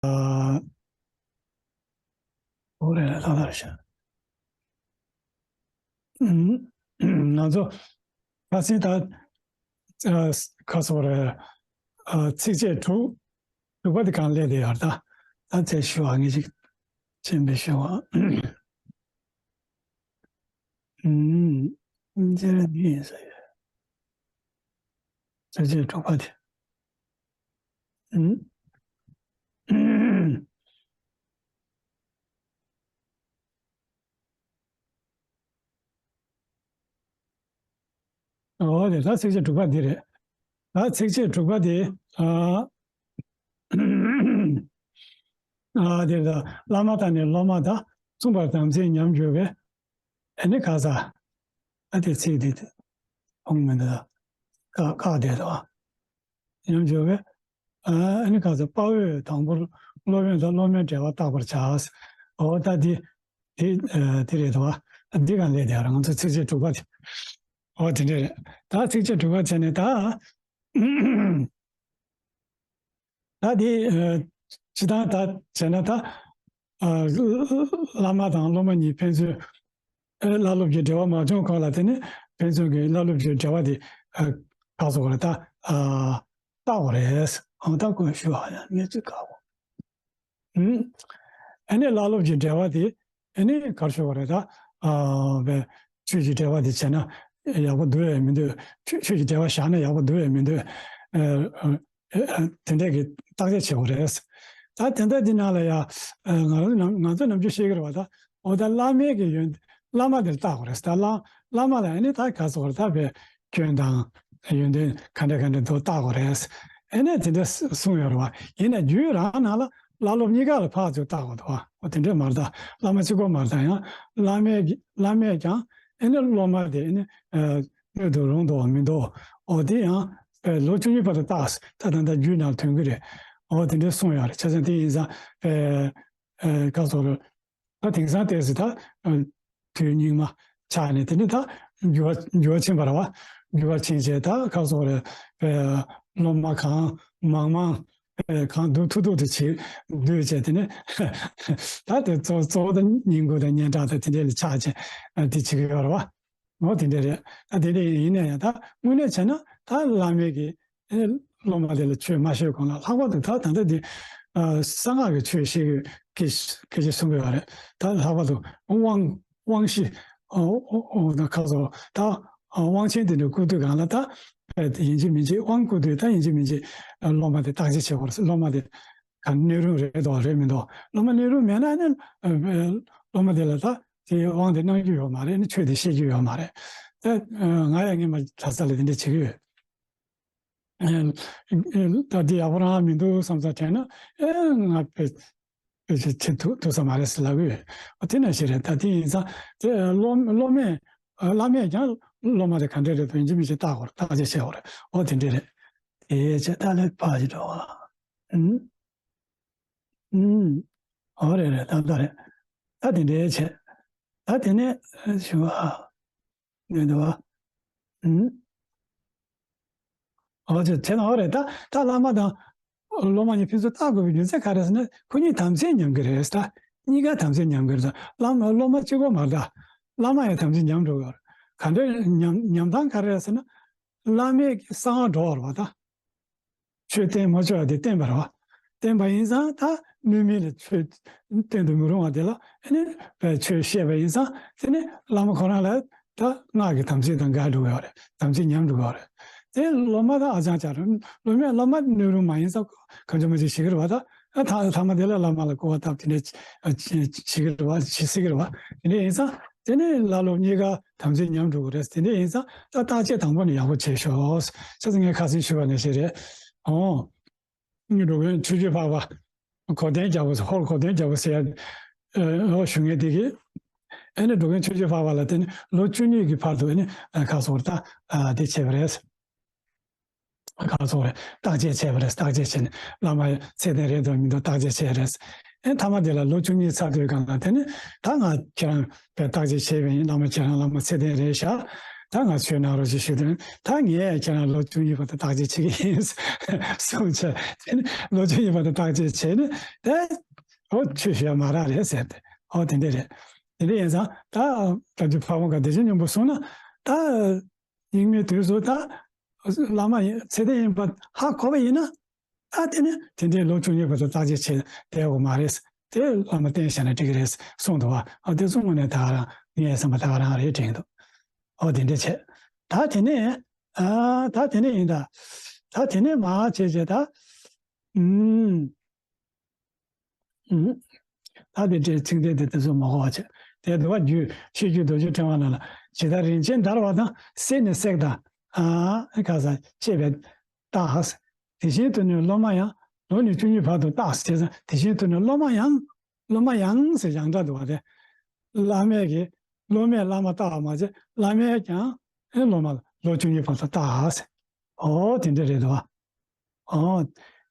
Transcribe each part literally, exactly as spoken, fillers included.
ཨ། འོ་རེད། ལྷག་ལྷག་བྱས། ཨུམ། ང་ཚོ་ཁ་སང་ད་ཨ་ཁ་སོ་རེད། ཨ་ཚིགས་བཅད་དྲུག་དྲུག་པ་དེ་གང་སླེབས་དེ་ཡོད་ད། ད་ཚེ་ཞུ་བ་ངེས་ཅིག་ཆེན་པོས་ཞུ་བ། ཨུམ། འཇལ་ནི་ཡིན་ས་ཡོད། ཚིགས་བཅད་དྲུག་པ་དེ། ཨུམ། འོ་དེ་ད་ཚིགས་བཅད་དྲུག་པ་འདི་རེད། ད་ཚིགས་བཅད་དྲུག་པ་དེ། ཨ། ཨ་དེ་ད་བླ་མ་དང་ནི་སློབ་མ་དང་མཚུངས་པར་དམ་ཚིག་ཉམས་གྱུར་པས། ཨ་ནི་ག་ས། ཨ་དེ་ཚིག་དེ་དེ་ཧོང་མི་འདུག་ད་ཀ་ཀ་དེ་དང་། ཉམས་འགྱུར་བས། ཨ་ནི་ག་ཚོད་དཔའ་བོས་དང་པོར་སློབ་དཔོན་དང་སློབ་མའི་འབྲེལ་བ་བརྟག་པར་བྱ། འོ་ད་འདི། འདི་འདི་རེད་དོ། འདི་གང་ལས་དེ་རང་ཚོ་ཚིགས་བཅད་དྲུག་པ་དེ། འོ་དེ་འདྲས་རེད། ད་ཚིགས་བཅད་དྲུག་པ་བྱས་ནས་ད། ད་འདི། སྤྱི་བཏང་ད་བྱས་ན་ད། བླ་མ་དང་སློབ་མ་གཉིས་ཕན་ཚུན། བླ་སློབ་ཀྱི་འབྲེལ་བ་མ་བྱུང་གོང་ལ་དེ་ནི་ཕན་ཚུན་གྱི་བླ་སློབ་ཀྱི་འབྲེལ་བ་དེ། ག་སོགས་རེད་ད། བརྟག་དགོས་རེད། ཨང་། ད་ཁོས་ཞུ་བ་ཡང་ངས་ཚིག་ཁག་པོ། ཨ་ནི་བླ་སློབ་ཀྱི་འབྲེལ་བ་དེ་ཨ་ནི་གར་ཤོར་བ་རེད་ད། ཨ་བས་ཆོས་ཀྱི་འབྲེལ་བ་དེ་བྱས་ན་ཡག་པོ་འདུག་ཡང་མི་འདུག་ཆོས་ཆོས་ཀྱི་འབྲེལ་བ་བཞག་ན་ཡག་པོ་འདུག་ཡང་མི་འདུག་ཨ་དེ་འདྲས་ཀྱི་བརྟག་དཔྱད་བྱེད་དགོས་རེད། ད་དེ་འདྲ་འདི་ནང་ལ་ཡང་ང་ང་ཚོ་ནམ་རྒྱུན་ཤེས་ཀྱི་རེད་བ་ད། འོ་ད་བླ་མའི་གི་ཡོན་བླ་མ་དེར་བལྟ་དགོས་རེད་ད། བླ་བླ་མ་ལ་ཨ་ནི་ད་ག་ཟེར་བ་རེད་ད། བའི་སྐྱོན་དང་ཡོན་ཏན་ག་འདྲ་ག་འདྲ་འདུག་བལྟ་དགོས་རེད། ཨ་ནི་དེ་འདྲ་གསུངས་ཡོད་རེད་བ། ཡིན་ན་རྒྱུད་རང་ནང་ལ་བླ་སློབ་གཉིས་ཀ་ལ་ཕར་ཚུར་བལྟ་དགོས་འདུག་བ། འོ་དེ་འདྲ་མ་རེད་ད། བླ་མ་གཅིག་པོ་མ་རེད་ད། ཡང་བླ་མས་བླ་མས་ཀྱང་ཨ་ནི་སློབ་མ་དེ་ཨ་ནི་སྣོད་དུ་རུང་འདུག་མི་འདུག་འོ་དེ་ཡང་ལོ་བཅུ་གཉིས་བར་དུ་བལྟ། ད་ད་ལྟ་རྒྱུད་ནང་ཐོན་གྱི་རེད། འོ་དེ་འདྲ་གསུངས་ཡོད་རེད། བྱས་ཙང་དེ་ཡིན་ཙང་ག་ཟེར་བ་རེད། ད་དེང་སང་ཏོག་ཙམ་ད། དུས་སྙིགས་མ་ཆགས་ནས་དེ་ནི་ད་འགྱུར་བ་འགྱུར་བ་ཕྱིན་པ་རེད་བ། འགྱུར་བ་ཕྱིན་བྱས་ད་ག་ཟེར་བ་རེད། སློབ་མ་གང་མང་མང་། གང་བསྡུ་ཐུབ་ཐུབ་དེ་བྱེད་བསྡུས་བྱས་དེ་ནི། ད་དེ་གཙོ་གཙོ་བོ་ད་བསྙེན་བཀུར་དང་སྙན་གྲགས་དང་དེ་འདྲས་ལ་ཆགས་བྱས་དེ་བྱེད་ཀྱི་ཡོད་རེད་བ། འོ་དེ་འདྲས་རེད། ད་དེ་འདྲས་ཡིན་ན་ཡང་ད་དངོས་གནས་བྱས་ན་ད་བླ་མའི་གི་སློབ་མ་དེ་ལ་ཆོས་མ་ཤོད་གོང་ལ་ལྷག་པར་དུ་ད་ད་ལྟ་འདི་གསང་སྔགས་ཀྱི་ཆོས་ཤེས་ཀྱི་སྐད་ཆ་གསུང་གི་ཡོད་རེད། ད་ལྷག་པར་དུ་དབང་དབང་བཞི། ཨོ་ཨོ་ཨོ་ད་ཁ་སོ་ད་དབང་ཆེན་དེ་འདྲ་བསྐུར་དུས་གང་ལ་ད་ཡིན་གཅིག་མིན་གཅིག་དབང་བསྐུར་དུས་ད་ཡིན་གཅིག་མིན་གཅིག་སློབ་མ་དེ་བརྟག་དཔྱད་བྱེད་དགོས་རེད། སློབ་མ་དེ་ག་སྣོད་རུང་རེད་དོ་རེད་མི་འདུག་སློབ་མ་སྣོད་རུང་མེད་ན་ནི་སློབ་མ་དེ་ལ་ད་དེ་དབང་དེ་གནང་རྒྱུ་ཡོད་མ་རེད། ནི་ཆོས་དེ་ཤེས་རྒྱུ་ཡོད་མ་རེད། ད་ང་ཡང་སྔོན་མ་གྲྭ་ས་ལ་དེ་འདྲ་བྱེད་ཀྱི་ཡོད། ད་འདི་ཡག་པོ་རང་མི་འདུག་བསམ་ས་དྲན་ན་ཨེ་ང་དཔེ་དཔེ་ཆ་ཆེ་ཐུག་ཐུག་ས་མ་རེད་ཟེར་ལབ་ཡོད། ཨ་དེ་ནང་བཞིན་རེད། ད་དེ་ཡིན་ཙང་དེ་སློབ་སློབ་མས་བླ་མས་ཀྱང་སློབ་མ་དེ་ག་འདྲས་རེད་དོ་ཡིན་གཅིག་མིན་གཅིག་བརྟག་དགོས་རེད། བརྟག་དཔྱད་བྱེད་དགོས་རེད། ཨོ་དེ་འདྲས་རེད། དེ་བྱས་ད་ལས་ཕར་ཞིག་འགྲོ་བ། ཨུམ། ཨུམ། ཨོ་རེད་རེད། ད་ད་རེད། ད་དེ་འདྲས་བྱས། ད་དེ་ནས་ཞུ་བ། ནས་འདུག་བ། ཨུམ། ཨོ་ཅེ་དེ་ན་ཨོ་རེད། ད་ད་བླ་མ་དང་སློབ་མ་གཉིས་ཕན་ཚུན་བལྟ་དགོས་པའི་རྒྱུ་མཚན་ག་རེ་ཟེར་ན་ཁོ་གཉིས་དམ་ཚིག་ཉམས་ཀྱི་རེད་ད། གཉིས་ཀ་དམ་ཚིག་ཉམས་ཀྱི་རེད་ད། བླ་མ་སློབ་མ་གཅིག་པོ་མ་རེད་ད། བླ་མ་ཡང་དམ་ཚིག་ཉམས་འགྲོ་གི་རེད། ག་འདྲ་ཉམས་ཉམས་སྟངས་ག་རེ་རེད་ཟེར་ན། བླ་མས་གསང་བ་སྒྲོག་པ་རེད་བ་ད། ཆོས་བསྟན་མ་ཆོག་པ་དེ་བསྟན་པ་རེད་བ། བསྟན་པ་ཡིན་ཙང་ད་སྣོད་མེད་ལ་ཆོས་བསྟན་དུ་མི་རུང་བ་དེ་ལ་ཨ་ནི་ཆོས་བཤད་པ་ཡིན་ཙང་དེ་ནི་བླ་མ་ཁོ་རང་ལ་ད་སྔགས་ཀྱི་དམ་ཚིག་དང་འགལ་འགྲོ་གི་ཡོད་རེད། དམ་ཚིག་ཉམས་འགྲོ་གི་ཡོད་རེད། དེ་སློབ་མ་དང་ཨ་ཅང་ཅང་རེད། སློབ་མས་བླ་མ་སྣོད་རུང་མ་ཡིན་ཙང་གང་བྱུང་མ་བྱུང་བྱེད་ཀྱི་རེད་བ་ད། ཨ་ཐ་ཐ་མ་དེ་ལ་བླ་མ་ལ་སྐུར་བ་བཏབ་དེ་འདྲ་བྱེད་ཀྱི་རེད་བ། བྱེད་སྲིད་ཀྱི་རེད་བ། དེ་འདྲ་ཡིན་ཙང་དེ་ནི་བླ་སློབ་གཉིས་ཀ་དམ་ཚིག་ཉམས་འགྲོ་གི་རེད། དེ་འདྲ་ཡིན་ཙང་ད་བརྟག་དཔྱད་དང་པོ་ནས་ཡག་པོ་བྱེད་ཤོག་བྱས་ཙང་ངས་ཁ་སང་ཞུས་པ་ནང་བཞིན་རེད། ཨོ། འགྲོ་མགོན་ཆོས་རྗེ་འཕགས་པ་གོ་དན་རྒྱལ་པོ་ཧོར་གོ་དན་རྒྱལ་པོ་ཟེར་ཡ་ཨོ་ཞུ་མཁན་དེ་གིས་ཨ་ནི་འགྲོ་མགོན་ཆོས་རྗེ་འཕགས་པ་ལ་དེ་ནི་ལོ་བཅུ་གཉིས་ཀྱི་བར་དུ་ཨ་ནི་ཁ་སོར་ད་དེ་བྱས་པ་རེད། ཁ་སོར་བརྟག་དཔྱད་བྱས་པ་རེད། བརྟག་དཔྱད་བྱས་ནས་བླ་མ་ཚད་ལྡན་རེད་འདུག་མི་འདུག་བརྟག་དཔྱད་བྱས་རེད། ཨ་ནི་མཐའ་མ་དེ་ལ་ལོ་བཅུ་གཉིས་ཚར་དུས་སྒང་ལ་དེ་ནི་ད་ང་ཁྱེད་རང་བས་བརྟག་དཔྱད་བྱས་པ་ཡིན། བླ་མ་ཁྱེད་རང་བླ་མ་ཚད་ལྡན་རེད་ཤག་ད་ང་ཆོས་གནང་རོགས་ཞེས་ཞུས་དོན། ད་ངས་ཁྱེད་རང་ལོ་བཅུ་གཉིས་བར་དུ་བརྟག་དཔྱད་བྱེད་ཀྱི་ཡིན་གསུངས་བྱས། དེ་ནི་ལོ་བཅུ་གཉིས་བར་དུ་བརྟག་དཔྱད་བྱས་ནས་ད་ཨོ་ཆོས་ཞུ་ཡ་མ་རག་རེད་ཟེར་ཏེ། ཨོ་དེ་འདྲ་རེད། དེ་འདྲ་ཡིན་ཙང་ད་བཀའ་བརྒྱུད་ཕ་བོང་ཁ་བདེ་ཆེན་སྙིང་པོ་གསུངས་ན་ད། རྙིང་མའི་དུས་སུ་ད་བླ་མ་ཡིན་ཚད་ལྡན་ཡིན་པ་ཧ་གོ་བ་ཡིན་ན། ད་དེ་ནི་དེ་འདྲའི་ལོ་བཅུ་གཉིས་བར་དུ་བརྟག་དཔྱད་བྱེད་བསྡད་དགོས་མ་རེད། དེ་བླ་མ་བསྟེན་བཞག་ན་འགྲིག་གི་རེད་གསུངས་འདུག་བ། ཨ་དེ་གསུང་ངོ་ནས་ད་ག་རང་ངའི་བསམ་པ་ད་ག་རང་རེད་དྲན་འདུག་ཨོ་དེ་འདྲ་བྱས། ད་དེ་ནས་ཨ་ད་དེ་ནས་ཡིན་ད། ད་དེ་ནས་མ་བྱས་བྱས་ད། ཨུམ། ཨུམ། ད་དེ་འདྲའི་ཚིག་དོན་དེ་དེ་ཚོ་མ་གོ་བ་བྱས། དེ་འདུལ་བ་རྒྱུད་ཤེས་རྒྱུད་རྡོ་རྗེ་ཕྲེང་བ་ནང་ལ་ཇི་ལྟར་རིན་ཆེན་བརྡར་བ་དང་གསེར་ནི་བསྲེགས་དང་། ཨ་ག་ས་བཅས་པའི་རྟགས། དེ་བཞིན་དུ་ནི་སློབ་མ་ཡང་། ལོ་ནི་བཅུ་གཉིས་བར་དུ་བརྟགས། བྱས་ཙང་དེ་བཞིན་དུ་ནི་སློབ་མ་ཡང་། སློབ་མ་ཡང་ཟེར་ཡང་སྒྲ་འདུག་བ་དེ། བླ་མས་ཀྱི་སློབ་མས་བླ་མ་བརྟགས་པ་མ་ཟད་བླ་མས་ཀྱང་སློབ་མ་ལ་ལོ་བཅུ་གཉིས་བར་དུ་བརྟགས་ཟེར། ཨོ་དེ་འདྲ་རེད་འདུག་བ། ཨོ།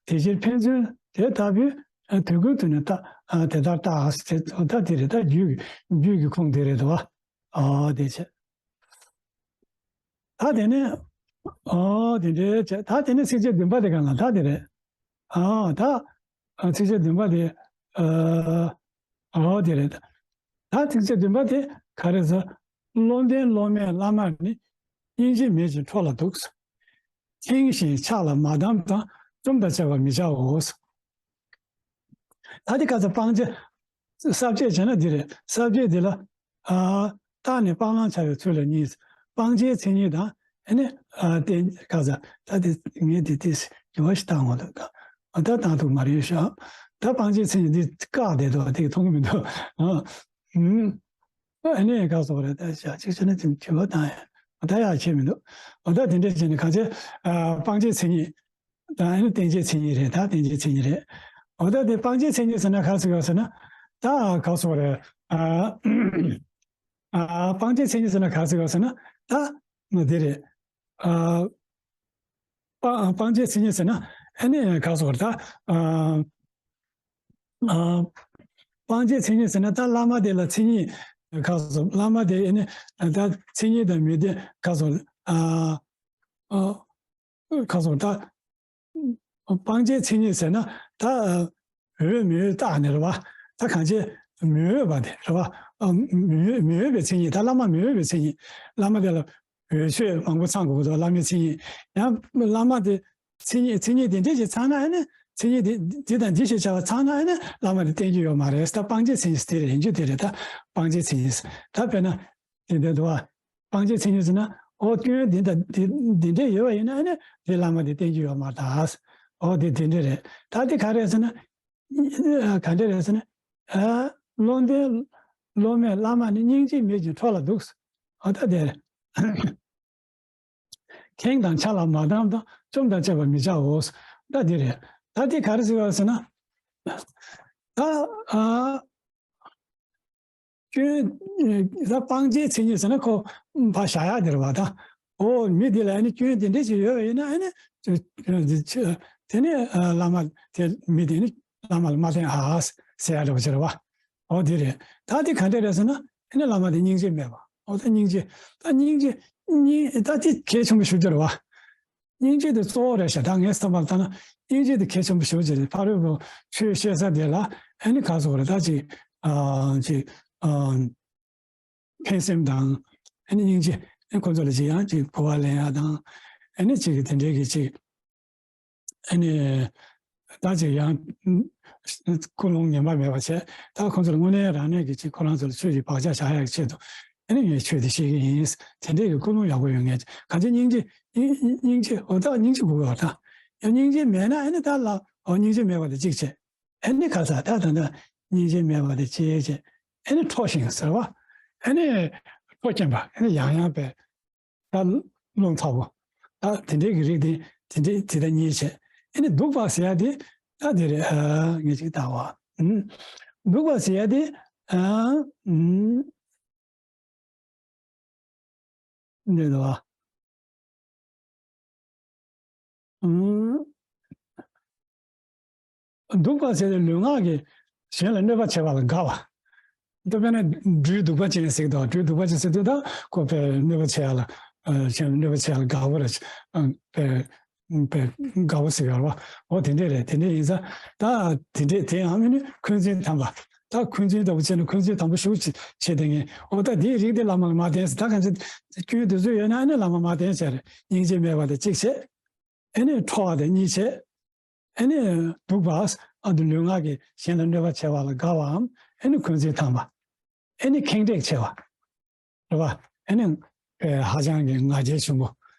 དེ་ཕྱིར་ཕན་ཚུན་དེ་ལྟ་བུའི་དུས་ཀུན་དུ་ནི་ད་དེ་ལྟར་བརྟགས་ཟེར་ད་དེ་རེད། ད་རྒྱུད་རྒྱུད་ཀྱི་ཁུངས་དེ་རེད་འདུག་བ། ཨོ་དེ་བྱས། ད་དེ་ནས། ཨོ་དེ་འདྲའི་བྱས། ད་དེ་ནས་ཚིགས་བཅད་བདུན་པ་དེ་ག་ལ་ད་དེ་རེད། ཨ་ད། ཨ་ཚིགས་བཅད་བདུན་པ་དེ། ཨ་ཨོ་དེ་རེད། ད་ཚིགས་བཅད་བདུན་པ་དེ་ག་རེ་ཟེར། བློ་ལྡན་སློབ་མས་བླ་མར་ནི། སྙིང་རྗེ་མེད་ཅིང་འཕྲོག་ལ་འདུག་ཁེངས་ཤིང་ཕྱག་ལ་མ་བསྡམས་དང་། བཅོམ་དང་བཅས་པར་མི་བྱའོ། ད་དེ་ག་ཚོད་སྤང་བྱ། ས་བཅད་བྱས་ན་འདི་རེད། ས་བཅད་འདི་ལ། ཨ། རྟགས་ནི་སྤང་བླང་བྱ་བའི་ཚུལ་ལ་གཉིས། སྤང་བྱའི་མཚན་ཉིད་དང་། ཨ་ནི། ཨ་དེ་ག་ས། ད་དེ་ངས་དེ་དེ་འགྱུར་བ་ཞིག་བཏང་འོང་འདུག་ད་ད་བཏང་ཐུབ་མ་རེད་ཤག་ད་སྤང་བྱའི་མཚན་ཉིད་འདི་བཀག་བསྡད་འདུག་དེ་མཐོང་གི་མི་འདུག་ཨ། ཨུམ། ཨ་ནི་ག་སོགས་རེད། ད་བྱ་གཅིག་བྱས་ན་དེ་འགྱུར་བ་བཏང་ཡ། ད་ཡག་ཆེ་མི་འདུག་ཨ་ད་དེ་འདྲ་བྱས་ནས་ག་ཚོད། ཨ་སྤང་བྱའི་མཚན་ཉིད། ད་ཨ་ནི་བསྟན་བྱའི་མཚན་ཉིད་རེད། ད་བསྟན་བྱའི་མཚན་ཉིད་རེད། འོ་ད་དེ་སྤང་བྱའི་མཚན་ཉིད་ཟེར་ན་ག་ཟེར་ག་ཟེར་ན། ད་ག་སོགས་རེད། ཨ་ཨ་སྤང་བྱའི་མཚན་ཉིད་ཟེར་ན་ག་ཟེར་ག་ཟེར་ན། ད་ང་དེ་རེད། ཨ་སྤང་སྤང་བྱའི་མཚན་ཉིད་ཟེར་ན་ཨ་ནི་ག་སོགས་རེད། ད་ཨ་ཨ་སྤང་བྱའི་མཚན་ཉིད་ཟེར་ན་ད་བླ་མ་དེ་ལ་མཚན་ཉིད་ག་སོགས། བླ་མ་དེ་ཨ་ནི་ད་མཚན་ཉིད་དང་མི་ལྡན་ག་སོགས། ཨ་ཨ་ག་སོགས་ད། སྤང་བྱའི་མཚན་ཉིད་ཟེར་ན་ད། འོས་མི་འོས་བརྟགས་ནས་རེད་བ། ད་གང་བྱས་མི་འོས་པ་དེ་རེད་བ། ཨ་མི་འོས་མི་འོས་པའི་མཚན་ཉིད། ད་བླ་མ་མི་འོས་པའི་མཚན་ཉིད། བླ་མ་དེ་ལ་འོས་ཆོས་མང་པོ་ཚང་དགོས་ཀྱི་འདུག་བླ་མའི་མཚན་ཉིད། ཡང་བླ་མ་དེ་མཚན་ཉིད་མཚན་ཉིད་དེ་འདྲས་ཅིག་ཚང་ན་ཨ་ནི་མཚན་ཉིད་དེ་འདི་དང་འདི་ཞེས་བྱ་བ་ཚང་ན་ཨ་ནི་བླ་མ་དེ་བསྟེན་རྒྱུ་ཡོད་མ་རེད། ད་སྤང་བྱའི་མཚན་ཉིད་དེ་རེད། ཡིན་རྒྱུ་དེ་རེད། ད་སྤང་བྱའི་མཚན་ཉིད། ད་དཔེར་ན། དེ་འདྲ་འདུག་བ། སྤང་བྱའི་མཚན་ཉིད་ཟེར་ན། ཨོ་སྐྱོན་འདི་འདྲ་འདི་འདི་འདྲ་ཡོད་པ་ཡིན་ན་ཨ་ནི་དེ་བླ་མ་དེ་བསྟེན་རྒྱུ་ཡོད་མ་རེད་ད། ཨོ་དེ་དེ་འདྲ་རེད། ད་དེ་ག་རེ་ཟེར་ན། ག་འདྲ་རེད་ཟེར་ན། ཨ་བློ་ལྡན་སློབ་མས་བླ་མ་ནི། སྙིང་རྗེ་མེད་ཅིང་འཕྲོག་ལ་འདུག་ཨོ་ད་དེ་རེད། ཁེངས་དང་ཕྱག་ལ་མ་བསྡམས་དང་། བཅོམ་དང་བཅས་པར་མི་བྱའོ། ད་འདི་རེད། ད་འདི་ག་རེ་ཟེར་བ་ཟེར་ན། ད་ཨ་སྐྱོན་ད་སྤང་བྱའི་མཚན་ཉིད་ཟེར་ན་ཁོ་ཕར་བཞག་ཡག་དེ་རེད་བ། ད་ཨོ་མི་འདི་ལ་ཨ་ནི་སྐྱོན་དེ་འདྲ་ཞིག་ཡོད་པ་ཡིན་ན་ཨ་ནི་དེ་ནི་བླ་མ་དེ་མི་དེ་ནི་བླ་མ་ལ་མ་བསྟེན་ཨ་ཟེར་ཡག་འདྲ་བོ་ཅིག་རེད་བ། ཨོ་དེ་རེད། ད་དེ་ག་འདྲ་རེད་ཟེར་ན་ཨ་ནི་བླ་མ་དེ་སྙིང་རྗེ་མེད་པ། ཨོ་ད་སྙིང་རྗེ་ད་སྙིང་རྗེ་སྙིང་ད་དེ་གལ་ཆེན་པོ་ཞེ་པོ་ཅིག་རེད་བ། སྙིང་རྗེ་དེ་གཙོ་བོ་རེད་ཤག་ད་ངས་བསམ་པར་བཏང་ན་སྙིང་རྗེ་དེ་གལ་ཆེན་པོ་ཞེ་པོ་ཅིག་རེད། ཕ་རོལ་པོ་ཆོས་བཤད་ས་དེ་ལ་ཨ་ནི་ག་ཟེར་དགོས་རེད། ད་ཅིག་ཨ་ཅིག་ཨ་ཕན་སེམས་དང་ཨ་ནི་སྙིང་རྗེ་ཨ་ཁོ་ཚོ་ལ་ཅིག་ཡང་ཅིག་གོ་བ་ལེན་ཡག་དང་ཨ་ནི་ཅིག་དེ་འདྲའི་གི་ཅིག་ཨ་ནི་ད་ཅིག་ཡང་ཀུན་སློང་ངན་པ་མེད་པ་བྱས། ད་ཁོ་ཚོ་ལ་དངོས་གནས་རང་གནས་ཀྱི་ཅིག་ཁོ་རང་ཚོ་ལ་ཆོས་ཀྱི་བག་ཆགས་བཞག་ཡག་གི་ཆེད་དུ་ཨ་ནི་ངས་ཆོས་འདི་བཤད་ཀྱི་ཡིན། དེ་འདྲའི་གི་ཀུན་སློང་ཡག་པོ་ཡོད་མཁན་གང་ཅི་སྙིང་རྗེ་སྙིང་སྙིང་རྗེ་འོ་ད་སྙིང་རྗེ་དགོས་པ་དང་། ཡང་སྙིང་རྗེ་མེད་ན་ཨ་ནི་ད་ལ་འོ་སྙིང་རྗེ་མེད་པ་དེ་གཅིག་བྱས། ཨ་ནི་ག་ས་ད་ད་ད་སྙིང་རྗེ་མེད་པ་དེ་གཅིག་བྱས། ཨ་ནི་ཁྲོ་ཞིང་ཟེར་བ། ཨ་ནི་ཁྲོ་སྐྱེན་པ། ཨ་ནི་ཡང་ཡང་པའི་ད་རླུང་ཚ་བོ། ད་དེ་འདྲའི་གི་རིགས་དེ་དེ་འདྲའི་དེ་ད་གཉིས་བྱས། ཨ་ནི་སྡུག་པ་ཟེར་ཡ་དེ་ད་དེ་རེད། ཨ་ངས་ཅིག་ལྟ་བ། ཨུམ། སྡུག་པ་ཟེར་ཡ་དེ་ཨ་ཨུམ། འདི་འདུག་བ། ཨུམ། སྡུག་པ་ཟེར་ཏེ་ལུས་ངག་གིས་གཞན་ལ་གནོད་པ་བྱེད་པ་ལ་དགའ་བ། ད་དཔེར་ན་སྦྲུལ་གདུག་པ་ཅན་ཟེར་གི་འདུག་སྦྲུལ་གདུག་པ་ཅན་ཟེར་དུས་ད་ཁོ་དཔེ་གནོད་པ་བྱེད་ཡ་ལ་ ཨ་གཞན་ལ་གནོད་པ་བྱེད་ཡ་ལ་དགའ་པོ་རེད། ཨ་དཔེ་དཔེ་དགའ་པོ་ཟེར་ཡོད་རེད་བ། འོ་དེ་འདྲས་རེད། དེ་འདྲས་ཡིན་ཙང་ད་དེ་འདྲས་དེ་ཡང་མིན་ནི་འཁོན་འཛིན་དམ་པ། ད་འཁོན་འཛིན་ལྟ་བུ་བྱས་ན་འཁོན་འཛིན་དམ་པ་ཞུགས་བྱེད་བྱེད་དེ་ངས་འོ་ད་དེའི་རིགས་དེ་བླ་མ་ལ་མ་བསྟེན་ཟེར། ད་གང་ཅི་སྐྱོན་དེ་ཚོ་ཡོད་ན་ཨ་ནི་བླ་མ་མ་བསྟེན་བྱས་རེད། སྙིང་རྗེ་མེད་པ་དེ་གཅིག་བྱས། ཨ་ནི་ཁྲོ་བ་དེ་གཉིས་བྱས། ཨ་ནི་སྡུག་པ། ཨ་དུ་ལུས་ངག་གིས་གཞན་ལ་གནོད་པ་བྱས་པ་ལ་དགའ་བའམ། ཨ་ནི་འཁོན་འཛིན་དམ་པ། ཨ་ནི་ཁེངས་དྲེགས་ཆེ་བ། རེད་བ། ཨ་ནི་ཨེ་ཧ་ཅང་གི་ང་རྒྱལ་ཆེན་པོ།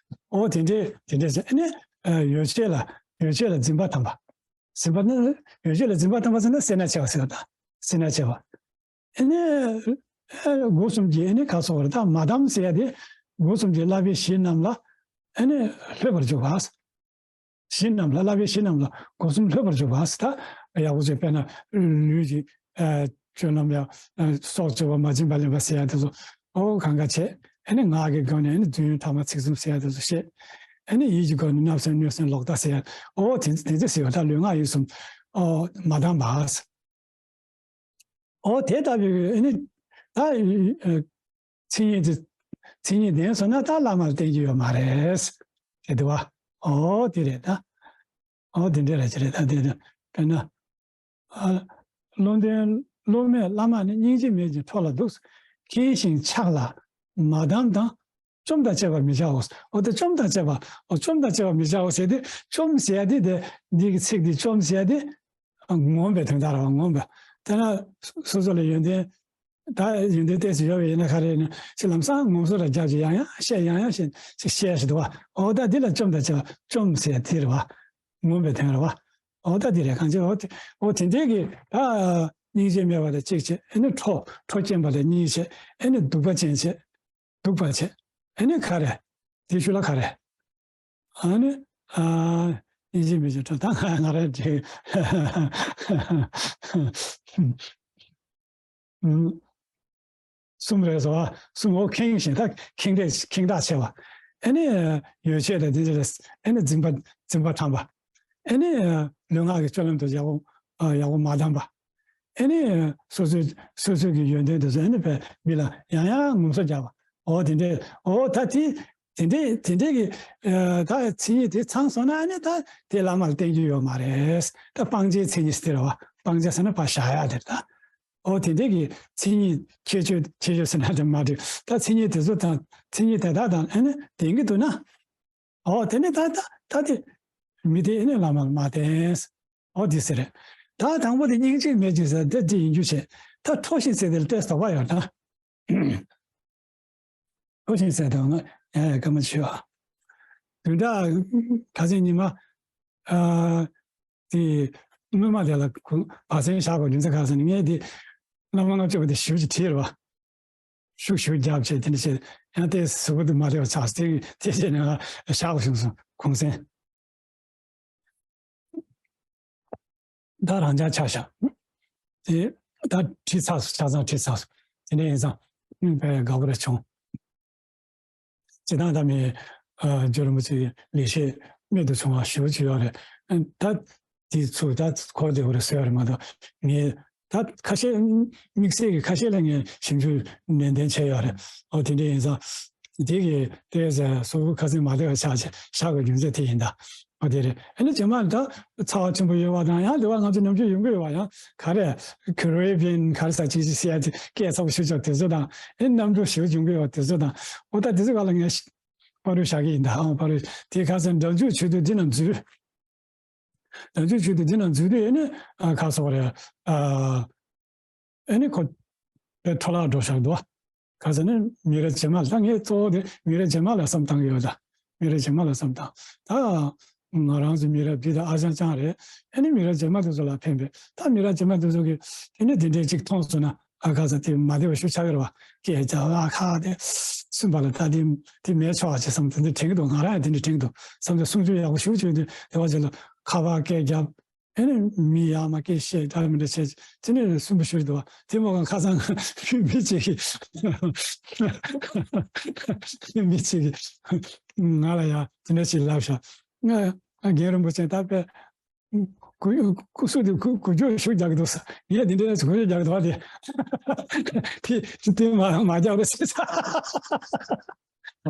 ཨོ་དེ་འདྲས་དེ་འདྲས་ཟེར། ཨ་ནི་ཨ་ཡོ་བྱད་ལ་ཡོ་བྱད་ལ་འཛིན་པ་དམ་པ། འཛིན་པ་ནི་ཡོ་བྱད་ལ་འཛིན་པ་དམ་པ་ཟེར་ན་སེར་སྣ་ཆེ་བ་ཟེར་བ་དང་སེར་སྣ་ཆེ་བ། ཨ་ནི་ཨ་སྒོ་གསུམ་གྱི་ཨ་ནི་ག་སོགས་རེད། ད་མ་དམ་ཟེར་ཡ་དེ་སྒོ་གསུམ་གྱི་བསླབ་པའི་གཞི་རྣམས་ལ་ཨ་ནི་ལྷོད་པར་འཇུག་པ། གཞི་རྣམས་ལ་བསླབ་པའི་གཞི་རྣམས་ལ་སྒོ་གསུམ་ལྷོད་པར་འཇུག་པ་ཟེར། ད་ཡག་པོ་བྱས། དཔེར་ན་ལུས་ཀྱི་ཨ་སྤྱོད་ལམ་ཡང་ཨ་སྲོག་གཅོད་པ་མ་བྱིན་པ་ལེན་པ་ཟེར་ཡ་དེ་ཚོ་ཨོ་གང་ག་བྱས། ཨ་ནི་ངག་གི་སྒོ་ནས་ཨ་ནི་རྫུན་ཕྲ་མ་ཚིག་རྩུབ་ཟེར་ཡ་དེ་ཚོ་བཤད། ཨ་ནི་ཡིད་ཀྱི་སྒོ་ནས་བརྣབ་སེམས་གནོད་སེམས་ལོག་ལྟ་ཟེར་ཡ་ཨོ་དེ་དེ་ཚོ་ཟེར་བ། ད་ལུས་ངག་ཡིད་གསུམ་ཨོ་མ་དམ་པ། ཨོ་དེ་ལྟ་བུའི་ཨ་ནི་ད་ཨ་མཚན་ཉིད་དེ་མཚན་ཉིད་ལྡན་སོང་ན་ད་བླ་མར་བསྟེན་རྒྱུ་ཡོད་མ་རེད་ཟེར་དེ་བ། ཨོ་དེ་རེད་ད། ཨོ་དེ་འདྲས་རེད་ཅེས་རེད། ད་དེ་དེ་དཔེར་ན་ཨ་བློ་ལྡན་བློ་མེད་བླ་མ་ནི། སྙིང་རྗེ་མེད་ཅིང་ཁྲོ་ལ་སྡུག། མཁྱེན་ཞིང་ཆགས་ལ་མ་དམ་དང་། བཅོམ་དང་བཅས་པར་མི་བྱའོ། ཨོ་དེ་བཅོམ་དང་བཅས་པ། ཨོ་བཅོམ་དང་བཅས་པར་མི་བྱའོ་ཟེར་དེ། བཅོམ་ཟེར་ཡ་དེ་དེ་འདི་གི་ཚིག་འདི་བཅོམ་ཟེར་ཡ་དེ་ངོམས་པའི་དོན་དག་རེད་བ། ངོམས་པ། དེ་ན་སོ་སོ་ལ་ཡོན་ཏན་ད་ཡོན་ཏན་ཏོག་ཙམ་ཡོད་པ་ཡིན་ན་ག་རེ་ཡིན་ན་ཅིག་ལམ་སང་ངོམས་སོ་ར་རྒྱབ་ཅིག་ཡང་ཡང་བཤད་ཡང་ཡང་བཤད་ཅིག་བཤད་ཞིག་འདུག་བ། ཨོ་ད་འདི་ལ་བཅོམ་དང་བཅས་པ། བཅོམ་ཟེར་དེ་རེད་བ། ངོམས་པའི་དོན་རེད་བ། ཨོ་ད་འདི་རེད། གང་ཅི་ཨོ་དེ་ཨོ་དེ་འདྲའི་གི་ད་སྙིང་རྗེ་མེད་པ་ལ་གཅིག་བྱས། ཨ་ནི་ཁྲོ་ཁྲོ་སྐྱེན་པ་ལ་གཉིས་བྱས། ཨ་ནི་སྡུག་པ་ཅན་བྱས། སྡུག་པ་བྱས། ཨ་ནི་ག་རེ། དེ་ཤུལ་ལ་ག་རེ། ཨ་ནི་ཨ་སྙིང་རྗེ་མེད་ཅིང་ཁྲོ། ད་ང་ང་རེ་འདྲི། གསུམ་རེད་ཟེར་བ། གསུམ་འོ་ཁེངས་ཤིང་ད་ཁེངས་དྲེགས་ཁེངས་དྲེགས་ཆེ་བ། ཨ་ནི་ཡོ་བྱད་དང་དེ་འདྲ་རེད། ཨ་ནི་འཛིན་པ་འཛིན་པ་དམ་པ། ཨ་ནི་ལུས་ངག་གི་སྤྱོད་ལམ་དུ་ཡག་པོ་ཡག་པོ་མ་དམ་པ། ཨ་ནི་སོ་སོའི་སོ་སོའི་གི་ཡོན་ཏན་དེ་ཚོ་ཨ་ནི་བས་མི་ལ་ཡང་ཡང་ངོམས་སོ་རྒྱག་པ། འོ་དེ་འདྲས། འོ་ད་དེ་དེ་འདྲས་དེ་འདྲས་གི་ཨ་ད་མཚན་ཉིད་དེ་ཚང་སོང་ན་ཨ་ནི་ད་དེ་བླ་མ་ལ་བསྟེན་རྒྱུ་ཡོད་མ་རེད། ད་སྤང་བྱའི་མཚན་ཉིད་ཟེར་བ། སྤང་བྱ་ཟེར་ན་ཕར་བཞག་ཡ་དེ་རེད་ད། འོ་དེ་འདྲས་གི་མཚན་ཉིད་ཁྱད་ཆོས་ཁྱད་ཆོས་ཟེར་ན་དེ་མ་འགྲིག་ད་མཚན་ཉིད་དེ་ཚོ་དང་མཚན་ཉིད་དེ་དག་དང་ཨ་ནི་ལྡན་གི་འདུག་ན། ཨོ་དེ་ནི་ད་ད་ད་དེ་མི་དེ་ཨེ་ནི་བླ་མ་ལ་མ་བསྟེན། ཨོ་དེ་ཟེར་རེད། ད་དང་པོ་དེ་སྙིང་རྗེ་མེད་ཅིང་ཟེར་དེ་དེ་ཡིན་རྒྱུ་བྱས། ད་ཁྲོ་ཞིང་ཟེར་དེ་ལ་ཏོག་ཙམ་དོགས་པ་ཡོད་ད། ཁྲོ་ཞིང་ཟེར་དེ་ང་ཡ་ཡ་སྐད་མ་ཆོད་ཨ། བདུན་ཕྲག་ཁ་སང་ཉི་མ་ཨ་དེ་སྔོན་མ་དེ་ལ་གུ་བ་སེང་བཞག་པ་རྒྱུ་མཚན་ག་ཟེར་ན་ངས་དེ་བླ་མ་ལྔ་བཅུ་པ་དེ་ཞུ་ཅིག་བྲིས་རེད་བ། ཤུགས་ཤུགས་རྒྱབ་བྱས་དེ་འདྲ་བྱས་ཡང་དེ་གཟུགས་པོ་དེ་མ་བདེ་བ་ཆགས་སོང་། དེ་དེ་བྱས་ནས་ང་བཞག་པ་བྱུང་སོང་གུང་སེང་། ད་རང་འཇགས་ཆགས་ཤག་དེ་ད་བྲིས་ཚར་སོང་། ཆ་ཚང་བྲིས་ཚར་སོང་། དེ་འདྲ་ཡིན་ཙང་དཔེ་དགའ་པོ་རེ་བྱུང་། སྤྱིར་བཏང་ད་མི་ཨ་ཇོ་རིན་པོ་ཆེ་ལེགས་བཤད་རྨད་དུ་བྱུང་བ་ཞེ་པོ་ཅིག་ཡོད་རེད། ཨ་ད་དེ་ཚོ་ད་གོ་བདེ་པོ་རེད་ཟེར་ཡ་རེད་མ་གཏོགས་ངས་ད་ཁ་ཤས་དམིགས་བསལ་གྱི་ཁ་ཤས་ལ་ངས་ཞིབ་འཇུག་ནན་ཏན་བྱས་ཡོད་རེད། ཨོ་དེ་འདྲ་ཡིན་ཙང་དེ་གི་དེ་ཟེར་སོ་སོ་ཁ་སེང་མ་བདེ་བ་ཆགས་བྱས་བཞག་པའི་རྒྱུ་མཚན་དེ་ཡིན་ད། ཨོ་དེ་རེད། ཨ་ནི་རྗེས་མ་ད་ཚ་བ་ཆེན་པོ་ཡོད་པ་དང་ཡང་དེ་བ་ང་ཚོ་ནམ་རྒྱུན་ཡོང་གི་ཡོད་པ་ཡང་ག་རེ་ཁེ་རི་བི་ཡན་ག་རེ་ཟ་ཅིག་ཅིག་ཟེར་ཡ་དེ་སྐད་ཚ་པོ་ཞུ་ཆོག་དེ་ཚོ་དང་ཨེ་གནམ་གྲུ་ཞིག་ཡོང་གི་ཡོད་པ་དེ་ཚོ་དང་ཨོ་ད་དེ་ཚོ་ག་ལ་ངས་པར་རིས་བཞག་གི་ཡིན་ད། ཨང་པར་རིས་དེ་ཁ་སང་འགྲམ་ཆུ་ཆུ་དུས་འདི་ན་འཛུལ། འགྲམ་ཆུ་ཆུ་དུས་འདི་ན་འཛུལ་དུས་ཨེ་ནི་ཨ་ཁ་སོག་རེད། ཨ་ཨེ་ནི་ཁོ་པའི་འཕྲོ་བརླག་འགྲོ་བཞག་འདུག་ཁ་སང་ནི་མི་རབས་རྗེས་མ་ལ་ད་ངས་གཙོ་བོ་དེ་མི་རབས་རྗེས་མ་ལ་བསམ་བཏང་གི་ཡོད་ད། མི་རབས་རྗེས་མ་ལ་བསམ་བཏང་ད། ང་རང་ཚོ་མི་རབས་འདི་ད་ཨ་ཅང་ཅང་རེད། ཨེ་ནི་མི་རབས་རྗེས་མ་དེ་ཚོ་ལ་ཕན་པས། ད་མི་རབས་རྗེས་མ་དེ་ཚོ་གིས་དེ་ནི་དེ་འདྲའི་ཅིག་མཐོང་སོང་ན། ཨ་ཁ་ས་དེ་མ་བདེ་བ་ཤུགས་ཆགས་ཀྱི་རེད་བ། སྐད་རྒྱག་ཨ་ཁ་དེ་སུན་པ་ལ་ད་དེ་དེ་མེད་ཆོག་ཨ་ཅེ་བསམ་དེ་འདྲ་དྲན་གྱི་འདུག་ང་རང་ཡང་དེ་འདྲ་དྲན་གྱི་འདུག་བསམ་ཚུལ་གསུང་ཆོས་ཡག་པོ་ཞེ་པོ་ཅིག་འདུག་དེ་བ་ཅིག་ལ་ཁ་པར་སྐད་རྒྱབ། ཨེ་ནི་མི་ཡག་མ་སྐད་བཤད་འདྲ་མི་འདྲ་བྱས་དེ་ནས་སུན་པོ་ཞུ་འདུག་བ། དེ་མོ་གང་ཁ་སང་མི་གཅིག་གིས་མི་གཅིག་གིས་ང་ལ་ཡ་དེ་འདྲ་ཞིག་ལབ་ཤག་ང་རྒན་རིན་པོ་ཆེ་ད་དཔེ། སྐུ་སྐུ་སུ་དེ་སྐུ་སྐུ་ཞབས་ཞུ་རྒྱག་གི་འདུག་ས། ངས་དེ་འདྲའི་སྐུ་ཞབས་རྒྱག་གི་འདུག་བ་དེ། དེ་དེ་མ་མ་རྒྱག་རོགས་ཟེར་ས། ཨ་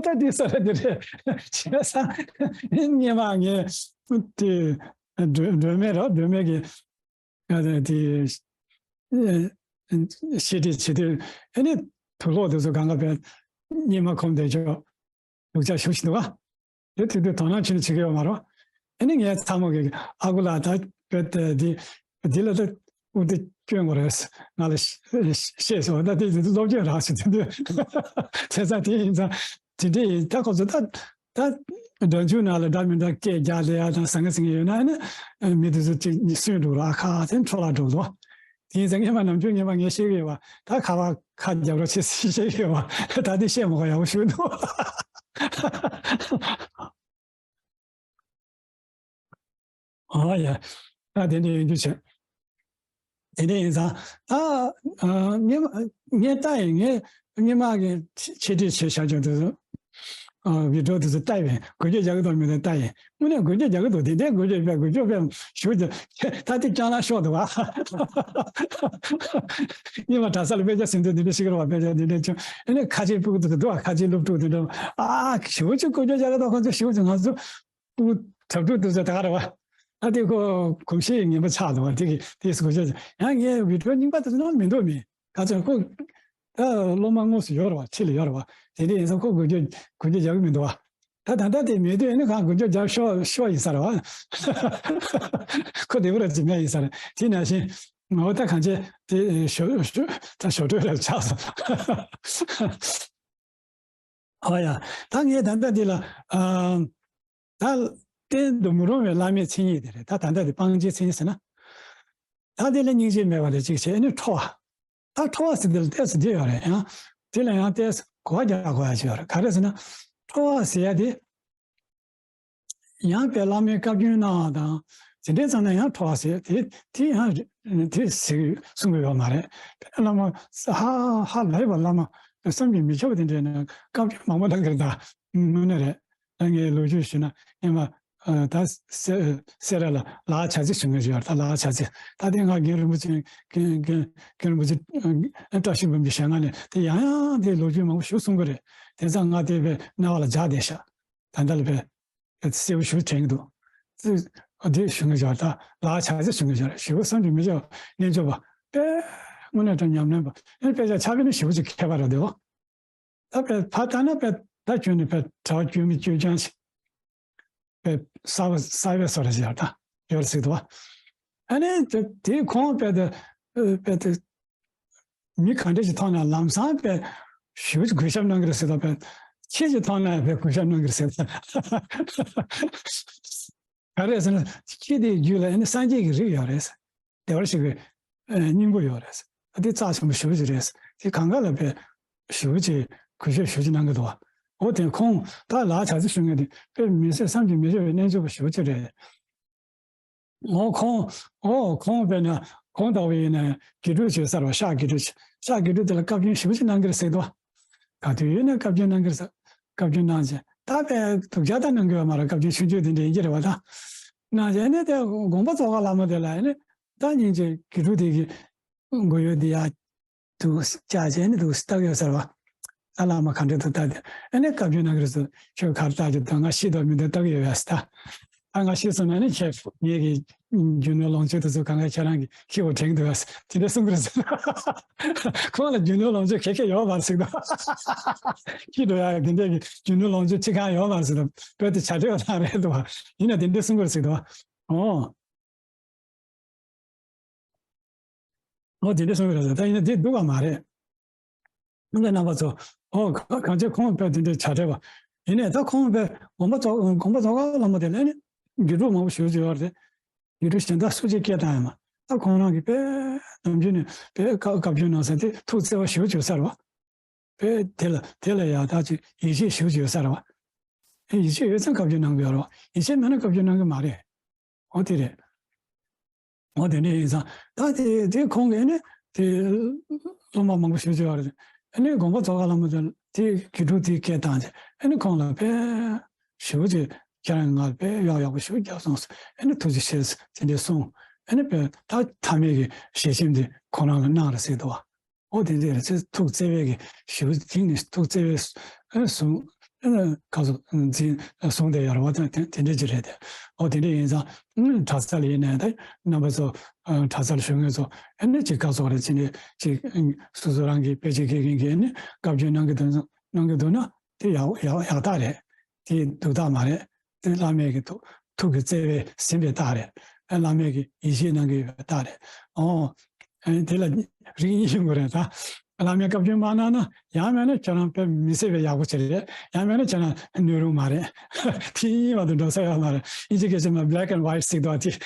ད་དེ་ས་ར་དེ་རེད། བྱས་ཙང་སྔོན་མ་ངས་དེ་སྒྲོལ་སྒྲོལ་མ་ར་སྒྲོལ་མ་གི་ཨ་དེ་བཤད་ཁྲིད་བྱེད་དུས་ཨ་ནི་དུག་ལོག་དེ་ཚོ་གང་ག་བས་སྔོན་མ་ཁོམ་དེ་ཅོག་སྡུག་ཅག་ཞུ་ཞིག་འདུག་ག་དེ་དུས་དུས་དོ་སྣང་ཆེན་པོ་བྱེད་ཀྱི་ཡོད་མ་རེད། ཨ་ནི་ངའི་ཚ་མོ་གིས་ཨ་ཁུ་ལགས་ད་བོད་དེ་འདི་འདི་ལ་ད་དབུ་དེ་སྐྱོན་དགོས་རེད། ང་ལ་བཤད་སོང་། ད་དེ་སློབ་སྦྱོང་རག་ཞིག་དེ་འདུག་བྱས་ཙང་དེ་ཡིན་ཙང་དེ་འདྲ་ཡིན། ད་ཁོ་ཚོ་ད་ད་འགྲམ་ཆུ་ནང་ལ་འདྲ་མི་འདྲ་སྐད་རྒྱག་བསྡད་ཡ་དང་ཟང་ངེ་ཟིང་ངེ་ཡོད་ན་ཨ་ནི་མི་དེ་ཚོ་གཅིག་གཉིས་སུན་འགྲོ་ར་ཁ་དེ་འཕྲོ་བརླག་འགྲོ་འདུག་དེ་ཡིན་ཙང་སྔོན་མ་ནམ་རྒྱུན་སྔོན་མ་ངས་བཤད་ཀྱི་ཡོད་པ། ད་ཁ་བ་ཁ་རྒྱབ་རོགས་བྱེད་ཟེར་བཤད་ཀྱི་ཡོད་པ། ད་དེ་བཤད་མ་དགོས་ཡག་པོ་ཞུ་འདུག་ཨ་ཡ། ད་དེ་འདྲ་ཡིན་རྒྱུ་བྱས། དེ་འདྲ་ཡིན་ཙང་ད་ངས་ངས་ལྟ་ཡིན། ངས་སྔོན་མ་གི་འཆད་ཁྲིད་བྱས་བཞག་ཀྱང་དེ་ཚོ་བི་ཌི་ཡོ་དེ་ཚོ་ལྟ་ཡིན། འགུལ་སྐྱོད་རྒྱག་གི་འདུག་མི་འདུག་ལྟ་ཡིན། དངོས་གནས་འགུལ་སྐྱོད་རྒྱག་གི་འདུག་དེ་འདྲའི་འགུལ་སྐྱོད་བྱས་འགུལ་སྐྱོད་བྱས་ཞུ་རྒྱུ་ད་དེ་རྐྱང་ལ་ཤོར་འདུག་བ། སྔོན་མ་གྲྭ་ས་ལ་དཔེ་ཆ་ཟིན་དུས་དེ་འདྲ་ཞིག་རེད་བ། དཔེ་ཆ་དེ་འདྲ་བྱུང་ཨ་ནི་ཁ་ཆེ་སྤུ་གུ་དེ་ཚོ་འདུག་བ། ཁ་ཆེ་སློབ་ཕྲུག་དེ་འདྲ་ཨ་ཞེ་པོ་ཅིག་འགུལ་སྐྱོད་རྒྱག་གི་འདུག་ཁོང་ཚོ་ཞེ་པོ་ཅིག་ང་ཚོ་སྤུ་གུ་དྲག་ཕྲུག་དེ་ཚོ་ད་ག་རེད་བ། ད་དེ་ཁོ་གོམས་གཤིས་ངན་པ་ཆགས་འདུག་བ། དེ་གི་དེ་སུ་གོ་ཆ་ཡང་ངའི་བི་ཌི་ཡོ་རྙིང་པ་དེ་ཚོ་ནང་མི་འདུག་མི་ག་ཚོད་ཁོ་ད་སློབ་མ་དངོས་སུ་ཡོད་རེད་བ། ཁྲིད་ལ་ཡོད་རེད་བ། དེ་འདྲ་ཡིན་ཙང་ཁོ་འགུལ་སྐྱོད་འགུལ་སྐྱོད་རྒྱག་གི་མི་འདུག་བ། ད་ད་ལྟ་དེ་མེད་དུས་ཨ་ནི་གང་འགུལ་སྐྱོད་རྒྱག་ཤོག་ཤོག་ཡིན་ས་རེད་བ། ཁོ་བདེ་པོ་ར་ཅིག་མེད་ཡིན་ས་རེད། དེ་ནང་བཞིན་ངོ་ད་གང་བྱས་དེ་ཞོ་ཞོ་ད་ཞོ་སྤྲོད་ར་ཆགས་སོང་། ཨ་ཡ། ད་ངས་ད་ལྟ་འདི་ལ་ཨ་ད་བསྟེན་དུ་མི་རུང་བའི་བླ་མའི་མཚན་ཉིད་དེ་རེད། ད་ད་ལྟ་འདི་སྤང་བྱའི་མཚན་ཉིད་ཟེར་ན། ད་འདི་ལ་སྙིང་རྗེ་མེད་པ་ལ་གཅིག་བྱས་ཨ་ནི་ཁྲོ་བ། ད་ཁྲོ་བ་ཟེར་འདི་ལ་ཏོག་ཙམ་འདི་ཡོད་རེད། ཡང་འདི་ལ་ཡང་ཏོག་ཙམ་གོ་བ་རྒྱག་དགོས་ཡ་ཅིག་ཡོད་རེད། ག་རེ་ཟེར་ན། ཁྲོ་བ་ཟེར་ཡ་དེ། ཡང་དཔེ་བླ་མའི་བཀའ་བཀྱོན་གནང་བ་དང་དེ་འདྲའི་ཙམ་ན་ཡང་ཁྲོ་བ་ཟེར་དེ་དེ་ཡང་དེ་ཟེར་གསུང་གི་ཡོད་མ་རེད། དཔེ་བླ་མ་ཧ་ཧ་ལས་པ་བླ་མ་བསམ་གྱིས་མི་ཁྱབ་པ་དེ་འདྲའི་ནང་བཀའ་བཀྱོན་མང་པོ་གནང་གི་རེད། ད་དངོས་གནས་རེད། ད་ངས་ལོ་རྒྱུས་ཞུས་ན་སྔོན་མ་ད་སེ་སེ་ར་ལ་ལགས་བྱ་ཚིག་ཞུ་མཁན་ཞིག་ཡོད་རེད། ད་ལགས་བྱ་ཚིག་ད་དེ་ང་རྒན་རིན་པོ་ཆེ་རྒན་རྒན་རྒན་རིན་པོ་ཆེ་བཀྲ་ཤིས་འབུམ་གྱི་ཞལ་སྔ་ནས་དེ་ཡང་ཡང་དེ་ལོ་རྒྱུས་མང་པོ་ཞུ་གསུང་གི་རེད། དེ་ཙང་ང་དེ་བས་རྣ་བ་ལ་འཇགས་བསྡད་ཤག་ད་ལྟ་ལ་བས་གསལ་པོ་ཞུ་དྲན་གྱི་འདུག་ཙི་ཨ་དེ་ཞུ་ངེས་བྱ་ད་ལགས་བྱ་ཚིག་ཞུ་ངེས་བྱ་ཞུ་བསམ་གྱིས་མི་ཁྱབ་རྣལ་འབྱོར་པ་དཔེ་དངོས་གནས་དྲང་ཉམས་ལེན་པ་ཨེ་དཔེ་ཆ་ཆ་བའི་ནི་ཞེ་པོ་ཅིག་མཁས་པ་རེད་དེ་བ། ད་དཔེ་ཕ་ད་ན་དཔེ་ད་ཁྱོད་ནི་དཔེ་གྲྭ་བ་སྐྱོན་མི་སྐྱོན་ཅང་ཞིག་དཔེ་གསར་པ་གསར་པའི་བཟོ་རེད་ཟེར་ད་ཡོད་རེད་ཟེར་གྱི་འདུག་བ། ཨ་ནི་དེ་དེ་ཁོང་དཔེ་དེ་དཔེ་དེ། མི་ག་འདྲ་ཞིག་མཐོང་ན་ལམ་སང་དཔེ་ཞེ་པོ་ཅིག་གུས་ཞབས་གནང་གི་རེད་ཟེར་དང་དཔེ་ཁྱི་ཞིག་མཐོང་ན་དཔེ་གུས་ཞབས་གནང་གི་རེད་ཟེར། ག་རེ་ཟེར་ན་ཁྱི་དེའི་རྒྱུད་ལ་ཨ་ནི་སངས་རྒྱས་ཀྱི་རིགས་ཡོད་རེད། བདེ་བར་གཤེགས་པའི་སྙིང་པོ་ཡོད་རེད། ཨ་དེ་རྩ་ཆེན་པོ་ཞེ་པོ་ཅིག་རེད། དེ་གང་ག་ལ་དཔེ་ཞེ་པོ་ཅིག་གུས་ཞབས་ཞེ་པོ་ཅིག་གནང་གི་འདུག་བ། འོ་དེ་ཁོང་ད་ལགས་བྱ་ཚིག་ཞུ་མཁན་དེ་དཔེ་མི་སེར་བསམ་གྱིས་མི་ཁྱབ་པའི་རྣལ་འབྱོར་པ་ཞེ་པོ་ཅིག་རེད། འོ་ཁོང་། འོ་ཁོང་དཔེར་ན་ཁོང་ལྟ་བུ་ཡིན་ན་དགེ་ཕྲུག་བྱེད་ས་རེད་བ། ཤག་དགེ་ཕྲུག་བྱེད། ཤག་དགེ་ཕྲུག་དེ་ལ་བཀའ་བཀྱོན་ཞེ་པོ་ཅིག་གནང་གི་རེད་ཟེར་གྱི་འདུག་བ། ག་དུས་ཡིན་ན་བཀའ་བཀྱོན་གནང་གི་རེད་ཟེར། བཀའ་བཀྱོན་གནང་བྱས་ད་དཔེ་སྡུག་ཅག་ད་གནང་གི་ཡོད་མ་རེད། བཀའ་བཀྱོན་ཆུང་ཆུང་དེ་འདྲ་ཡིན་གྱི་རེད་བ་ད། གནང་བྱས་ནས་དེ་དགོངས་པ་རྫོགས་ཁ་ལྷ་མོ་དེ་ལ་ཡིན་ན་ད་སྙིང་རྗེ་དགེ་ཕྲུག་དེ་གི་མགོ་ཡོད་དེ་ཡ། དུ་བཅག་བྱས་ནས་དུ་བལྟ་གི་ཡོད་ཟེར་བ། ད་བླ་མ་ག་འདྲ་འདུག་ལྟ་དེ་ཨ་ནི་བཀའ་བཀྱོན་གནང་གི་རེད་ཟེར། ཁྱོད་ག་རེ་ལྟ་རྒྱུ་དང་ང་ཤི་དང་མི་འདུག་ལྟ་གི་ཡོད་ཡ་ཟེར་ད། ཨ་ང་ཤི་སོང་ན་ནི་ཁྱེད་ངེད་ཀྱི་རྒྱུ་ནོར་ལོངས་སྤྱོད་དེ་ཚོ་གང་ག་ཁྱེད་རང་གི་ཁྱི་བོ་དྲན་གི་འདུག་ཡ་ཟེར་དེ་འདྲ་གསུང་གི་རེད་ཟེར། ཁོང་ལ་རྒྱུ་ནོར་ལོངས་སྤྱོད་ག་གེ་ཡོད་མ་རེད་ཟེར་གི་འདུག་ཁྱི་འགྲོ་ཡ་དེ་འདྲ་གི་རྒྱུ་ནོར་ལོངས་སྤྱོད་ཁྱི་གང་ཡོད་མ་རེད་ཟེར་གི་འདུག་བོད་དེ་བྱ་བྲལ་བ་ཐང་རེད་འདུག་བ། ཡིན་ན་དེ་འདྲ་གསུང་གི་རེད་ཟེར་གི་འདུག་བ། ཨོ། ཨོ་དེ་འདྲ་གསུང་གི་རེད་ཟེར། ད་ཡིན་ན་དེ་འདུག་ག་མ་རེད། ཨོ་ལས་རྣམ་པ་ཚོ། ཨོ་ག་གང་ཅི་ཁོང་དཔེ་དེ་འདྲའི་བྱ་བྲལ་བ། ཡིན་ནའི་ད་ཁོང་དཔེ་དགོངས་པ་རྫོགས་དགོངས་པ་རྫོགས་ཁ་ལྷ་མོ་དེ་ལ་ནི་དགེ་ཕྲུག་མང་པོ་ཞེ་པོ་ཅིག་ཡོད་རེད། དེ་དགེ་ཕྲུག་གཞན་དག་སུ་གཅིག་སྐད་བཏང་ཡོད་མ། ད་ཁོང་རང་གིས་དཔེ་ནམ་རྒྱུན་ནས་དཔེ་བཀའ་བཀའ་བཀྱོན་གནང་ས་དེ་ཐུགས་བརྩེ་བ་ཞེ་པོ་ཅིག་ཡོད་ས་རེད་བ། དཔེ་དེ་ལ་དེ་ལ་ཡ་ད་ཅིག་ཡིད་ཆེས་ཞེ་པོ་ཅིག་ཡོད་ས་རེད་བ། ཨེ་ཡིད་ཆེས་ཡོད་ཙང་བཀའ་བཀྱོན་གནང་གི་ཡོད་རེད་བ། ཡིད་ཆེས་མེད་ན་བཀའ་བཀྱོན་གནང་གི་མ་རེད། འོ་དེ་རེད། འོ་དེ་འདྲ་ཡིན་ཙང་ད་དེ་དེ་ཁོང་གིས་ནི་དེ་སློབ་མ་མང་པོ་ཞེ་པོ་ཅིག་ཡོད་རེད། ཨ་ནི་དགོངས་པ་རྫོགས་ཁ་ལྷ་མོ་དེ་དེ་དགེ་ཕྲུག་དེའི་སྐད་བཏང་རྗེས་ཨ་ནི་ཁོང་ལ་དཔེ་ཞེ་པོ་ཅིག་ཁྱེད་རང་ང་ལ་དཔེ་གཡག་ཡག་པོ་ཞེ་པོ་བརྒྱབ་སོང་ཟེར། ཨ་ནི་ཐུགས་རྗེ་ཆེ་ཟེར་དེ་འདྲ་གསུངས། ཨ་ནི་དཔེ་ད་མཐའ་མའི་གི་ཞལ་ཆེམས་དེ་ཁོང་རང་ལ་གནང་རེད་ཟེར་འདུག་བ། ཨོ་དེ་འདྲ་རེད། ཚེ་ཐུགས་བརྩེ་བའི་གི་ཞེ་པོ་གིང་ནས་ཐུགས་བརྩེ་བའི་ཨ་བཟུང་ཨ་ཁ་སོ་འཛིན་བཟུང་བསྡད་ཡོད་རེད་བ། དེ་དེ་འདྲ་ཅིག་རེད་དེ། ཨོ་དེ་འདྲ་ཡིན་ཙང་ཨ་གྲྭ་ས་ལ་ཡིན་ན་ད་རྣམ་པ་ཚོ་ཨ་གྲྭ་ས་ལ་བཞུགས་མཁན་ཚོ་ཨ་ནི་ཅིག་ཁ་སོ་རེད་ཅིག་ནས་ཅིག་ཨ་སོ་སོ་རང་གི་དཔེ་ཆ་མཁས་མཁན་གྱིས་ཨ་ནི་བཀའ་བཀྱོན་གནང་གི་འདུག་གནང་གི་འདུག་ན་དེ་ཡག་ཡག་ཡག་རྟགས་རེད། དེ་སྡུག་རྟགས་མ་རེད། དེ་བླ་མས་ཀྱི་ཐུགས་ཐུགས་ཀྱི་བརྩེ་བས་ཟིན་པའི་རྟགས་རེད། ཨ་བླ་མས་ཀྱི་ཡིད་ཆེས་གནང་གི་ཡོད་པའི་རྟགས་རེད། ཨོ། ཨ་དེ་ལ་རིགས་གཉིས་ཡོང་གི་རེད་ད། བླ་མས་བཀའ་བཀྱོན་མ་གནང་ན་ཡང་མེད་ན་ཁྱེད་རང་དཔེ་མི་སྲིད་པའི་ཡག་པོ་ཅིག་རེད། ཡང་མེད་ན་ཁྱེད་རང་ནོར་རུང་མ་རེད། དེ་གཉིས་མ་གཏོགས་འགྲོ་ས་ཡོད་མ་རེད། ཨིན་ཇི་སྐད་ཆ་ནང་black and white་ཟེར་འདུག་བ་དེ།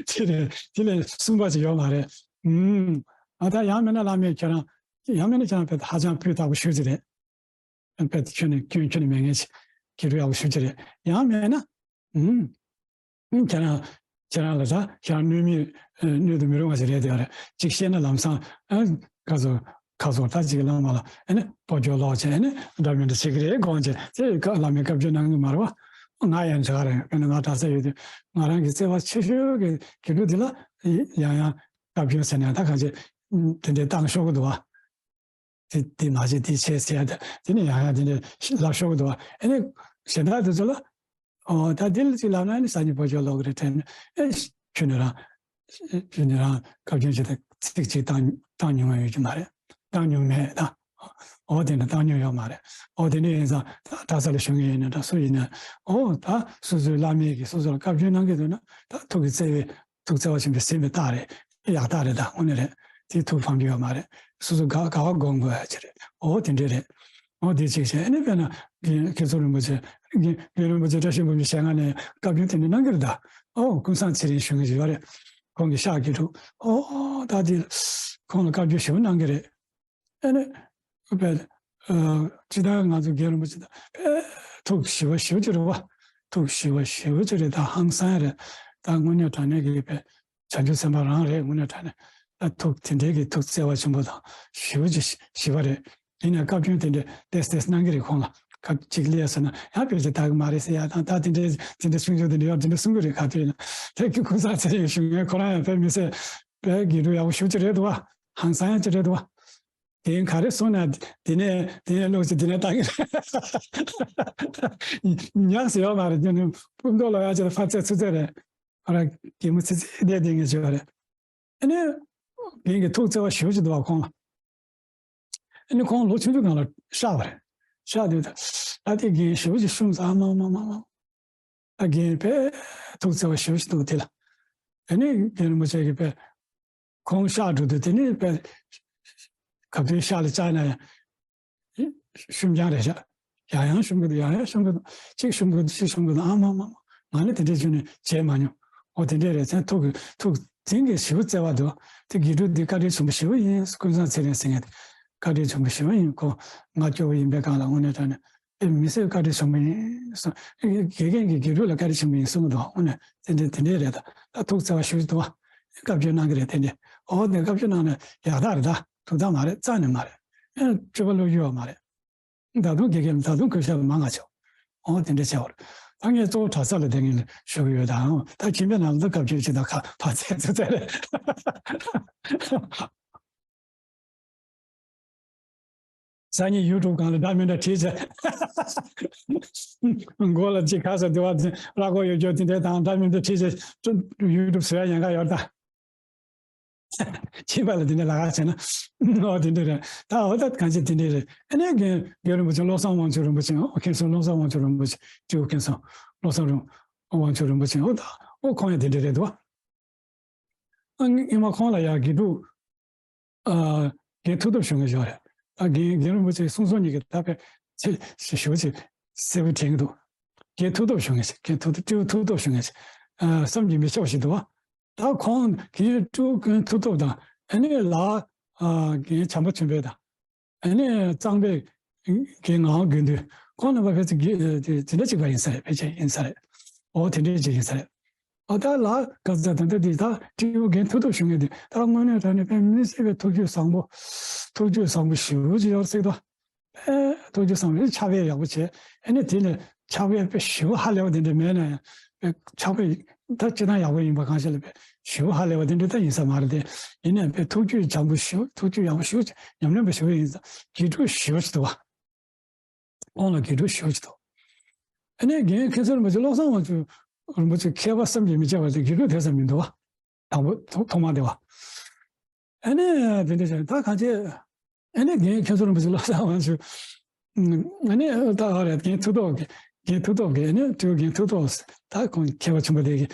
དེ་རེད། དེ་ལས་གསུམ་པ་ཅིག་ཡོད་མ་རེད། ཨུམ། ཨ་ད་ཡང་མེད་ན་བླ་མས་ཁྱེད་རང་ཡང་མེད་ན་ཁྱེད་རང་དཔེ་ཧ་ཅང་སྤུས་དག་པོ་ཞེ་པོ་ཅིག་རེད། དཔེ་ཁྱོན་ནས་སྐྱོན་ཁྱོན་ནས་མེད་མཁན་ཞིག་དགེ་ཕྲུག་ཡག་པོ་ཞེ་པོ་ཅིག་རེད། ཡང་མེད་ན། ཨུམ། ཨུམ། ཁྱེད་རང་ཁྱེད་རང་ལ་ད་ཁྱེད་རང་སྣོད་མེད་ཨ་སྣོད་དུ་མི་རུང་བ་ཞིག་རེད་དེ་རེད། གཅིག་བཤད་ན་ལམ་སང་ཨ་ཁ་སོ་ཁ་སོ་ད་ཅིག་བླ་མ་ལ་ཨ་ནི་སྤོ་སྐྱོར་ལོག་བྱས་ཨ་ནི་འདྲ་མི་འདྲ་བྱེད་ཀྱི་རེད་དགོངས་བྱས་ཚེ་བཀའ་བླ་མས་བཀའ་བཀྱོན་གནང་གི་མ་རེད་བ། ང་ཡང་འདྲ་རེད། དཔེར་ན་ང་གྲྭ་ས་ཡོད་དུས་ང་རང་གི་བརྩེ་བ་ཆེ་ཤོས་ཀྱི་དགེ་ཕྲུག་འདི་ལ་ཡང་ཡང་བཀའ་བཀྱོན་ཟེར་ནས་ད་གང་བྱེད་དེ་འདྲའི་བཏང་ཤོག་གི་འདུག་བ། དེ་དེ་མ་བྱེད་དེ་བྱེད་ཟེར་ཡ་དེ་དེ་ནི་ཡང་ཡང་དེ་འདྲ་ལབ་ཤོར་གི་འདུག་བ། ཨ་ནི་གཞན་དག་དེ་ཚོ་ལ་ཨོ་ད་དེ་ལ་ཅིག་ལབ་ན་ནི་སང་ཉིན་སྤོ་སྐྱོར་ལོག་གི་རེད་དྲན་ཨེ་ཁྱོད་ནི་རང་ཁྱོད་ནི་རང་བཀའ་བཀྱོན་བྱེད་དང་ཚིག་གཅིག་བཏང་བཏང་མྱོང་ཡོད་ཀྱི་མ་རེད། བཏང་མྱོང་མེད་ད། ཨོ་དེ་འདྲ་བཏང་མྱོང་ཡོད་མ་རེད། ཨོ་དེ་འདྲ་ཡིན་ཙང་ད་གྲྭ་ས་ལ་བཞུགས་མཁན་ཡིན་ན་འདྲ་སུ་ཡིན་ན་ཨོ་ད་སོ་སོའི་བླ་མས་ཀྱིས་སོ་སོ་ལ་བཀའ་བཀྱོན་གནང་གི་འདུག་ན་ད་ཐུགས་ཀྱི་བརྩེ་བས། ཐུགས་བརྩེ་བ་ཆེན་པོས་ཟིན་པའི་རྟགས་རེད། ཡག་རྟགས་རེད་ད་དངོས་གནས་རེད། དེ་ཐུགས་ཕམ་རྒྱུ་ཡོད་མ་རེད། སོ་སོ་དགའ་དགའ་བ་སྒོམ་དགོས་ཡ་ཅིག་རེད། འོ་དེ་འདྲས་རེད། འོ་དེ་ཅིག་བྱས་ཨ་ནི་དཔེར་ན་རྒན་མཁན་ཟུར་རིན་པོ་ཆེ་རྒན་རྒན་རིན་པོ་ཆེ་བཀྲ་ཤིས་ཕུན་ཚོགས་ཞལ་སྔ་ནས་བཀའ་བཀྱོན་དེ་འདྲ་གནང་གི་རེད་ད། ཨོ་ཀུན་བཟང་ཚེ་རིང་ཞུ་མཁན་ཞིག་ཡོད་རེད། ཁོང་གི་ཤག་གི་འདུག་ཨོ་ད་དེ་ཁོང་ལ་བཀའ་བཀྱོན་ཞེ་པོ་གནང་གི་རེད། ཨ་ནི། དཔེ། ཨ། ཅི་ལྟར་ང་ཚོ་རྒན་རིན་པོ་ཆེ་དང་དཔེ་ཐུགས་ཞི་བ་ཞེ་པོ་ཅིག་རེད་བ། ཐུགས་ཞི་བ་ཞེ་པོ་ཅིག་རེད་ད་ཧང་སང་རེད། ད་དངོས་གནས་དྲང་གནས་ཀྱི་དཔེ་བྱང་ཆུབ་སེམས་དཔའ་རང་རེད་དངོས་གནས་དྲང་གནས། ད་ཐུགས་དེ་འདྲའི་གི་ཐུགས་བརྩེ་བ་ཆེན་པོ་དང་ཞེ་པོ་ཅིག་ཞི་བ་རེད། ཡིན་ནའི་བཀའ་བཀྱོན་དེ་འདྲས་ཏེས་ཏེས་གནང་གི་རེད་ཁོང་ལ། ཁ་ཅིག་ལས་ཟེར་ན་ཡང་དཔེ་ཆ་ལྟ་གི་མ་རེད་ཟེར་ཡ་དང་ད་དེ་འདྲའི་དེ་འདྲའི་གསུང་ཆོས་དེ་འདྲ་ཡོད་དེ་འདྲ་གསུང་གི་རེད་ག་དུས་ཡིན་ན། དེ་གི་ཁུངས་ས་ཚེ་རིང་ཞུ་མཁན་ཁོ་རང་ཡང་དཔེ་མི་སྲིད་དཔེ་དགེ་ཕྲུག་ཡག་པོ་ཞེ་པོ་ཅིག་རེད་འདུག་བ། ཧང་སང་ཡག་ཅིག་རེད་འདུག་བ། དེ་ག་རེ་གསུངས་ན་དེ་ནས་དེ་ནས་ལོག་ཅིག་དེ་ནས་བཏང་གི་རེད། ཉག་ཟེར་ཡོད་མ་རེད་རྒྱུ་ནི་སྤུ་མདོག་ལོག་ཡག་ཅིག་ལ་ཕར་ཚད་ཚུར་ཚད་རེད། ཁོ་རང་གད་མོ་ཚིག་ཚིག་བསྡད་བསྡད་མཁན་ཅིག་ཡོད་རེད། ཨ་ནི་རྒན་གྱི་ཐུགས་བརྩེ་བ་ཞེ་པོ་ཅིག་འདུག་བ་ཁོང་ལ། ཨ་ནི་ཁོང་ལོ་ཆུང་ཆུང་སྒང་ལ་གཤགས་པ་རེད། གཤགས་དུས་ད་ཨ་དེ་རྒན་ཞེ་པོ་ཅིག་བཤུམས་ཙང་ཨ་མ་མ་མ་མ། ཨ་རྒན་དཔེ་ཐུགས་བརྩེ་བ་ཞེ་པོ་ཅིག་འདུག་དེ་ལ། ཨ་ནི་རྒན་རིན་པོ་ཆེ་གིས་དཔེ་ཁོང་གཤགས་འགྲོ་དུས་དེ་ནི་དཔེ་ག་དུས་ཤག་ལ་བཅར་ན་ཡང་བཤུམ་རྐྱང་རེད་ཤག་ཡང་ཡང་བཤུམ་གི་འདུག་ཡང་ཡང་བཤུམ་གི་འདུག་གཅིག་བཤུམ་གི་འདུག་གཅིག་བཤུམ་གི་འདུག་ཨ་མ་མ་མ། ང་ནི་དེ་འདྲའི་ཆུ་ནས་བྱས་མ་མྱོང་། འོ་དེ་འདྲས་རེད་ཚེ་ཐུགས་ཀྱི་ཐུགས་འཛིན་གྱི་ཞེ་པོ་བརྩེ་བ་འདུག་དེ་དགེ་ཕྲུག་འདི་བཀའ་དྲིན་ཆེན་པོ་ཞེ་པོ་ཡིན། ཀུན་བཟང་ཚེ་རིང་ཟེར་མཁན་དེ་བཀའ་དྲིན་ཆེན་པོ་ཞེ་པོ་ཡིན། ཁོ་ང་སྐྱོ་བོ་ཡིན་པའི་སྒང་ལ་དངོས་གནས་དྲང་གནས་དེ་མི་སྲིད་བཀའ་དྲིན་ཆེན་པོ་ཡིན་གསུངས། དགེ་རྒན་གྱིས་དགེ་ཕྲུག་ལ་བཀའ་དྲིན་ཆེན་པོ་ཡིན་གསུང་གི་འདུག་དངོས་གནས་དེ་འདྲས་དེ་འདྲས་རེད་ད། ད་ཐུགས་བརྩེ་བ་ཞེ་པོ་འདུག་བ། བཀའ་བཀྱོན་གནང་གི་རེད་དེ་འདྲས། འོ་དེ་བཀའ་བཀྱོན་གནང་ནས་ཡག་རྟགས་རེད་ད། སྡུག་རྟགས་མ་རེད་རྩ་ནས་མ་རེད། ཨེ་སྤྱོད་པ་བློ་ཡུལ་བ་མ་རེད། ད་དུང་དགེ་རྒན་ད་དུང་གུས་ཞབས་མང་ང་ཆེ། འོ་དེ་འདྲ་བྱས་པར། ད་ངས་གཙོ་བོ་གྲྭ་ས་ལ་བསྡད་མཁན་ལ་ཞུ་གི་ཡོད་དང་ད་ཁྱིམ་པའི་ནང་ལ་ད་བཀའ་བཀྱོན་བྱེད་དང་ཁ་ཕར་ཚད་ཚུར་ཚད་རེད། སང་ཉིན་ཡུ་ཊུབ་སྒང་ལ་འདྲ་མི་འདྲ་བྲིས་བྱས། མགོ་ལ་ཅིག་ཁ་ས་དེ་བ་ར་སྐོར་ཡོད་རྒྱུ་དེ་འདྲ་དང་འདྲ་མི་འདྲ་བྲིས་བྱས་ཡུ་ཊུབ་བཟོ་ཡ་ཉེན་ཁ་ཡོད་ད། ཁྱིམ་པ་ལ་དེ་འདྲ་ལབ་ཁ་བྱས་ན། ཨོ་དེ་འདྲ་རེད། ད་འོ་ད་གང་ཅི་དེ་འདྲ་རེད། ཨ་ནི་རྒན་རྒན་རིན་པོ་ཆེ་བློ་བཟང་དབང་ཕྱུག་རིན་པོ་ཆེ་ཨོ་མཁན་ཟུར་བློ་བཟང་དབང་ཕྱུག་རིན་པོ་ཆེ་སྤྲེའུ་མཁན་ཟུར་བློ་བཟང་རིན་དབང་ཕྱུག་རིན་པོ་ཆེ་ཨོ་ད་ཨོ་ཁོང་ཡང་དེ་འདྲ་རེད་འདུག་ཨ་སྔོན་མ་ཁོང་ལ་ཡང་དགེ་ཕྲུག་ཨ་རྒན་མཐུ་སྟོབས་ཞུ་མཁན་ཞིག་རེད། ད་རྒན་རྒན་རིན་པོ་ཆེ་གསུང་ཚོགས་གཉིས་ཀྱི་ད་དཔེ་ཚེ་ཞེ་པོ་ཅིག་གསལ་པོ་དྲན་གྱི་འདུག་རྒན་མཐུ་སྟོབས་ཞུ་མཁན་ཞིག་རྒན་མཐུ་སྤྲེའུ་མཐུ་སྟོབས་ཞུ་མཁན་ཞིག་ཨ་བསམ་གྱིས་མི་ཁྱབ་པ་ཞིག་འདུག་བ། ད་ཁོང་གིས་སྤྲེའུ་རྒན་མཐུ་སྟོབས་དང་ཨ་ནི་ལ་ཨ་རྒན་བྱམས་པ་ཆོས་འཕེལ་དང་ཨ་ནི་གཙང་པའི་རྒན་ངག་དབང་དགེ་འདུན་ཁོང་རྣམ་པ་ཕལ་ཆེར་དེ་འདྲ་གཅིག་པ་ཡིན་ས་རེད། ཕལ་ཆེར་ཡིན་ས་རེད། འོ་དེ་འདྲ་ཅིག་ཡིན་ས་རེད། ཨ་ད་ལ་ག་ཚ་ད་ལྟ་འདི་ད་སྤྲེའུ་རྒན་མཐུ་སྟོབས་ཞུ་མཁན་འདི་ད་དངོས་གནས་དྲང་གནས་དཔེ་མི་སྲིད་པའི་ཐུགས་རྒྱུད་བཟང་པོ། ཐུགས་རྒྱུད་བཟང་པོ་ཞེ་པོ་ཅིག་ཡོད་སྲིད་དོ། ཨེ་ཐུགས་རྒྱུད་བཟང་པོ་ཕྱག་དཔེ་ཡག་པོ་བྱས་ཨ་ནི་དེ་ནས་ཕྱག་དཔེ་དཔེ་ཞེ་པོ་ཧ་ལས་པ་དེ་འདྲ་མེད་ན་ཡང་དཔེ་ཕྱག་དཔེ་ ད་སྤྱིར་བཏང་ཡག་པོ་ཡིན་པ་གང་ཞིག་ལ་བས་ཞུ་ཧ་ལས་པ་དེ་འདྲ་ད་ཡིན་ས་མ་རེད་དེ། ཡིན་ནའི་བས་ཐུགས་རྒྱུད་བྱང་པོ་ཞུ་ཐུགས་རྒྱུད་ཡག་པོ་ཞུ་ཉམས་ལེན་པ་ཞུ་ཡིན་ས་དགེ་ཕྲུག་ཞུ་ཞིག་འདུག་བ། ཁོང་ལ་དགེ་ཕྲུག་ཞུ་ཞིག་འདུག་ཨ་ནི་རྒན་མཁན་ཟུར་རིན་པོ་ཆེ་བློ་བཟང་དབང་ཕྱུག་རིན་པོ་ཆེ་མཁས་པ་བསམ་གྱིས་མི་ཁྱབ་པ་དེ་དགེ་ཕྲུག་དེ་ཙམ་མི་འདུག་བ། དང་པོ་ཐོག་ཐོག་མ་དེ་བ། ཨ་ནི་དེ་འདྲ་བྱས་ད་གང་བྱས། ཨ་ནི་རྒན་མཁན་ཟུར་རིན་པོ་ཆེ་བློ་བཟང་དབང་ཕྱུག་ཨ་ནི་ད་ཨ་རེད། རྒན་མཐུ་སྟོབས་ཀྱི་རྒན་མཐུ་སྟོབས་ཀྱི་ཨ་ནི་དུ་རྒན་མཐུ་སྟོབས་ད་ཁོང་མཁས་པ་ཆེན་པོ་དེ་གི་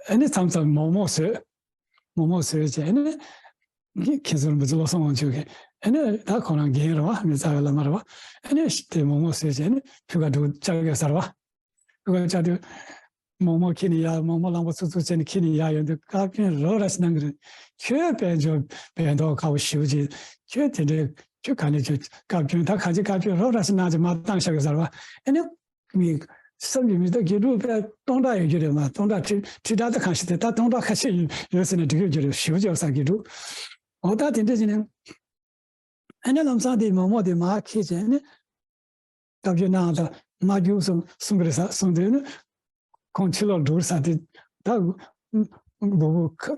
ཨ་ནི་མཚམས་མཚམས་མོག་མོག་བཟོས། མོག་མོག་བཟོས་བྱས་ཨ་ནི་མཁན་ཟུར་རིན་པོ་ཆེ་བློ་བཟང་དབང་ཕྱུག་གི་ཨ་ནི་ད་ཁོ་རང་རྒན་རེད་བ། མི་ཚ་བའི་བླ་མ་རེད་བ། ཨ་ནི་དེ་མོག་མོག་བཟོས་བྱས་ཨ་ནི་ཕུ་ག་འགྲོ་བཅར་གི་ཟེར་བ། ཁོ་ཅག་དེ་མོག་མོག་ཁྱེར་ནས་ཡར་མོག་མོག་གླང་པོ་ཚུགས་ཚུགས་བྱས་ནས་ཁྱེར་ནས་ཡར་ཡོང་དུས་བཀའ་བཀྱོན་རོབ་ར་ཞིག་གནང་གི་རེད། ཁྱོད་དཔལ་འབྱོར་བས་མདོག་ཁ་བོ་ཞེ་པོ་ཅིག་ཁྱོད་དེ་འདྲའི་ཁྱོད་ག་ནས་ཁྱོད་བཀའ་བཀྱོན་ད་ག་ཅི་བཀའ་བཀྱོན་རོབ་ར་ཞིག་གནང་ཅིག་མ་བཏང་ཤག་གི་ཟེར་བ། ཨེ་ནི་མི་བསམ་གྱིས་མི་ཁྱབ། དགེ་ཕྲུག་དཔེ་སྟོང་ཕྲག་ཡོད་རྒྱུ་རེད་མ། སྟོང་ཕྲག་ཁྲི་ཁྲི་ཕྲག་ད་གང་ཞིག་དེ་ད་སྟོང་ཕྲག་ཁ་ཤས་ཡོད་ཟེར་ན་འགྲིག་ཡོད་རྒྱུ་རེད། ཞེ་པོ་ཅིག་ཡོད་ས་དགེ་ཕྲུག་འོ་ད་དེ་འདྲ་བྱས་ནས། ཨ་ནི་ལམ་སང་དེ་མོག་མོག་དེ་མར་ཁྱེར་བྱས་ནི། བཀའ་བཀྱོན་གནང་དང་མ་རྒྱུག་གསུང་གསུང་གི་རེད་ཟེར་གསུངས་དུས་ནི། ཁོང་ཕྱི་ལོགས་འགྲོ་གི་རེད་ཟེར་དེ། ད་སྡུག་པོ་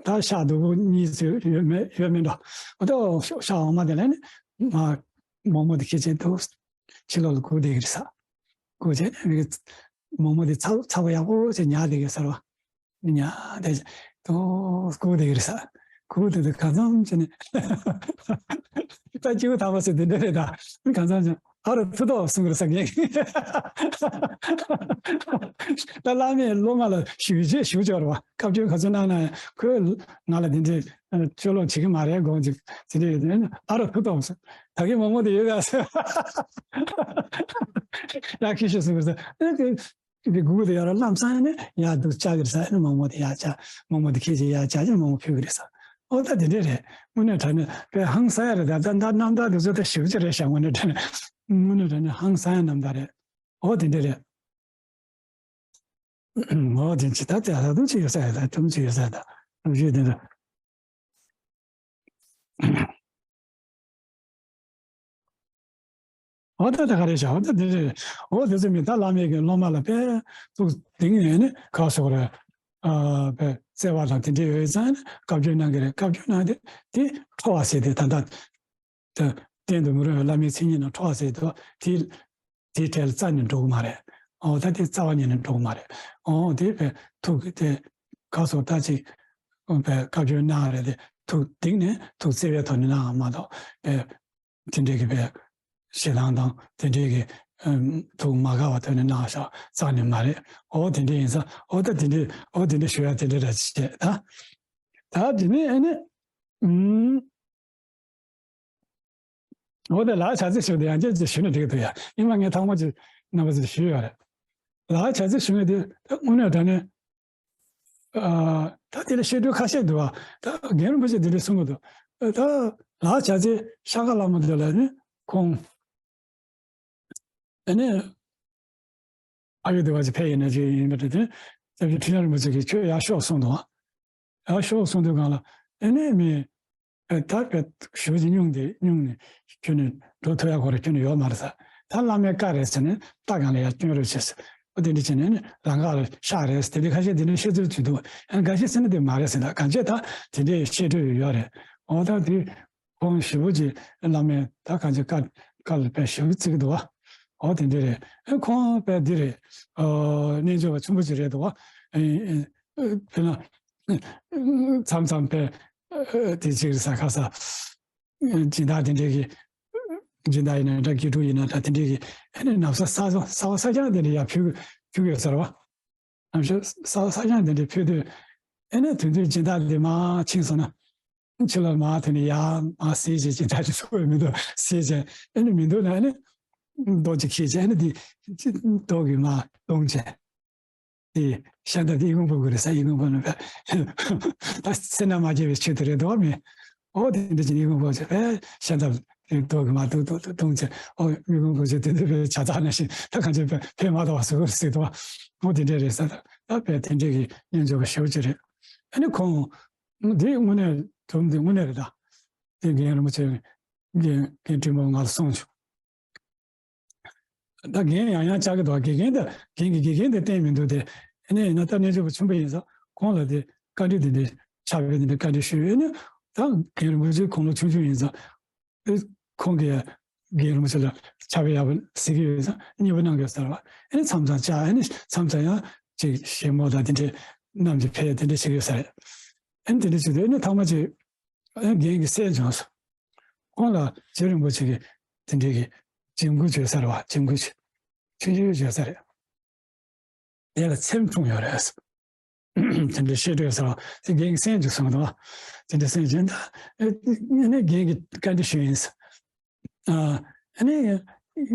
ད་ཤག་སྡུག་པོ་གཉིས་ཚོད་ཡོད་མེད་ཡོད་མེད་འགྲོ། འོ་ད་ཤག་འོ་མ་དེ་ལ་ནི་མ་མོག་མོག་དེ་ཁྱེར་བྱས་འདུག་ཕྱི་ལོགས་ལ་སྒུག་བསྡད་ཀྱི་རེད་ཟེར། སྒུག་བྱས་ནི་མོག་མོག་དེ་ཚ་ཚ་པོ་ཡག་པོ་བྱས་ཉར་བསྡད་ཀྱི་ཟེར་བ། ཉ་དེ་དུ་སྐུ་དེ་རེད་ས། སྐུ་དེ་དུ་གང་འཚམ་བྱས་ནས་ད་སྐྱེ་བོ་ཐར་པ་ཟེར་དེ་འདྲ་རེད། ད་གང་འཚམ་བྱས་ཨ་རོ་ཐུ་ཐོག་གསུང་གི་རེད་ས་རྒན། ད་བླ་མས་སློབ་མ་ལ་ཞུ་རྗེས་ཞུ་ཆོག་རེད་བ། བཀའ་བཀྱོན་ག་ཚོད་གནང་ན་ཁོས་ང་ལ་དེ་འདྲའི་སྤྱོད་ལོག་བྱེད་ཀྱི་མ་རེད། དགོངས་ཅིག་དེ་འདྲ་ཡོད་དེ་ཨ་རོ་ཐུ་ཐོག་ཟེར། ད་གིན་མོག་མོག་དེ་ཡོད་ག་ཟེར། ཡ་ཁྱི་ཤི་གསུང་གི་རེད་ས། དེ་སྒུག་དེ་ཡར་ལམ་སང་ནས་ཡར་འདུག་བཅར་གི་རེད་ཟེར། ཨ་ནི་མོག་མོག་དེ་ཡར་བཅར། མོག་མོག་དེ་ཁྱེར་བྱས་ཡར་བཅར་བྱས་མོག་མོག་ཕུལ་གི་རེད་ཟེར། ཨོ་ད་དེ་འདྲས་རེད། དངོས་གནས་དྲང་གནས་དཔེ་ཧང་སང་ཡ་རེད། ད་ད་ད་རྣམ་ཐར་དེ་ཚོ་ད་ཞིབ་ཅིག་རེད་ཤག་དངོས་གནས་དྲང་གནས། དངོས་གནས་དྲང་གནས་ཧང་སང་ཡ་རྣམ་ཐར་རེད། ཨོ་དེ་འདྲས་རེད། ཨོ་དེ་ཅི་ད་དེ་ད་དུང་ཅི་ཡོད་ས་རེད། ད་དུང་ཅི་ཡོད་ས་རེད། ད་རྣམ་དཔྱོད་དེ་འདྲ། འོ་ད་ད་ག་རེ་བྱ། འོ་ད་འདི་རེད། འོ་དེ་ཚོ་མི་ད་བླ་མའི་གི་སློབ་མ་ལ་དཔེ་ཐུགས་གཏིང་ནས་ནི་ག་སོགས་རེད། ཨ་དཔེ་བརྩེ་བ་དང་དེ་འདྲ་ཡོད་ཙང་ནི་བཀའ་བཀྱོན་གནང་གི་རེད། བཀའ་བཀྱོན་གནང་དེ་དེ་ཁྲོ་བ་ཟེར་དེ་ད་ལྟ་དེ་གཏན་དུ་མི་རུང་བའི་བླ་མའི་མཚན་ཉིད་རྣམས་ཁྲོ་བ་ཟེར་དུས་དེ་དེའི་གྲལ་རྩ་ནས་འགྲོ་གི་མ་རེད། འོ་ད་དེ་རྩ་བ་ཉིད་ནས་འགྲོ་གི་མ་རེད། འོ་དེ་དཔེ་ཐུགས་ཀྱི་དེ་ག་སོགས་ད་ཅིག་དཔེ་བཀའ་བཀྱོན་གནང་རེད་དེ་ཐུགས་གཏིང་ནས་ཐུགས་བརྩེ་བའི་ཐོག་ནས་གནང་བ་མ་གཏོགས་དཔེ་དེ་འདྲའི་གི་དཔེ་ཞེ་སྡང་དང་དེ་འདྲའི་གི་ཨམ་ཐུགས་མ་དགའ་བ་ཐོག་ནས་གནང་བཞག་རྩ་ནས་མ་རེད། འོ་དེ་འདྲ་ཡིན་ཙང་འོ་ད་དེ་འདྲའི་འོ་དེ་འདྲ་ཞུ་ཡ་དེ་འདྲ་རེད་བྱས་ད། ད་དེ་ནས་ཨ་ནི་ཨུམ། འོ་དེ་ལག་བྱ་ཚིག་ཞུ་དེ་ཡང་ཅི་ཅི་ཞུ་ན་འགྲིག་གི་འདུག་ཡ། ཨིན་མ་ངས་ཐོག་མ་ཅིག་རྣམ་པ་ཚོ་ཞུས་ཡོད་རེད། ལག་བྱ་ཚིག་ཞུ་མཁན་དེ་ད་དངོས་གནས་དྲང་གནས་ཨ་ད་དེ་ལ་བཤད་སྲོལ་ཁ་ཤས་འདུག་བ། ད་རྒན་རིན་པོ་ཆེ་དེ་འདྲ་གསུང་གི་འདུག་ད་ལག་བྱ་ཚིག་ཤ་ཁ་ལ་མོ་དེ་ལ་ནི་ཁོང་ཨ་ནི་ཨ་ཡོ་དེ་བ་ཅིག་ཕེབས་ཡིན་ན་ཅིག་ཡིན་པ་དེ་དེ་སྐྱབས་རྗེ་ཁྲི་བྱང་རིན་པོ་ཆེ་གིས་ཁྱོད་ཡར་ཤོག་གསུངས་འདུག་བ། ཡར་ཤོག་གསུངས་དུས་སྒང་ལ་ཨེ་ནས་མི་ཨེ་ད་བས་ཞུ་ཅིག་སྙུང་དེ་སྙུང་ནས་ཁྱོད་ནས་འགྲོ་ཐུབ་ཡག་གོ་རེ་ཁྱོད་ནས་ཡོད་མ་རེད་ས། ད་བླ་མའི་བཀའ་རེད་ཟེར་ནས་ལྟ་སྒང་ལ་ཡར་སྐྱོན་རོགས་བྱེད་ཟེར། ཨོ་དེ་འདྲ་བྱས་ནས་ནི་ལམ་ཁ་ལ་ཤག་རེད་ཟེར། དེ་འདྲ་ཁ་ཤས་དེ་འདྲ་བཤད་ཚུལ་ཚུལ་འདུག་ཨ་འགའ་ཤས་ཟེར་ན་དེ་མ་རེད་ཟེར། ད་གང་བྱས་ད་དེ་འདྲའི་བཤད་སྲོལ་ཡོད་རེད། ཨོ་ད་དེ་ཁོང་ཞེ་པོ་ཅིག་བླ་མའི་ད་གང་བྱས་བཀའ་བཀའ་ལ་དཔེ་ཞེ་པོ་བརྩི་གི་འདུག་བ། ཨོ་དེ་འདྲ་རེད། ཨེ་ཁོང་དཔེ་འདི་རེད། ཨོ་རྣལ་འབྱོར་པ་ཆེན་པོ་ཅིག་རེད་འདུག་བ། ཨེ་ཨེ་དཔེར་ན། མཚམས་མཚམས་པས་དེ་ཅིག་ས་ཁ་ས་སྦྱིན་བདག་དེ་འདྲས་ཀྱི་སྦྱིན་བདག་ཡིན་ན་འདྲ་དགེ་ཕྲུག་ཡིན་ན་འདྲ་དེ་འདྲས་ཀྱི་ཨ་ནི་ན་བཟའ་ས་ས་བ་ས་རྐྱང་དེ་འདྲས་ཡར་ཕུལ་ཕུལ་ཡོད་ཟེར་བ། ན་བཟའ་ས་བ་ས་རྐྱང་དེ་འདྲས་ཕུལ་དུས་ཨ་ནི་དེ་དུས་སྦྱིན་བདག་དེ་མར་ཕྱིན་སོང་ན་ཕྱི་ལ་མར་དེ་ནས་ཡར་མར་ཟས་བྱས་སྦྱིན་བདག་དེ་ཚོ་མི་འདུག་ཟས་བྱས་ཨ་ནི་མི་འདུག་ན་ཨ་ནི་རྡོ་གཅིག་ཁྱེར་བྱས་ཨ་ནི་དེ་རྡོ་གིས་མར་བརྡུངས་བྱས། དེ་ཤ་འདབས་དེ་ཨི་ཁུང་བུ་གུ་རེད་ས། ཨི་ཁུང་བུ་ནི་བས་ད་སེར་སྣ་མ་སྐྱེ་བའི་ཆེད་དུ་རེད་དོ་མི། ཨོ་དེ་འདྲ་ཅིག་ཨི་ཁུང་བུ་ཅིག་བས་ཤ་འདབས་དེ་རྡོ་གིས་མར་རྡུང་རྡུང་རྡུང་རྡུང་བྱས། ཨོ་ཨི་ཁུང་བུ་ཅིག་དེ་འདྲ་བས་བྱ་ཚ་ན་ཞིག་ད་གང་ཅི་བས་ཕེབས་མ་ཐོག་ཟེར་གི་རེད་ཟེར་དོ། ཨོ་དེ་འདྲ་རེད་ས། ད་བས་དེ་འདྲ་གི་སྙན་འཇེབས་པ་ཞེ་པོ་ཅིག་རེད། ཨ་ནི་ཁོང་འདི་དངོས་གནས་དུམ་འདི་དངོས་གནས་རེད། ད་དེ་རྒན་རིན་པོ་ཆེ་རྒན་རྒན་དྲིན་པོ་ང་ལ་གསུངས་བྱུང་། ད་རྒན་ཡང་ཡང་བཅར་གི་འདུག་དགེ་རྒན་དེ་རྒན་གྱི་དགེ་རྒན་དེ་བསྟན་མི་འདུག་དེ། ཨ་ནི་ཡིན་ན་ད་རྣལ་འབྱོར་པ་ཆེན་པོ་ཡིན་ཙང་ཁོང་ལ་དེ་བཀའ་འདྲི་དེ་འདྲའི་ཕྱག་དཔེ་དེ་འདྲའི་བཀའ་འདྲི་ཞུས། ཨ་ནི་ད་རྒན་རིན་པོ་ཆེ་དགུང་ལོ་ཆུང་ཆུང་ཡིན་ཙང་ཨ་ཁོང་གིས་རྒན་རིན་པོ་ཆེ་ལ་ཕྱག་དཔེ་ཡག་པོ་གཟིགས་ཀྱི་ཡོད་ཙང་མཉེས་པོ་གནང་གི་ཡོད་ས་རེད་བ། ཨ་ནི་མཚམས་མཚམས་བཅར། ཨ་ནི་མཚམས་མཚམས་ཡང་ཅིག་བཞད་མོ་དང་དེ་འདྲའི་མནའམ་ཅིག་ཕུལ། དེ་འདྲ་བྱེད་ཀྱི་ཡོད་ས་རེད། ཨ་ནི་དེ་འདྲ་བྱེད་དུས་ཨ་ནི་ཐོག་མ་ཅིག་ཨ་ནི་རྒན་གྱིས་གསན་བྱུང་སོང་། ཁོང་ལ་རྗེ་རིན་པོ་ཆེ་གིས་དེ་འདྲའི་གི་འཇིམ་སྐུལ་བྱས་ས་རེད་བ། འཇིམ་སྐུལ་བྱས། ཆུང་ཆུང་བྱས་ས་རེད། དེ་ལ་ཚེམས་འཁྲུངས་ཡོད་རེད། དེ་འདྲའི་བཤད་སྲོལ་ཟེར་བ་དེ་རྒན་གྱིས་གསན་བྱུང་སོང་། དེ་འདྲ་གསན་བྱུང་། ད་ཨ་ནི་རྒན་གྱིས་བཀའ་འདྲི་ཞུས་ཡིན། ཨ་ནི་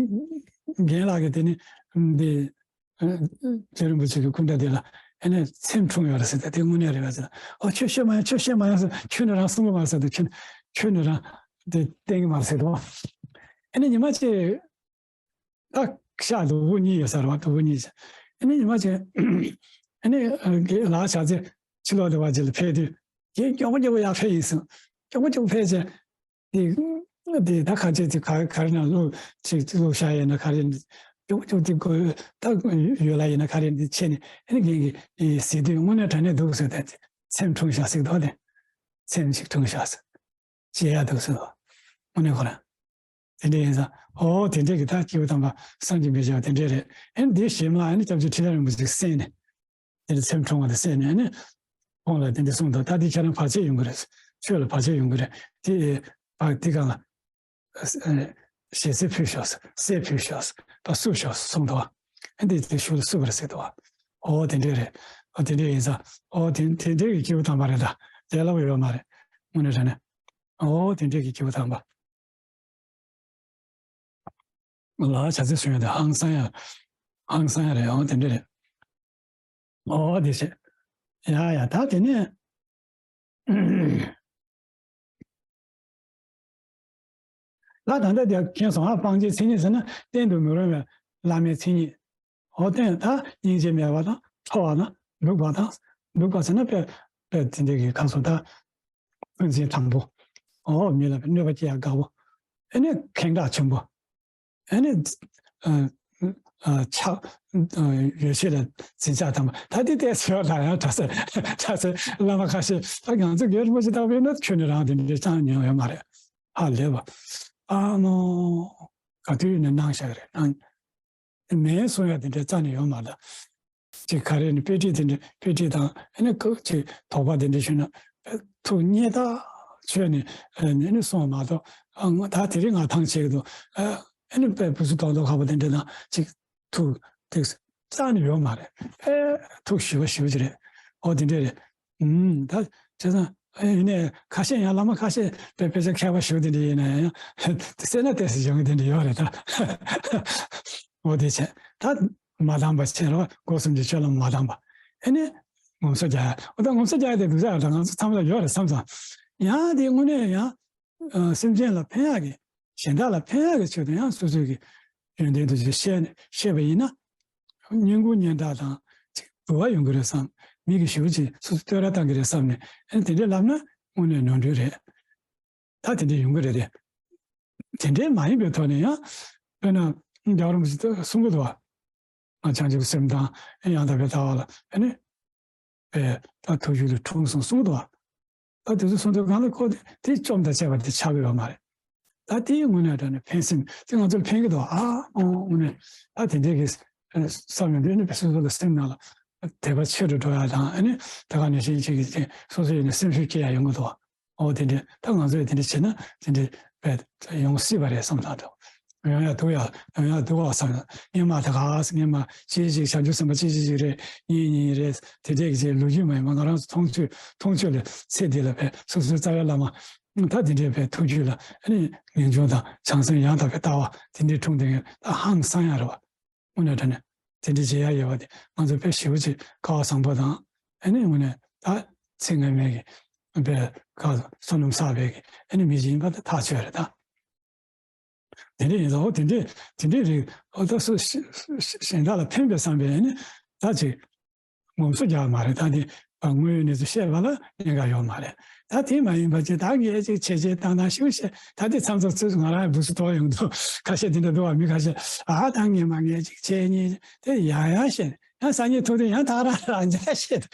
རྒན་ལགས་ཀྱིས་དེ་ནི་འདི་རྗེ་རིན་པོ་ཆེ་གི་སྐུ་འདྲ་དེ་ལ་ཨ་ནི་ཚེམས་འཁྲུངས་ཡོད་རེད་ཟེར། ད་དེ་དངོས་གནས་རེད་པས་ཟེར། ཨོ་ཁྱོད་བཤད་མ་ཡོང་། ཁྱོད་བཤད་མ་ཡོང་ཟེར། ཁྱོད་ནི་རང་གསུང་གི་མ་རེད་ཟེར། ད་ཁྱོད་ཁྱོད་ནི་རང་དེ་བསྟན་གི་མ་རེད་ཟེར། དེ་ཨ་ནི་ཉི་མ་གཅིག་ད་ཤག་དུ་བུ་གཉིས་ཡོད་ས་རེད་བ། དུ་བུ་གཉིས་ཡོད་ས། ཨ་ནི་ཉི་མ་གཅིག་ཨ་ནི་ལགས་བྱ་ཚེ་ཕྱི་ལོགས་དེ་བ་ཅིག་ལ་ཕེབས་དུས་རྒན་མགྱོགས་པོ་མགྱོགས་པོ་ཡར་ཕེབས་ཡིན་སོང་། མགྱོགས་པོ་མགྱོགས་པོ་ཕེབས་བྱས་དེ་དེ་ད་ཁ་ཆེ་དེ་ག་ག་རེ་ན་བླུག་ཅིག་བླུག་བཞག་ཡིན་ན་ག་རེ་མགྱོགས་པོ་མགྱོགས་དེ་དགོས། ད་ཡོད་ལ་ཡིན་ན་ག་རེ་འདི་ཆེ་ནས་ཨ་ནི་རྒན་གྱིས་གཟིགས་དུས་དངོས་གནས་དྲང་གནས་འདུག་ཟེར། ད་ཚེམས་འཁྲུངས་ཤག་ཟེར་འདུག་དེ། ཚེམས་ཤིག་འཁྲུངས་ཤག་ཟེར། བྱེད་ཡག་འདུག་ཟེར་བ། དངོས་གནས་ཁོ་རང་། དེ་འདྲ་ཡིན་ཙང་ཨོ་དེ་འདྲས་ཀྱི་ད་སྐྱེས་བུ་དམ་པ་སངས་རྒྱས་མི་བྱ་བ་དེ་འདྲས་རེད། ཨེ་འདི་ཞེས་མ་ཨ་ནི་སྐྱབས་རྗེ་ཁྲི་བྱང་རིན་པོ་ཆེས་གསན་ནས། དེ་འདྲ་ཚེམས་འཁྲུངས་པ་དེ་གསན་ནས་ཨ་ནི་ཁོང་ལ་དེ་འདྲ་གསུངས་འདུག། ད་འདི་ཁྱེད་རང་བར་ཆད་ཡོང་གི་རེད། ཆོས་ལ་བར་ཆད་ཡོང་གི་རེད། དེ་བར་འདི་གང་ལ་ཞལ་ཟས་ཕུལ་ཤོག། ཟས་ཕུལ་ཤོག། ད་བསུ་ཤོག་གསུངས་འདུག། ཨ་འདི་དེ་ཤུལ་ལ་བསུ་བ་རེད་ཟེར་འདུག། ཨོ་དེ་འདྲས་རེད། ཨོ་དེ་འདྲས་ཡིན་ཙང་ཨོ་དེ་དེ་འདྲས་ཀྱི་སྐྱེས་བུ་དམ་པ་རེད། ད་དེ་ལབ་ཡོད་མ་རེད། དངོས་གནས་དྲང་གནས། ཨོ་དེ་འདྲས་ཀྱི་སྐྱེས་བུ་དམ་པ། ལ་བྱ་ཚིག་སུ་ཡོད་དེ་ཧང་སང་ཡ། ཧང་སང་ཡ་རེད། ཨོ་དེ་འདྲ་རེད། ཨོ་དེ་བྱས། ཡ་ཡ་ད་དེ་ནས། ད་ད་ལྟ་དེ་མཁྱེན་སོང་ཨ། སྤང་བྱའི་མཚན་ཉིད་ཟེར་ན་བསྟན་དུ་མི་རུང་བའི་བླ་མའི་མཚན་ཉིད། ཨོ་བསྟན་ད་སྙིང་རྗེ་མེད་པ་དང་ཁྲོ་བ་དང་སྡུག་པ་དང་སྡུག་པ་ཟེར་ན་དཔེ་དཔེ་དེ་འདྲ་གི་གང་སོང་ད། ཀུན་མཁྱེན་དྲང་པོ། ཨོ་མི་ལ་གནོད་པ་སྐྱེལ་ཡག་དགའ་བོ། ཨེ་ནས་ཁེངས་དྲེགས་ཆེན་པོ། ཨེ་ནས་ཆགས་ཡོ་བྱད་ལ་འཛིན་ཆགས་དང་པོ་ད་དེ་ལྟས་ཟེར་བ་ལ་ཡང་གྲྭ་ས་གྲྭ་ས་བླ་མ་ཁ་ཤས་ད་ང་ཚོ་རྒན་རིན་པོ་ཆེ་ལྟ་བུ་ཡིན་ན་ཁྱོད་ནི་རང་དེ་འདྲའི་ཅང་ཉན་ཡོད་མ་རེད། ཧ་ལས་པ། ཨ་མོ། ག་དུས་ཡིན་ན་གནང་བཞག་གི་རེད། གནང་། མེད་གསུང་ཡ་དེ་འདྲ་རྩ་ནས་ཡོད་མ་རེད། ཅིག་ག་རེ་ནི་དཔེ་ཁྲིད་དེ་འདྲ་དཔེ་ཁྲིད་དང་ཨ་ནི་ཁ་ཅིག་དོགས་པ་དེ་འདྲ་ཞུས་ན་ཐུགས་མཉེས་ཐག་ཆོད་ནས་ཨ་ནི་གསུང་བ་མ་གཏོགས་ཨ་ང་ད་དེ་རིང་ང་ཐང་ཆད་ཀྱི་འདུག། ཨ་ནི་དཔེ་བུ་སུ་དོག་དོག་ཁ་པོ་དེ་འདྲ་དང་ཅིག་ཐུགས་དེ་རྩ་ནས་ཡོད་མ་རེད། ཨེ་ཐུགས་ཞི་བ་ཞི་བ་ཅིག་རེད། ཨོ་དེ་འདྲ་རེད། ཨུམ། ད་བྱས་ཙང་ཨེ་ཡིན་ནའི་ཁ་ཤས་ཡང་བླ་མ་ཁ་ཤས་དཔེ་དཔེ་ཆ་མཁས་པ་ཞིག་དེ་འདྲ་ཡིན་ན་ཡང་སེར་སྣ་ཏོག་ཙམ་ཡོང་གི་དེ་འདྲ་ཡོད་རེད་ད། འོ་དེ་བྱས་ད་མ་དང་པ་བྱས་རོགས་སྒོ་གསུམ་གྱི་སྤྱོད་ལམ་མ་དང་པ། ཨེ་ནས་ངོམས་སོ་རྒྱག་ཡ། འོ་ད་ངོམས་སོ་རྒྱག་ཡ་དེ་སྡུག་ཅག་ད་ང་ཚོ་ཚང་མ་ལ་ཡོད་རེད་བསམ་ཙང་། ཡང་དེ་དངོས་གནས་ཡང་སེམས་ཅན་ལ་ཕན་ཡག་གི་གཞན་དག་ལ་ཕན་ཡག་གི་ཆེད་དུ་ཡང་སོ་སོའི་གི་ཡོན་ཏན་དུ་ཅིག་བཤད་བཤད་པ་ཡིན་ན། བསྙེན་བཀུར་སྙན་གྲགས་དང་ཅིག་འབུལ་བ་ཡོང་གི་རེད་བསམ། མི་གི་ཞེ་པོ་ཅིག་སོ་སོ་བསྟོད་ར་བཏང་གི་རེད་བསམ་ནས་ཨ་ནི་དེ་འདྲས་ལབ་ན་དངོས་གནས་ནོར་འཁྲུལ་རེད། ད་དེ་འདྲས་ཡོང་གི་རེད་དེ། དེ་འདྲས་མ་ཡིན་པའི་ཐོག་ནས་ཡང་དཔེར་ན་རྒྱལ་བ་རིན་པོ་ཆེས་གསུང་གི་འདུག་བ། ང་བྱང་ཆུབ་སེམས་དང་ཡང་དག་པའི་ལྟ་བ་ལ་ཨ་ནི། པས་ད་ཐུགས་རྒྱུད་ལ་འཁྲུངས་སོང་གསུངས་འདུག་བ། ད་དེ་ཚོ་གསུང་དུས་གང་ལ་ཁོ་དེ་དེ་བཅོམ་དང་བཅས་པ་དེ་ཆགས་ཀྱི་ཡོད་མ་རེད། ད་དེའི་ངོས་ནས་དྲང་ནས་ཕན་སེམས་དེ་ང་ཚོར་ཕན་གྱི་འདུག་ཨ། ཨོ་དངོས་གནས་ད་དེ་འདྲའི་གི་བསམ་ཡོང་དུས་ནི་སོ་སོ་ལ་སེམས་ནང་ལ་དད་པ་ཆེ་རུ་འགྲོ་ཡ་དང་ཨ་ནི་ད་ག་ནང་བཞིན་ཅིག་གི་ཅིག་སོ་སོ་ཡིན་ན་སེམས་ཤུགས་སྐྱེ་ཡ་ཡོང་གི་འདུག་བ། ཨོ་དེ་འདྲས་ད་ང་ཚོས་དེ་འདྲས་བྱས་ན་དེ་འདྲས་བས་ཡོང་སྲིད་པ་རེད་བསམ་ཐག་འདུག། ཡོང་ཡ་འདུག་ཡ། ཡོང་ཡ་འདུག་བ་བསམ་ཡ། སྔན་མ་ད་ག་སྔན་མ་ཅི་ཞིག་བྱང་ཆུབ་སེམས་དཔའ་ཅི་ཞིག་རེད། གཉིས་གཉིས་རེད། དེ་འདྲས་ཀྱི་ཅིག་ལོ་རྒྱུས་མ་ཡིན་པ་ང་རང་ཚོ་མཐོང་ཆོས་མཐོང་ཆོས་ལ་ཚེ་འདི་ལ་བས་སོ་སོའི་རྩ་བའི་བླ་མ་ད་དེ་འདྲས་བས་ཐུགས་རྒྱུད་ལ་ཨ་ནི་ངེས་འབྱུང་དང་བྱང་སེམས་ཡང་དག་པའི་ལྟ་བ་དེ་འདྲས་འཁྲུངས་བསྡད་མཁན་ད་ཧང་སང་ཡ་རེད་བ། དངོས་གནས་དྲང་གནས་དེ་འདྲའི་བྱེད་ཡ་ཡོད་པ་དེ་ང་ཚོ་དཔེ་ཞེ་པོ་ཅིག་སྐལ་བ་བཟང་པོ་དང་ཨ་ནི་དངོས་གནས་ད་ཚེ་སྔ་མའི་གི་དཔེ་ག་བསོད་ནམས་བསགས་པའི་གི་ཨ་ནི་མི་ཞིག་ཡིན་པ་དེ་ཐག་ཆོད་རེད་ད། དེ་འདྲ་ཡིན་ཙང་འོ་དེ་འདྲས་དེ་འདྲས་རེད། འོ་ད་སུ་གཞན་དག་ལ་ཕན་པའི་བསམ་པའི་ཨ་ནི་ད་ཅིག་ངོམས་སོ་རྒྱག་མ་རེད། ད་དེ་དངོས་ཡོད་གནས་ཚུལ་བཤད་པ་ལ་གནད་འགག་ཡོད་མ་རེད། ད་དེ་མ་ཡིན་པ་ཅིག་ད་ངས་ཅིག་བྱས་བྱས་བཏང་བཏང་ཞིག་བཤད་ད་དེ་མཚམས་མཚམས་ཚུལ་ང་རང་བུ་སུ་དོག་ཡོང་འདུག་ཁ་ཤས་དེ་འདྲ་འདུག་བ། མི་ཁ་ཤས་ཨ་ད་ངས་མ་ངས་ཅིག་བྱས་ཉིན་དེ་ཡང་ཡང་བཤད་ ཡང་སང་ཉིན་ཐུག་དུས་ཡང་ད་རང་རང་འཇགས་བཤད།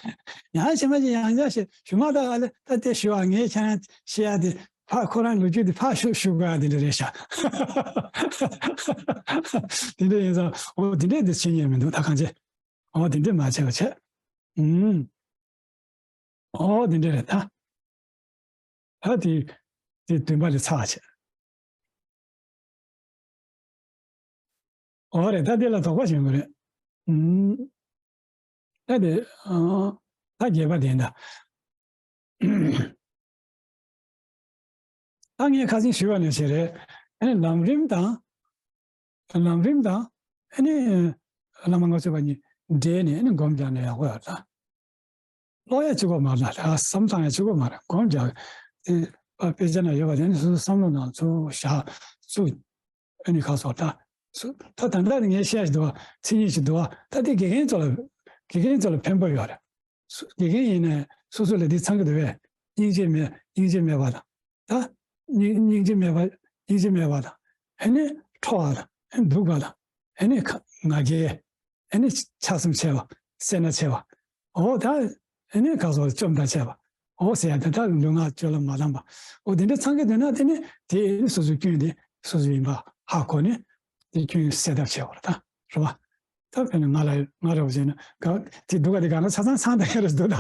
ཡང་ཕྱི་མ་ཅིག་ཡང་འཇགས་བཤད། ཞུ་མ་ད་ག་ལེ། ད་དེ་ཞུ་བ་ངས་ཁྱེད་རང་བཤད་ཡ་དེ་ཕ་ཁོ་རང་ལོ་རྒྱུས་དེ་ཕ་ཞུ་ཞུ་དགོས་ཡ་དེ་འདྲ་རེད་ཤག་དེ་འདྲ་ཡིན་ཙང་འོ་དེ་འདྲས་དེ་བྱེད་ཉན་མི་འདུག་ད་གང་བྱེད། འོ་དེ་འདྲས་མ་བྱེད་པ་བྱེད། ཨུམ། འོ་དེ་འདྲས་རེད་ད། ད་དེ་དེ་བདུན་པ་ལས་ཚར་བ་བྱེད། འོ་རེད། ད་འདི་ལ་དོགས་པ་བྱེད་དགོས་རེད། ཨུམ། ད་དེ་ཨ་ད་བརྒྱད་པ་དེ་ཡིན་ད། ད་ངས་ཁ་སང་ཞུས་པ་ནང་བཞིན་རེད། ཨ་ནི་ལམ་རིམ་དང་། ལམ་རིམ་དང་། ཨ་ནི་བླ་མ་ལྔ་མཆོད་པ་གཉིས་འབྲེལ་ནས་ཨ་ནི་སྒོམ་རྒྱག་ན་ཡག་པོ་ཡོད་ད། ཀློག་ཡ་གཅིག་པོ་མ་རེད་ལ། བསམ་བཏང་ཡ་གཅིག་པོ་མ་རེད། སྒོམ་རྒྱག་དེ་དཔེ་ཆ་ན་ཡོད་པ་དེ་ནི་སོ་སོའི་བསམ་བློ་ནང་ཚུར་བཞག་ཚུར། ཨ་ནི་ཁ་སོགས་ད། སུ་ད་ད་ལྟ་ནི་ངས་བཤད་བཞིན་འདུག་བ། མཚན་ཉིད་ཅིག་འདུག་བ། ད་དེ་དགེ་རྒན་ཚོ་ལ་དགེ་རྒན་ཚོ་ལ་ཕན་པོ་ཡོད་རེད། སུ་དགེ་རྒན་ཡིན་ནའི་སོ་སོ་ལ་འདི་ཚང་གི་འདུག་བས། སྙིང་རྗེ་མེད་སྙིང་རྗེ་མེད་པ་དང་། ད་སྙིང་སྙིང་རྗེ་མེད་པ་སྙིང་རྗེ་མེད་པ་དང་། ཨ་ནི་ཁྲོ་བ་དང་། ཨ་ནི་སྡུག་པ་དང་། ཨ་ནི་ཁ་ང་རྒྱལ། ཨ་ནི་ཆགས་སེམས་ཆེ་བ། སེར་སྣ་ཆེ་བ། འོ་ད་ཨ་ནི་ག་སོགས་བཅོམ་ཐབས་ཆེ་བ། འོ་ཟེར་ཡ་དེ་ད་ལུས་ངག་སྤྱོད་ལམ་མ་དྭངས་པ། འོ་དེ་འདྲ་ཚང་གི་འདུག་ན་དེ་ནི་དེ་ནི་སོ་སོའི་སྐྱོན་དེ་སོ་སོ་ཡིན་པ་ཧ་གོ་ནས་དེ་སྐྱོན་སེལ་ཐབས་བྱེད་དགོས་རེད་ད། རེད་བ། ད་དཔེར་ན་ང་ལ་ང་རེད་བ་ཟེར་ན་ག་དེ་སྡུག་ག་དེ་ག་ན་ཆ་ཚང་ཚང་ད་ཡ་རེད་འདུག་ད།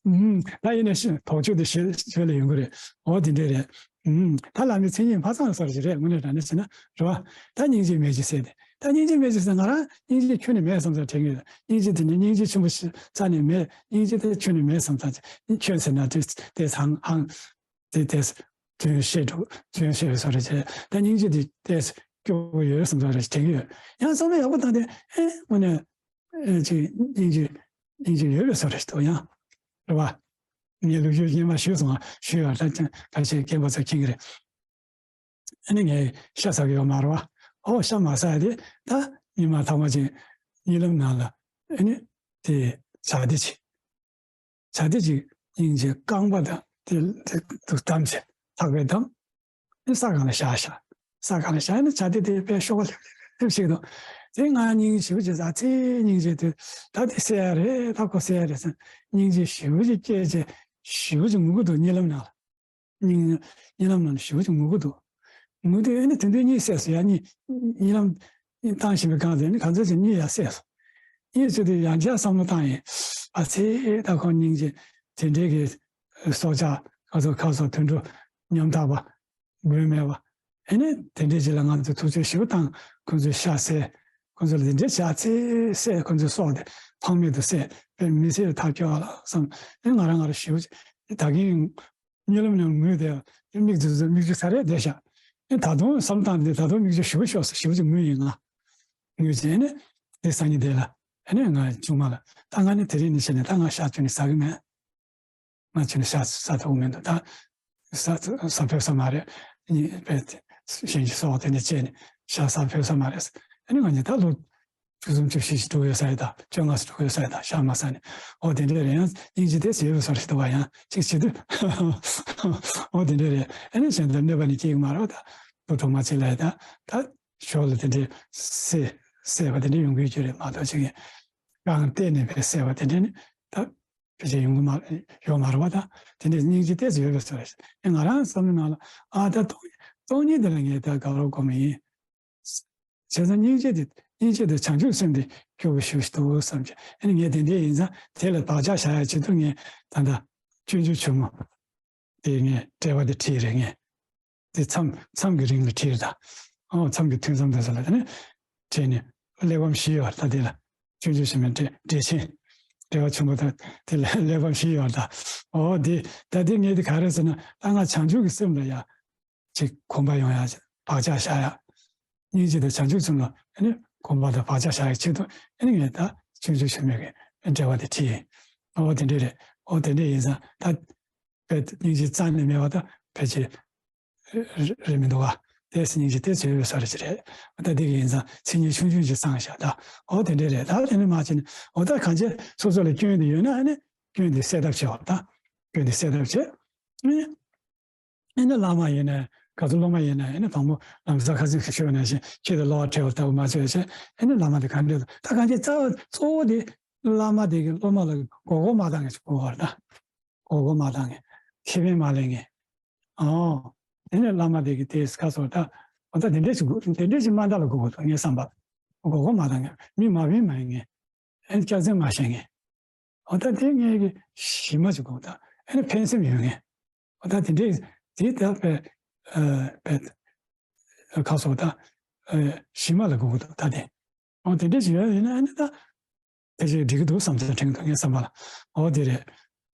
ཨུམ། ད་ཡིན་ན་ཤི་དོགས་གཅོད་དེ་ཞེ་ཞེ་ལ་ཡོང་གི་རེད། འོ་དེ་འདྲ་རེད། ཨུམ། ད་ལམ་གྱི་མཚན་ཉིད་ཕ་ཚང་ལ་སོགས་ཞིག་རེད། དངོས་གནས་དྲང་གནས་བྱས་ན་རེད་བ། ད་སྙིང་རྗེ་མེད་ཅེས་ཟེར་ཏེ། ད་སྙིང་རྗེ་མེད་ཅེས་ཟེར་ང་རང་སྙིང་རྗེ་ཁྱོན་ནས་མེད་བསམ་ས་དྲན་གྱི་ཡོད། སྙིང་རྗེ་དེ་ནི་སྙིང་རྗེ་ཆེན་པོ་ཞིག་རྩ་ནས་མེད། སྙིང་རྗེ་དེ་ཁྱོན་ནས་མེད་བསམ་ས་ཁྱོན་ཟེར་ན་དེ་དེ་ཚང་ཧང་དེ་དེ་དོན་ཤེས་འགྲོ་དོན་ཤེས་པའི་བཟོ་འདྲ་བྱས། ད་སྙིང་རྗེ་དེ་དེ་སྐྱོ་བོ་ཡོད་བསམ་བཟོ་འདྲ་དྲན་གྱི་ཡོད། ཡང་བསམ་བློ་ཡག་པོ་བཏང་སྟེ་ཨེ་དངོས་གནས། ཨེ་ཅིག་སྙིང་རྗེ་སྙིང་རྗེ་ཡོད་པའི་བཟོ་འདྲ་ཞིག་འདུག་ཡང་། རེད་བ། ངས་ལོ་རྒྱུས་སྙན་མ་ཞུས་སོང་ཞུས་ཡོད་ད་ཅང་ཁ་ཤས་རྒན་པ་ཚོས་མཁྱེན་གྱི་རེད། ཨ་ནི་ངས་ཤ་ཟ་གི་ཡོད་མ་རེད་བ། ཨོ་ཤ་མ་ཟ་ཡ་དེ་ད་ཉི་མ་ཐ་མ་ཅིག་གཉིད་ལམ་ནང་ལ་ཨ་ནི་དེ་བྱ་དེ་ཅིག་བྱ་དེ་ཅིག་སྙིང་རྗེ་རྐང་པ་དང་དེ་དེ་དུ་བསྡམས་བྱས་ཐག་པས་བསྡམས། ཨ་ནི་ས་སྒང་ལ་བཞག་བཞག་ས་སྒང་ལ་བཞག་ནས་བྱ་དེ་དེ་དཔེ་ཤོག་ལེབ་ལེབ་ལེབ་ཞིག་འདུག་དེ་ང་སྙིང་རྗེ་ཞེ་པོ་ཅིག་ཟ་ཚེ་སྙིང་རྗེ་དེ་ད་དེ་བསད་ཡ་རེད། ད་ཁོ་བསད་ཡ་རེད་ཟེར་སྙིང་རྗེ་ཞེ་པོ་ཅིག་སྐྱེས་བྱས་ཞེ་པོ་ཅིག་ངུ་གི་འདུག་གཉིད་ལམ་ནང་ལ། གཉིད་གཉིད་ལམ་ནང་ཞེ་པོ་ཅིག་ངུ་གི་འདུག་ངུ་དུས་ཨ་ནི་དེ་དུས་གཉིད་སད་སོང་ཡ། གཉིད་གཉིད་ལམ་བཏང་བཞིན་པའི་སྒང་དེ་ནི་གང་ཚོད་ཅིག་གཉིད་ཡ་སད་སོང་། གཉིད་སད་དུས་ཡང་བསྐྱར་བསམ་བློ་བཏང་ཡིན། ཨ་ཙི་ད་ཁོང་སྙིང་རྗེ་དེ་འདྲའི་གི་སྲོག་ཆགས་ག་ཚོད་ག་ཚོད་དུད་འགྲོ་ཉམ་ཐག་པ་མགོན་མེད་པ། ཨ་ནི་དེ་འདྲའི་ཅིག་ལ་ང་ཚོས་ཐུགས་རྗེ་ཞེ་པོ་བཏང་། ཁོང་ཚོས་ཤ་བསད། ཁོང་ཚོ་ལ་དེ་འདྲའི་བྱ་ཚེ་བསད། ཁོང་ཚོའི་སྲོག་དེ་ཕངས་མེད་དུ་བསད། དཔེ་མི་ཚེ་ཐག་སྐྱོ་བ་ལ་བསམ། ཨ་ནི་ང་རང་ང་རང་ཞེ་པོ་ཅིག་ད་གིན་གཉིད་ལམ་ནང་ངུས་བསྡད་ཡོད། མིག་ཆུ་མིག་ཆུ་ཚ་རེ་བསྡད་ཤག་ཨེ་ད་དུང་བསམ་སྟངས་འདི་ད་དུང་མིག་ཆུ་ཞེ་པོ་ཤོར་སོང་། ཞེ་པོ་ཅིག་ངུས་ཡིན་ང་། ངུས་བྱས་ནས་དེ་སང་ཉིན་དེ་ལ་ཨ་ནི་ང་ཆུང་མ་ལ་ད་ང་ནི་དེ་རིང་ནས་བྱས་ནས་ད་ང་ཤ་ཁྱོན་ནས་ཟ་གི་མེད། ང་ཁྱོན་ནས་ཤ་ཟ་ཐུབ་མི་འདུག་ད་ཟ་ཟ་ཕོད་ས་མ་རེད། ཨ་ནི་དཔེ་གཞན་གྱི་སྲོག་དེ་ནས་བཅད་ནས་ཤ་ཟ་ཕོད་ས་མ་རེད། ཨ་ནི་ང་གཉིས་ད་ལོ་བཅུ་གསུམ་བཅུ་བཞི་ཞིག་འགྲོ་གི་ཡོད་ས་རེད། ད་བཅོ་ལྔ་ཞིག་འགྲོ་གི་ཡོད་ས་རེད། ད་ཤ་མ་ཟ་ནས། འོ་དེ་འདྲས་རེད། ཡང་སྙིང་རྗེ་དེ་ཟེར་བའི་བཟོ་ཞིག་འདུག་བ། ཡང་གཅིག་བྱེད་དུས་འོ་དེ་འདྲས་རེད། ཨ་ནི་གཞན་དག་གནོད་པ་ནི་སྐྱེལ་གི་མ་རེད། ད་བུ་གྲོགས་མ་གཅིག་ལ་ཡ་ད་ད་ཞོར་ལ་དེ་འདྲས་བསད་བསད་པ་དེ་འདྲས་ཡོང་གི་ཡོད་ཀྱི་རེད་མ་གཏོགས་ཅིག་གིས་རྐང་བལྟས་ནས་བས་བསད་པ་དེ་འདྲས་ནི་ད་ཕལ་ཆེར་ཡོང་གི་མ་ཡོད་མ་རེད་བ། ད་དེ་འདྲས་སྙིང་རྗེ་ཏོག་ཙམ་ཡོད་པའི་བཟོ་རེད། ཨ་ནི་ང་རང་བསམ་བློའི་ནང་ལ་ཨ་ད་སྟོང་སྟོང་ཉིད་དེ་ལ་ངས་ད་དགའ་རབ་སྒོམ་ཡིན། བྱས་ཙང་སྙིང་རྗེ་དེ་སྙིང་རྗེ་དེ་བྱང་ཆུབ་སེམས་དེ་སྐྱོ་པོ་ཞེ་པོ་ཞིག་འདུག་བསམ་གྱི། ཨ་ནི་ངས་དེ་འདྲས་ཡིན་ཙང་དེ་ལ་བག་ཆགས་བཞག་ཡ་ཆེད་དུ་ངས་ད་ལྟ་སྤྱོད་འཇུག་ཆེན་མོ་དེ་ངས་འགྲེལ་པ་དེ་བྲིས་རེད། ངས་དེ་མཚམས་མཚམས་ཀྱི་རིང་ལ་བྲིས་རེད་ད། ཨོ་མཚམས་ཀྱི་ཐུན་མཚམས་དེ་ཚོ་ལ་དེ་ནས་བྲིས་ནས་གླེགས་བམ་བཞི་ཡོད་རེད་ད། དེ་ལ་སྤྱོད་འཇུག་ཆེན་མོའི་འགྲེལ་འགྲེལ་ཆེན་འགྲེལ་པ་ཆེན་པོ་ད་དེ་ལ་གླེགས་བམ་བཞི་ཡོད་རེད་ད། ཨོ་དེ་ད་དེ་ངས་དེ་ག་རེ་ཟེར་ན་ད་ང་བྱང་ཆུབ་ཀྱི་སེམས་ལ་ཡ། ཅིག་གོམས་པ་ཡོང་ཡ། བག་ཆགས་བཞག་ཡ། སྙིང་རྗེ་དང་བྱང་ཆུབ་སེམས་ལ་ཨ་ནི་གོམས་པ་དང་བག་ཆགས་བཞག་ཡ་ཆེད་དུ་ཨ་ནི་ངས་ད་སྤྱོད་འཇུག་ཆེན་མོའི་གི་འགྲེལ་པ་དེ་བྲིས་ཡིན། ཨོ་དེ་འདྲས་རེད། ཨོ་དེ་འདྲས་ཡིན་ཙང་ད་དཔེ་སྙིང་རྗེ་རྩ་ནས་མེད་པ་ད་ཕལ་ཆེར་རེད་མི་འདུག་ག་དེ་སྙིང་རྗེ་དེ་བྱེད་འོས་ས་རེད་ཅི་རེད། ད་དེ་གི་ཡིན་ཙང་མཚན་ཉིད་ཆུང་ཆུང་ཅིག་ཚང་བཞག་ད། ཨོ་དེ་འདྲས་རེད། ད་དེ་ནས་མ་བྱས་ནས་ཨོ་ད་གང་བྱས་སོ་སོ་ལ་སྐྱོན་དེ་ཡོད་ན་ཨ་ནི་སྐྱོན་དེ་སེལ་ཐབས་བྱེད་པ་ད། སྐྱོན་དེ་སེལ་ཐབས་བྱེད། ཨ་ནི། ཨེ་ནི་བླ་མ་ཡིན་ནའི་ ག་ཚོད་སློབ་མ་ཡིན་ན་ཡང་ནི་དང་པོ་ལམ་སང་ཁ་སང་ཞུས་པ་ནང་བཞིན་ཁྱེད་དང་སློབ་པ་བྲལ་བ་ལྟ་བུ་མ་བྱས་བྱས་ཨ་ནི་བླ་མ་དེ་ག་འདྲས་ད་གང་ཅི་རྩ་བ་གཙོ་བོ་དེ་བླ་མ་དེ་གི་སློབ་མ་ལ་མགོ་སྐོར་མ་བཏང་མཁན་ཞིག་དགོས་པ་རེད་ད། མགོ་སྐོར་མ་བཏང་མཁན། ཁེ་ཕན་མ་ལེན་མཁན། ཨོ། དེ་ནས་བླ་མ་དེ་གི་དེ་སྐབས་སུ་ད་འོ་ད་དེ་འདྲས་ཞིག་དགོས་དེ་འདྲས་ཞིག་མ་འདྲ་ལ་དགོས་དགོས་ཐུག་ངའི་བསམ་པ་མགོ་སྐོར་མ་བཏང་མཁན་མི་མ་བིན་མ་ཡིན་མཁན། ཨེ་སྐྱག་རྫུན་མ་བཤད་མཁན། འོ་ད་དེ་ངས་གི་གཞི་མ་ཅིག་དགོས་ད་ཨེ་ནི་ཕན་སེམས་ཡོད་མཁན། འོ་ད་དེ་འདྲས་དེ་ད་པའི་ཨ་པའི་ཁ་སོགས་ད་ཨ་གཞི་མ་ལ་དགོས་ཀྱི་འདུག་ད་དེ། འོ་དེ་འདྲས་ཞིག་ཡོད་ཡིན་ན་ཨེ་ནི་ད་དེ་ཞིག་འགྲིག་གི་འདུག་བསམ་ཚུལ་དྲན་གྱི་འདུག་ངའི་བསམ་པ་ལ། འོ་དེ་རེད།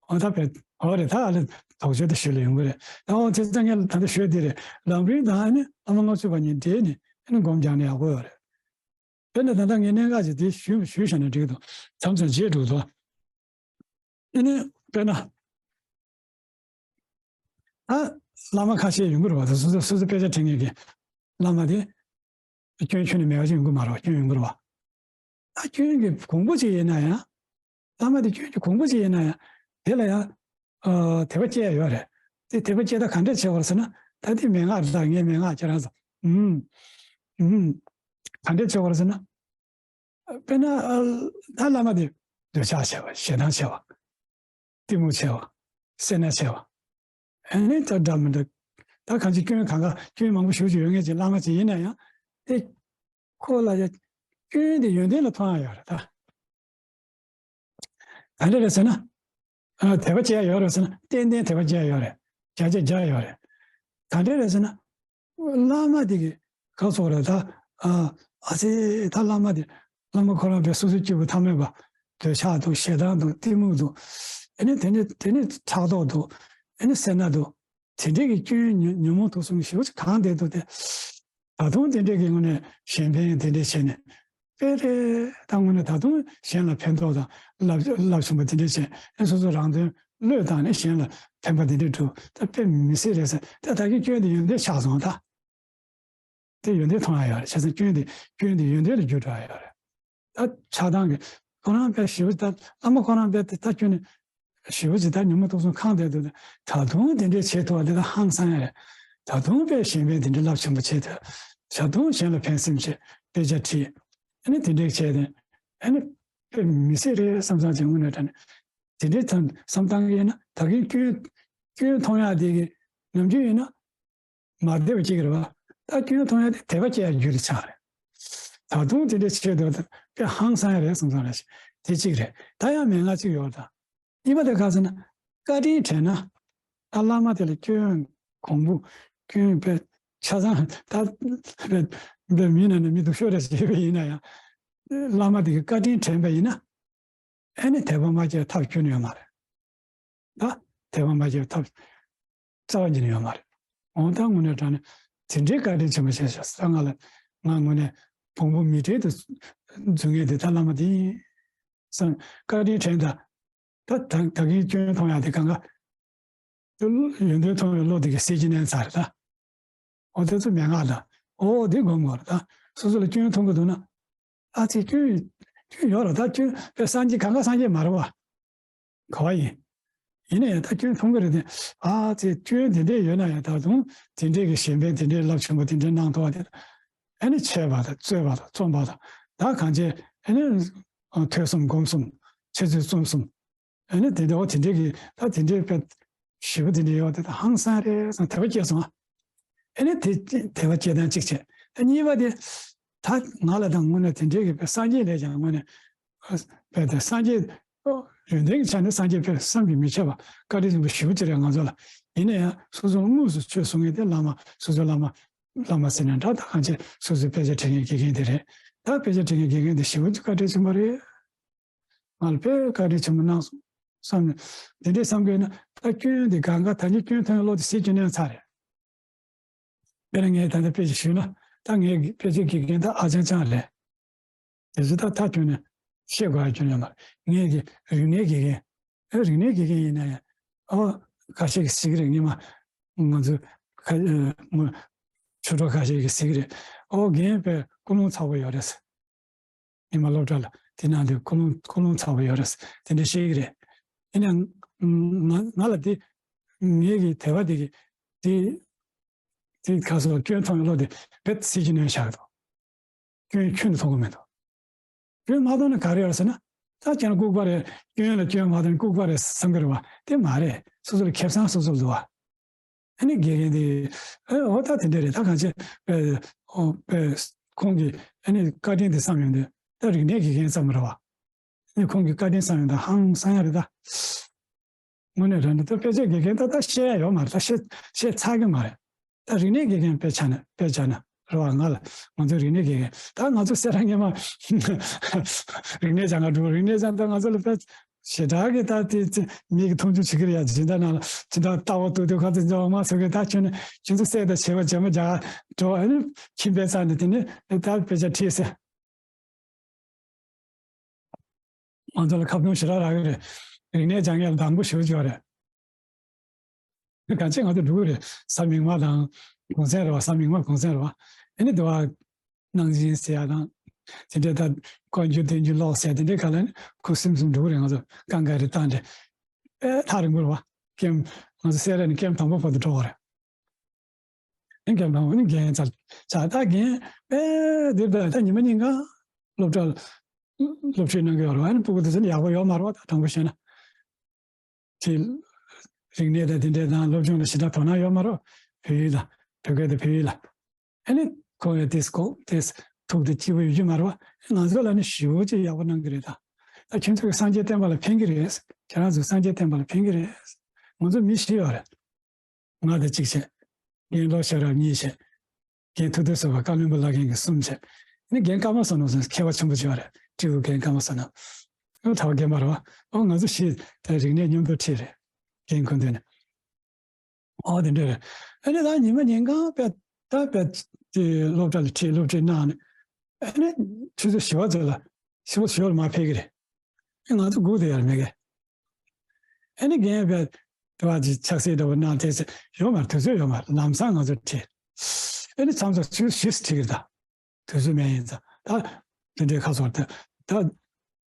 འོ་ད་པའི་འོ་རེད་ད་ཨ་ལེ་དོགས་གཅོད་དེ་ཞུ་ལ་ཡོང་གི་རེད་ད། འོ་དེ་ཚང་ངས་ད་ལྟ་ཞུས་དེ་རེད། ལམ་རིམ་དང་ཨེ་ནི་ཨ་མ་ལྔ་བཅུ་པ་གཉིས་འདྲེས་ནས་ཨེ་ནི་སྒོམ་རྒྱག་ན་ཡག་པོ་ཡོད་རེད། དཔེར་ན་ད་ལྟ་ངས་གནད་འགག་ཅིག་འདི་ཞུས་ཞུས་བཞག་ན་འགྲིག་འདུག་མཚམས་མཚམས་བརྗེད་འགྲོ་འདུག་ཨ་ནི་དཔེར་ན། ད་བླ་མ་ཁ་ཤས་ཡོང་གི་རེད་བ། ད་སོ་སོ་སོ་སོ་དཔེ་ཆ་དྲན་མཁན་གྱི་བླ་མ་དེ་སྐྱོན་ཁྱོན་ནས་མེད་པ་ཅིག་ཡོང་གི་མ་རེད་བ། སྐྱོན་ཡོང་གི་རེད་བ། ད་སྐྱོན་གྱི་གོང་བུ་ཅིག་ཡིན་ན་ཡང་། བླ་མ་དེ་སྐྱོན་གྱི་གོང་བུ་ཅིག་ཡིན་ན་ཡང་། དེ་ལ་ཡང་། ཨ། དད་པ་སྐྱེ་ཡ་ཡོད་རེད། དེ་དད་པ་སྐྱེ་ད་ག་འདྲས་བྱེད་དགོས་རེད་ཟེར་ན། ད་དེ་མན་ངག་རེད་ད་ངས་མན་ངག་ཁྱེད་རང་ཚོ། ཨུམ། ཨུམ། ག་འདྲས་བྱེད་དགོས་རེད་ཟེར་ན། དཔེར་ན་ཨ། ད་བླ་མ་དེ་འདོད་ཆགས་ཆེ་བ་ཞེ་སྡང་ཆེ་བ། གཏི་མུག་ཆེ་བ། སེར་སྣ་ཆེ་བ། ཨ་ནི་ད་འདྲ་མི་འདྲ། ད་གང་ཅི་སྐྱོན་གང་ག་སྐྱོན་མང་པོ་ཞེ་པོ་ཅིག་ཡོད་མཁན་ཅིག་བླ་མ་ཅིག་ཡིན་ན་ཡང་། དེ་ཁོ་ལ་ཡ་སྐྱོན་དེ་ཡོན་ཏན་ལ་མཐོང་ཡ་ཡོད་རེད་ད། ག་འདྲ་རེད་ཟེར་ན། ཨ། དད་པ་སྐྱེ་ཡ་ཡོད་རེད་ཟེར་ན་ཏན་ཏན་དད་པ་སྐྱེ་ཡ་ཡོད་རེད། བརྒྱ་ཆ་བརྒྱ་ཡོད་རེད། ག་འདྲ་རེད་ཟེར་ན། བླ་མ་དེ་གི་ག་སོགས་རེད་ད། ཨ། ཨ་ཙི་ད་བླ་མ་དེ་བླ་མ་ཁོ་རང་དཔེ་སོ་སོའི་སྐྱེས་བུ་ཐ་མལ་པ། འདོད་ཆགས་འདུག་ཞེ་སྡང་འདུག་གཏི་མུག་འདུག་ཨ་ནི་དེ་ནི་དེ་ནི་ཕྲག་དོག་འདུག་ཨ་ནི་སེར་སྣ་འདུག་དེ་འདྲའི་གི་སྐྱོན་ཉོན་ཉོན་མོངས་དུག་གསུམ་གྱི་ཞེ་པོ་ཅིག་གང་བསྡད་འདུག་སྟེ། ད་དུང་དེ་འདྲའི་གི་ངོས་ནས་གཞན་ཕན་དེ་འདྲས་བྱས་ནས། དཔེ་རེད་ད་དངོས་གནས་ད་དུང་གཞན་ལ་ཕན་ཐོགས་དང་རླབས་རླབས་ཆེན་པོ་དེ་འདྲས་བྱས་ཨེ་སོ་སོ་རང་དོན་བློས་བཏང་ནས་གཞན་ལ་ཕན་པ་དེ་འདྲས་སྒྲུབ་ད་དཔེ་མི་སྲིད་རེད་ཟེར་ད་ད་གིན་སྐྱོན་དེ་ཡོན་ཏན་ཆགས་སོང་ད། དེ་ཡོན་ཏན་མཐོང་ཡ་ཡོད་རེད་བྱས་ཙང་སྐྱོན་དེ་སྐྱོན་དེ་ཡོན་ཏན་ལ་འགྱུར་འགྲོ་ཡ་ཡོད་རེད། ད་ཆགས་སྡང་གི་ཁོ་རང་དཔེ་ཞེ་པོ་ད་བླ་མ་ཁོ་རང་དཔེ་དེ་ད་སྐྱོན་ནས་ཞེ་པོ་ཅིག་ད་ཉོན་མོངས་དུག་གསུམ་གང་བསྡད་འདུག་ད་དུང་དེ་འདྲས་བྱེད་ཐུབ་པ་དེ་ད་ཧང་སང་ཡ་རེད། ད་དུང་དཔེ་གཞན་ཕན་དེ་འདྲས་རླབས་ཆེན་པོ་བྱེད་ཐུབ། ད་དུང་གཞན་ལ་ཕན་སེམས་བྱེད་དཔེ་ཆ་ཁྲིད། ཨ་ནི་དེ་འདྲས་བྱས་ཏེ་ཨ་ནི་དཔེ་མི་སྲིད་རེད་བསམ་བསམ་ཅིག་དངོས་གནས་དྲང་གནས་དེ་འདྲས་ཐང་བསམ་བཏང་གི་ཡིན་ན་ད་གིན་སྐྱོན་སྐྱོན་མཐོང་ཡ་དེ་གི་ནམ་རྒྱུན་ཡིན་ན། མ་བདེ་བ་སྐྱེ་གི་རེད་བ། ད་སྐྱོན་མཐོང་ཡ་དེ་དད་པ་སྐྱེ་ཡ་རྒྱུ་རེད་ཆགས་རེད། ད་དུང་དེ་འདྲ་བྱེད་འདུག་ད་དཔེ་ཧང་སང་ཡ་རེད་བསམ་བསམ་རེད། དེ་གཅིག་རེད། ད་ཡང་མན་ངག་གཅིག་ཡོད་རེད་ད། གཉིས་པ་དེ་ག་ཟེར་ན། བཀའ་དྲིན་དྲན་ན། ད་བླ་མ་དེ་ལ་སྐྱོན་གོང་བུ། སྐྱོན་དཔེ་ཆ་ཚང་ད་དཔེ་དཔེ་མི་ན་ནས་མི་སྡུག་ཤོས་རེད་ཟེར་བ་ཡིན་ན་ཡང་། བླ་མ་དེ་གི་བཀའ་དྲིན་དྲན་པ་ཡིན་ན། ཨེ་ནི་དད་པ་མ་སྐྱེ་ཐབས་ཁྱོན་ནས་ཡོད་མ་རེད། ད་དད་པ་མ་སྐྱེ་ཐབས་རྩ་བ་ཉིད་ནས་ཡོད་མ་རེད། འོ་ད་དངོས་གནས་དྲང་གནས་དེ་འདྲའི་བཀའ་དྲིན་ཆེན་པོ་བྱས་ཤག་ས་ང་ལ་ང་དངོས་གནས་ཕུང་པོ་མི་འབྲལ་དུ་འཛུལ་མཁན་དེ་ད་བླ་མ་དེ་ཡིན་བསམ་བཀའ་དྲིན་དྲན་ད། ད་ད་ད་གིན་སྐྱོན་མཐོང་ཡ་དེ་གང་ག་ཡོན་ཏན་མཐོང་བའི་བློ་དེ་གི་སད་ཀྱི་མནན་ཚར་རེད་ད། འོ་དེ་ཚོ་མན་ངག་དང་། འོ་དེ་སྒོམ་དགོས་རེད་ད། སོ་སོ་ལ་སྐྱོན་མཐོང་གི་འདུག་ན། ཨ་ཙི་སྐྱོན་སྐྱོན་ཡོད་རེད་ད་སྐྱོན་དཔེ་སངས་རྒྱས་གང་ག་སངས་རྒྱས་མ་རེད་བ། ག་བ་ཡིན། ཡིན་ན་ཡང་ད་སྐྱོན་མཐོང་གི་རེད་དེ། ཨ་ཙི་སྐྱོན་དེ་འདྲས་ཡོད་ན་ཡང་ད་དུང་དེ་འདྲས་ཀྱི་གཞན་ཕན་དེ་འདྲས་རླབས་ཆེན་པོ་དེ་འདྲས་གནང་ཐུབ་པ་དེ། ཨ་ནི་འཆད་པ་དང་རྩོད་པ་དང་རྩོམ་པ་དང་ད་གང་བྱས་ཨ་ནི་ཐོས་བསམ་སྒོམ་གསུམ་འཆད་རྩོད་རྩོམ་གསུམ། ཨ་ནི་དེ་འདྲ་བ་དེ་འདྲའི་གི་ད་དེ་འདྲའི་དཔེ་ཞེ་པོ་དེ་འདྲ་ཡོད་དེ་ད་ཧང་སང་རེད་བསམ་དད་པ་སྐྱེས་སོང་ཨ། ཨ་ནི་དེ་དད་པ་སྐྱེས་སྟངས་གཅིག་བྱས། ད་གཉིས་པ་དེ་ད་ང་ལ་ད་དངོས་གནས་དེ་འདྲའི་གི་དཔེ་སངས་རྒྱས་ལས་ཀྱང་དངོས་གནས་དཔེ་དེ་སངས་རྒྱས་ཡོན་ཏན་གྱི་ཆ་ནས་སངས་རྒྱས་དཔེ་བསམ་གྱིས་མི་ཁྱབ་པ་བཀའ་དྲིན་ཆེན་པོ་ཞེ་པོ་ཅིག་རེད་ང་ཚོ་ལ། ཡིན་ན་ཡང་སོ་སོ་དངོས་སུ་ཆོས་གསུང་མཁན་དེ་བླ་མ་སོ་སོའི་བླ་མ་བླ་མ་ཟེར་ནས་འདྲ་ད་གང་བྱས་སོ་སོའི་དཔེ་ཆ་ཁྲིད་མཁན་དགེ་རྒན་དེ་རེད། ད་དཔེ་ཆ་ཁྲིད་མཁན་དགེ་རྒན་དེ་ཞེ་པོ་ཅིག་བཀའ་དྲིན་ཆེན་པོ་རེད། ང་ལ་དཔེ་བཀའ་དྲིན་ཆེན་པོ་གནང་སོང་བསམ་ནས་འདི་འདྲས་བསམ་དགོས་ན་ད་སྐྱོན་འདི་གང་ག་ད་ནི་སྐྱོན་མཐོང་བའི་བློ་དེ་སད་ཀྱི་མནན་ཚར་རེད། དཔེར་ན་ངས་ད་ལྟ་དཔེ་ཅིག་ཞུས་ན་ད་ངའི་དཔེ་ཆའི་དགེ་རྒན་ད་ཨ་ཅང་ཅང་རེད། དེ་ཚོ་ད་ཐག་གཅོད་ནས་བཤད་དགོས་ཡ་ཁྱོན་ཡོད་མ་རེད། ངས་ཀྱི་རིག་གནས་དགེ་རྒན། ཨེ་རིག་གནས་དགེ་རྒན་ཡིན་ན་ཡང་ཨོ་ཁ་ཤས་ཀྱིས་ཟེར་གི་རེད། སྔོན་མ་ང་ཚོ་ཁ་ཨེ་ངོ་ཆོས་གྲོགས་ཁ་ཤས་ཀྱིས་ཟེར་གི་རེད། ཨོ་རྒན་དཔེ་ཀུན་སློང་ཚ་པོ་ཡོད་རེད། ཉི་མ་སློབ་གྲྭ་ལ་དེ་ནང་དུ་ཀུན་སློང་ཀུན་སློང་ཚ་པོ་ཡོད་རེད་དེ་འདྲ་བཤད་གི་རེད། ཡིན་ནའང་ང་ང་ལ་དེ་ངེད་ཀྱི་དད་པ་དེ་གི་དེ་ དེ་ག་སོགས་སྐྱོན་མཐོང་བའི་བློ་དེ་རྦད་ཚིག་གཅིག་ནོན་བཞག་གི་འདུག་སྐྱོན་ཁྱོན་ནས་མཐོང་གི་མི་འདུག་སྐྱོན་མ་མཐོང་ན་ག་རེ་ཡོད་ཟེར་ན། ད་ཁྱེད་རང་ལྐུགས་པ་རེད། སྐྱོན་ལ་སྐྱོན་མ་མཐོང་ན་ལྐུགས་པ་རེད་བསམ་གི་རེད་བ། དེ་མ་རེད། སོ་སོ་ལ་ཁེ་བཟང་སོ་སོ་ལ་འདུག་བ། ཨ་ནི་དགེ་རྒན་དེ་ཨེ་འོ་ད་དེ་འདྲ་རེད། ད་གང་བྱེད་པས་ཨོ་པས་ཁོང་གིས་ཨ་ནི་བཀའ་དྲིན་དེ་བསམ་ཡོང་དུས་ད་རིག་གནས་དགེ་རྒན་ཙམ་རེད་བ། ཨ་ནི་ཁོང་གིས་བཀའ་དྲིན་བསམ་ཡོང་དུས་ཧང་སང་ཡ་རེད་ད། དངོས་གནས་རང་འདི་ལྟར་དཔེ་ཆ་དགེ་རྒན་ད་ལྟ་བཤད་ཡ་ཡོད་མ་རེད། ད་བཤད་བཤད་ཚར་གི་མ་རེད། ད་རིག་གནས་དགེ་རྒན་དཔེ་ཆ་ནས་དཔེ་ཆ་ན་རེད་བ། ང་ལ་ང་ཚོ་རིག་གནས་དགེ་རྒན་ད་ང་ཚོ་སེ་ར་སྔོན་མ་རིག་གནས་སྦྱང་ག་འགྲོ། རིག་གནས་སྦྱང་ད་ང་ཚོ་ལ་དཔེ་ཞེ་དྲག་གི་ད་དེ་དེ་མིག་གིས་མཐོང་ཆུང་བྱེད་ཀྱི་རེད་ཡ། སྦྱིན་བདག་ནང་ལ་སྦྱིན་བདག་ལྟ་བ་ཏོག་ཏོག་ཁ་ཚ་འཇོག་མ་ཟེར་གི། ད་ཁྱོད་ནི་ཁྱོད་ཚོ་སྲས་དང་བྱེད་པ་བྱེད་མ་རྒྱག་འགྲོ། ཨ་ནི་ཁྱིམ་པའི་རྩ་ནས་དེ་ནི་ད་དཔེ་ཆ་ཁྲིད་ཟེར། ང་ཚོ་ལ་ཁ་བརྡུང་ཞེ་དྲག་རག་གི་རེད། རིག་གནས་སྦྱང་མཁན་ལ་སྡང་པོ་ཞེ་པོ་ཅིག་ཡོད་རེད། གང་ཅི་ང་ཚོ་འགྲོ་གི་རེད། གཟའ་མིག་དམར་དང་གུང་སེང་རེད་བ། གཟའ་མིག་དམར་གུང་སེང་རེད་བ། ཨ་ནི་དེ་བ་གནང་སྦྱིན་ཟེར་ཡ་དང་། དེ་འདྲའི་ད་བཀའ་འགྱུར་བསྟན་འགྱུར་ཀློག་ཟེར་དེ་འདྲའི་ག་ལ་ནི་ཁུ་སིམ་སིམ་འགྲོ་གི་རེད། ང་ཚོ་རྐང་ག་རེ་བཏང་སྟེ་ཨེ་ཐག་རིང་པོ་རེད་བ། ཀེམ་ང་ཚོ་སེ་ར་ནས་ཀེམ་དང་པོ་བར་དུ་འགྲོ་བ་རེད། ཨེ་རྒན་དང་ཨེ་རྒན་ཚར་ཚར་ད་རྒན་པས་འདིར་ད་ད་ཉི་མ་ཉིན་གང་སློབ་གྲྭ་སློབ་ཁྲིད་གནང་གི་ཡོད་རེད། ཨ་ནི་སྤུ་གུ་དེ་ཚོ་ནི་ཡག་པོ་ཡོད་མ་རེད་བ། ད་དྲང་པོ་བཤད་ན་དེ་རིག་གནས་དང་དེ་འདྲས་དང་སློབ་སྦྱོང་ལ་ཞེ་དྲག་དོ་སྣང་ཡོད་མ་རེད། བོད་ཡིག་དང་བོད་སྐད་དང་བོད་ཡིག་ལ་ཨ་ནི་ཁོ་ཡང་དེས་ཁོ་དེས་ཐུགས་དེ་སྐྱིད་པོ་ཡོད་ཀྱི་མ་རེད་བ། ང་ཚོ་ལ་ནི་ཞེ་པོ་ཅིག་ཡག་པོ་གནང་གི་རེད། ད་ད་ཁྱོད་ཚོ་གི་སངས་རྒྱས་བསྟན་པ་ལ་ཕན་གི་རེད། ཁྱེད་རང་ཚོ་སངས་རྒྱས་བསྟན་པ་ལ་ཕན་གི་རེད། ང་ཚོ་མི་བཞི་ཡོད་རེད། ང་དང་གཅིག་བྱས། རྒན་བློ་ཤེས་རབ་གཉིས་བྱས། རྒན་ཐུབ་བསྟན་ཟུར་པ་བཀའ་བློན་པོ་བླ་རྒན་གྱི་གསུམ་བྱས། ནི་རྒན་ཀརྨ་བསོད་ནམས་ཟེར་མཁས་པ་ཆེན་པོ་ཅིག་ཡོད་རེད། སྤྲེའུ་རྒན་ཀརྨ་བསོད་ནམས། ཨོ་གྲྭ་པ་རྒན་པ་རེད་བ། ཨོ་ང་ཚོ་བཞི་ད་རིག་གནས་མཉམ་དུ་ཁྲིད་རེད། རྒན་སྐུ་མདུན་ནས། ཨོ་དེ་འདྲ་རེད། ཨ་ནི་ད་ཉི་མ་ཉིན་གང་དཔེ་ད་དཔེ་དེ་སློབ་གྲྭ་ལ་ཁྲིད་སློབ་ཁྲིད་གནང་ནས། ཨ་ནི་ཆུ་ཚོད་བཞི་པ་ཚོ་ལ་ཕྱི་པོ་ཞོར་མ་ཕེབས་ཀྱི་རེད། ཨེ་ང་ཚོ་སྒུག་བསྡད་ཡ་རེད་མེད་གི། ཨེ་ནི་རྒན་པས་དེ་བ་ཅིག་ཆབ་སྲིད་འདྲ་པོ་གནང་དེ་ཚེ་ཡོད་མ་རེད། དུས་ཚོད་ཡོད་མ་རེད། ལམ་སང་ང་ཚོ་ཁྲིད། ཨེ་ནི་མཚམས་སུ་ཆུ་ཞིས་ཁྲིད་ཀྱི་ད། དུས་ཚོད་མེད་ཡིན་ཙང་ད། དེ་འདྲའི་ཁ་སོར་ད་ད།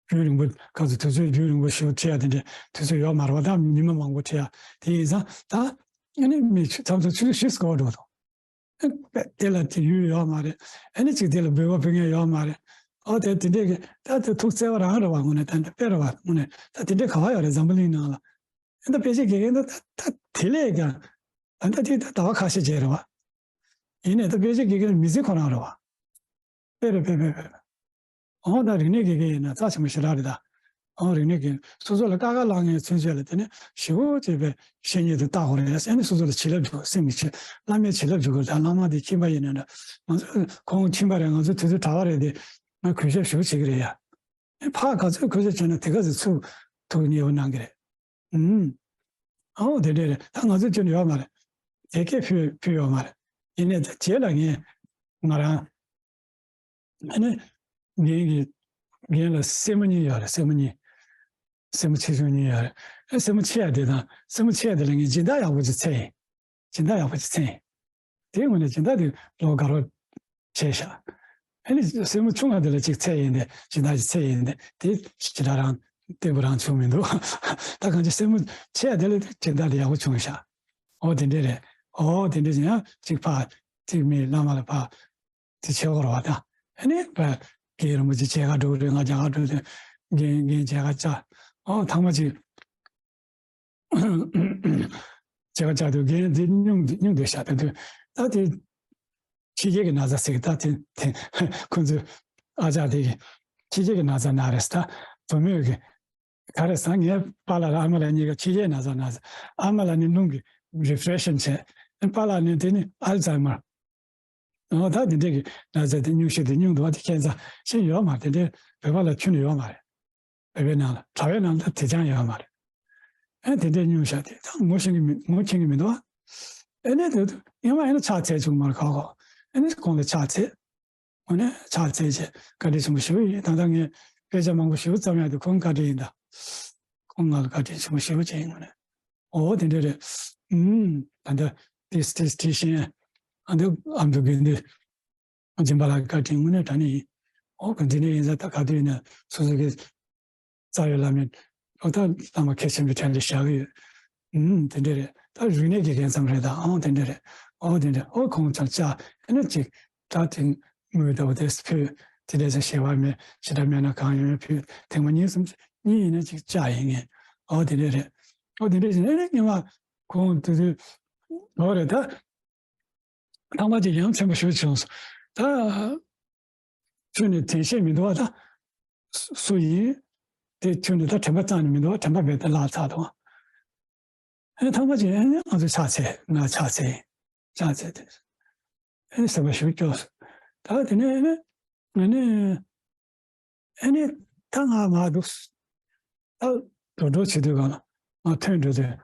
རྒྱུན་རིང་པོ་ཁ་སོ་དུས་ཚོད་རྒྱུན་རིང་པོ་ཞིག་ཁྲིད་ཡ་དེ་འདྲའི་དུས་ཚོད་ཡོད་མ་རེད་བ། ད་ཉི་མ་མང་པོ་ཁྲིད་ཡ་དེ་ཡིན་ཙང་ད། ཨེ་ནི་མི་མཚམས་སུ་ཆུ་ཞིས་སྐོར་འགྲོ་དང་། དེ་ལ་དེ་ཡུལ་ཡོད་མ་རེད། ཨ་ནི་ཅིག་དེ་ལ་འབོད་པ་ཕུལ་མཁན་ཡོད་མ་རེད། ཨོ་དེ་དེ་འདྲས་ཀྱི་ད་དེ་ཐུགས་བརྩེ་བ་རང་རེད་བ། དངོས་གནས་ད་འདྲ་དཔེ་རེད་བ། དངོས་གནས་ད་དེ་འདྲས་ག་བ་ཡོད་རེད། འཛམ་བུ་གླིང་ནང་ལ། ཨ་ད་དཔེ་ཆ་དགེ་རྒན་ད་ད་ད་དེ་ལས་ཀྱང་ཨ་ད་དེ་ད་ཟླ་བ་ཁ་ཤས་རྗེས་རེད་བ། ཡིན་ནའི་ད་དཔེ་ཆ་དགེ་རྒན་མི་ཚེ་ཁོ་རང་རེད་བ། དཔེ་རེད་དཔེ་དཔེ་དཔེ། ཨོ་ད་རིག་གནས་དགེ་རྒན་ཡིན་ན་རྩ་ཆེན་པོ་ཞེ་དྲག་རེད་ད། ཨོ་རིག་གནས་དགེ་སོ་སོ་ལ་དཀའ་ཁག་ལངས་མཁན་ཚུན་ཆད་ལ་དེ་ནི་ཞེ་པོ་ཅིག་པའི་བཤེས་གཉེན་དུ་བལྟ་དགོས་རེད། ཨ་ནི་སོ་སོ་ལ་བྱིན་རླབས་འཇུག་སེམས་ཀྱི་བྱིན་བླ་མའི་བྱིན་རླབས་འཇུག་དགོས་རེད་ད། བླ་མ་དེ་ཁྱིམ་པ་ཡིན་ན་འདྲ། ང་ཚོ་ཁོང་ཁྱིམ་པ་རེད། ང་ཚོ་དུས་ཚོད་གྲྭ་པ་རེད་དེ། ང་གུས་ཞབས་ཞེ་པོ་བྱེད་ཀྱི་རེད་ཡ། ཨ་ཕར་ག་ཚོད་གུས་ཞབས་བྱས་ན་དེ་ག་ཚོད་ཚུར་ཐུགས་མཉེས་པོ་གནང་གི་རེད། ཨུམ། ཨའོ་དེ་འདྲས་རེད། ད་ང་ཚོ་ཁྱོན་ནས་ཡོད་མ་རེད། དེ་སྐད་ཕུལ་ཕུལ་ཡོད་མ་རེད། ཡིན་ནའི་ད་རྗེས་ལ་ངས་ང་རང་ཨ་ནི་རྒན་གྱི་རྒན་ལ་སྲས་མོ་གཉིས་ཡོད་རེད། སྲས་མོ་གཉིས། སྲས་མོ་ཆེ་ཆུང་གཉིས་ཡོད་རེད། ཨ་སྲས་མོ་ཆེ་ཡ་དེ་དང་སྲས་མོ་ཆེ་ཡ་དེ་ལ་ངས་སྦྱིན་བདག་ཡག་པོ་ཅིག་འཚོལ་ཡིན། སྦྱིན་བདག་ཡག་པོ་ཅིག་འཚོལ་ཡིན། དེའི་སྔོན་ནས་སྦྱིན་བདག་དེ་ལོ་དགའ་རོགས་བྱས་ཤག་ཨ་ནི་སྲས་མོ་ཆུང་བ་དེ་ལ་ཅིག་འཚོལ་ཡིན་ཏེ་སྦྱིན་བདག་ཅིག་འཚོལ་ཡིན་ཏེ་དེ་ཞེ་དྲག་རང་བརྟན་པོ་རང་བྱུང་མི་འདུག་ད་གང་ཅི་སྲས་མོ་ཆེ་བ་དེ་ལ་སྦྱིན་བདག་དེ་ཡག་པོ་བྱུང་ཤག་ཨོ་དེ་འདྲས་རེད། ཨོ་དེ་འདྲས་ཡིན་ཡང་ཅིག་ཕར་ཅིག་མི་བླ་མ་ལ་ཕར་དེ་བྱེད་དགོས་རེད་བ། ད་ཨ་ནི་ཕར་རྒན་རིན་པོ་ཆེ་མཇལ་ཁ་འགྲོ་གི་རེད། ང་མཇལ་ཁ་འགྲོ་དུས་རྒན་རྒན་མཇལ་ཁ་བཅར། ཨོ་ཐང་མ་ཅིག་མཇལ་ཁ་བཅར་དུས་རྒན་དེ་སྙུང་སྙུང་བསྡད་ཤག་ད་དུས་ད་དེ་ཕྱི་རྒྱལ་གྱི་ན་ཚ་ཟེར་གི། ད་དེ་དེ་ཁོང་ཚོའི་ཨ་ཅག་དེ་གི་ཕྱི་རྒྱལ་གྱི་ན་ཚ་ན་རེད་ཟེར། ད་བུ་མོས་གི་ག་རེ་ཟེར། ངའི་པཱ་ལགས་ར་ཨ་མ་ལགས་གཉིས་ཀ་ཕྱི་རྒྱལ་ན་ཚ་ན་ཟེར། ཨ་མ་ལགས་ནི་རླུང་གི་རི་ཕི་རེ་ཤན་བྱས། པཱ་ལགས་ནི་དེ་ནི་ཨལ་ཛའི་མར། འོ་ད་དེ་འདྲས་ཀྱི་ན་ཚ་དེ་སྙུང་གཞི་དེ་སྙུང་འདུག་བ། དེ་ཁྱད་མཚར་ཞིག་ཡོད་མ་རེད། དེ་འདྲས་བོད་པ་ལ་ཁྱོན་ནས་ཡོད་མ་རེད། བོད་པའི་ནང་ལ་གྲྭ་པའི་ནང་ལ་དེ་ཅང་ཡོད་མ་རེད། ཨེ་དེ་འདྲས་སྙུང་བཞག་དེ་ད་ངོ་ཤེས་ཀྱི་མི་ངོ་མཁྱེན་གྱི་མི་འདུག་བ། ཨེ་ནས་དེ་ཡང་མ་ཡིན་ན་ཕྱག་འཚལ་བཅུག་མར་ཁག་གོ། ཨེ་ནས་ཁོང་ལ་ཕྱག་འཚལ། འོ་ནས་ཕྱག་འཚལ་བྱས་བཀའ་དྲིན་ཆེན་པོ་ཞེ་པོ་ཡིན། ད་ལྟ་ངས་དཔེ་ཆ་མང་པོ་ཞེ་པོ་བརྩམས་ཡག་དེ་ཁོང་བཀའ་དྲིན་ཡིན་ད། ཁོང་ང་ལ་བཀའ་དྲིན་ཆེན་པོ་ཞེ་པོ་བྱས་ཡིན། འོ་ནས་འོ་དེ་འདྲས་རེད། ཨུམ། ད་ལྟ་ཏིས་ཏིས་ཏིས་ཤེས། ཨ་འདི་ཨ་མདོ་དགེ་འདུན། སྦྱིན་པ་ལ་བཀའ་དྲིན་དངོས་གནས་དྲང་གནས་ཡིན། ཨོ་གི་འདི་ནས་ཡིན་ཙང་ད་ག་དུས་ཡིན་ན་སོ་སོ་གི་རྩ་བའི་བླ་མའི་ཨོ་ད་བླ་མ་གལ་ཆེན་པོའི་གྲས་ལ་བཞག་གི་ཡོད། ཨུམ་དེ་འདྲས་རེད། ད་རིག་གནས་དགེ་རྒན་ཙམ་རེད་ད། ཨོ་དེ་འདྲས་རེད། ཨོ་དེ་འདྲ། ཨོ་ཁོང་ཚོར་བཅར། ཨ་ནི་ཅིག་ད་དེ་དངུལ་ལྟ་བུ་དེ་ཕུལ། དེ་འདྲ་ཟེར། ཞལ་པར་མེད། ཞེ་དྲག་མེད་ན་གང་ཡོད་ཕུལ། ཐེངས་མ་གཉིས་གསུམ་གཉིས་ཡིན་ན་ཅིག་བཅར་ཡིན་ངས། ཨོ་དེ་འདྲ་རེད། ཨོ་དེ་འདྲ་ཟེར། ཨ་ནི་སྔོན་མ་ཁོང་དེ་དུས་ཨོ་རེད། ད་ཐང་པ་ཅིག་ཡང་ཚན་པ་ཞུ་བྱུང་སོང་། ད་ཁྱོད་ནི་དྲན་ཤེས་མི་འདུག་བ། ད་སུ་ཡིན། དེ་ཁྱོད་ནི་ད་དྲན་པ་རྩ་ནས་མི་འདུག་བ། དྲན་པ་མེད་དེ་བརླག་ཚར་འདུག་བ། ཨེ་ཐང་པ་ཅིག་ཨེ་ང་ཚོ་ཕྱག་འཚལ། ང་ཕྱག་འཚལ་ཡིན། ཕྱག་འཚལ་ཏེ་ཨེ་ཟེར་བ་ཞུ་སྐྱོ་སོང་། ད་དེ་ནས་ཨེ་ནས་ཨེ་ནས་ཨེ་ནས་ད་ང་མ་འདུག་ད་དོ་འགྲོ་བྱེད་དུས་གང་ལ་ང་ཐོན་འགྲོ་དུས།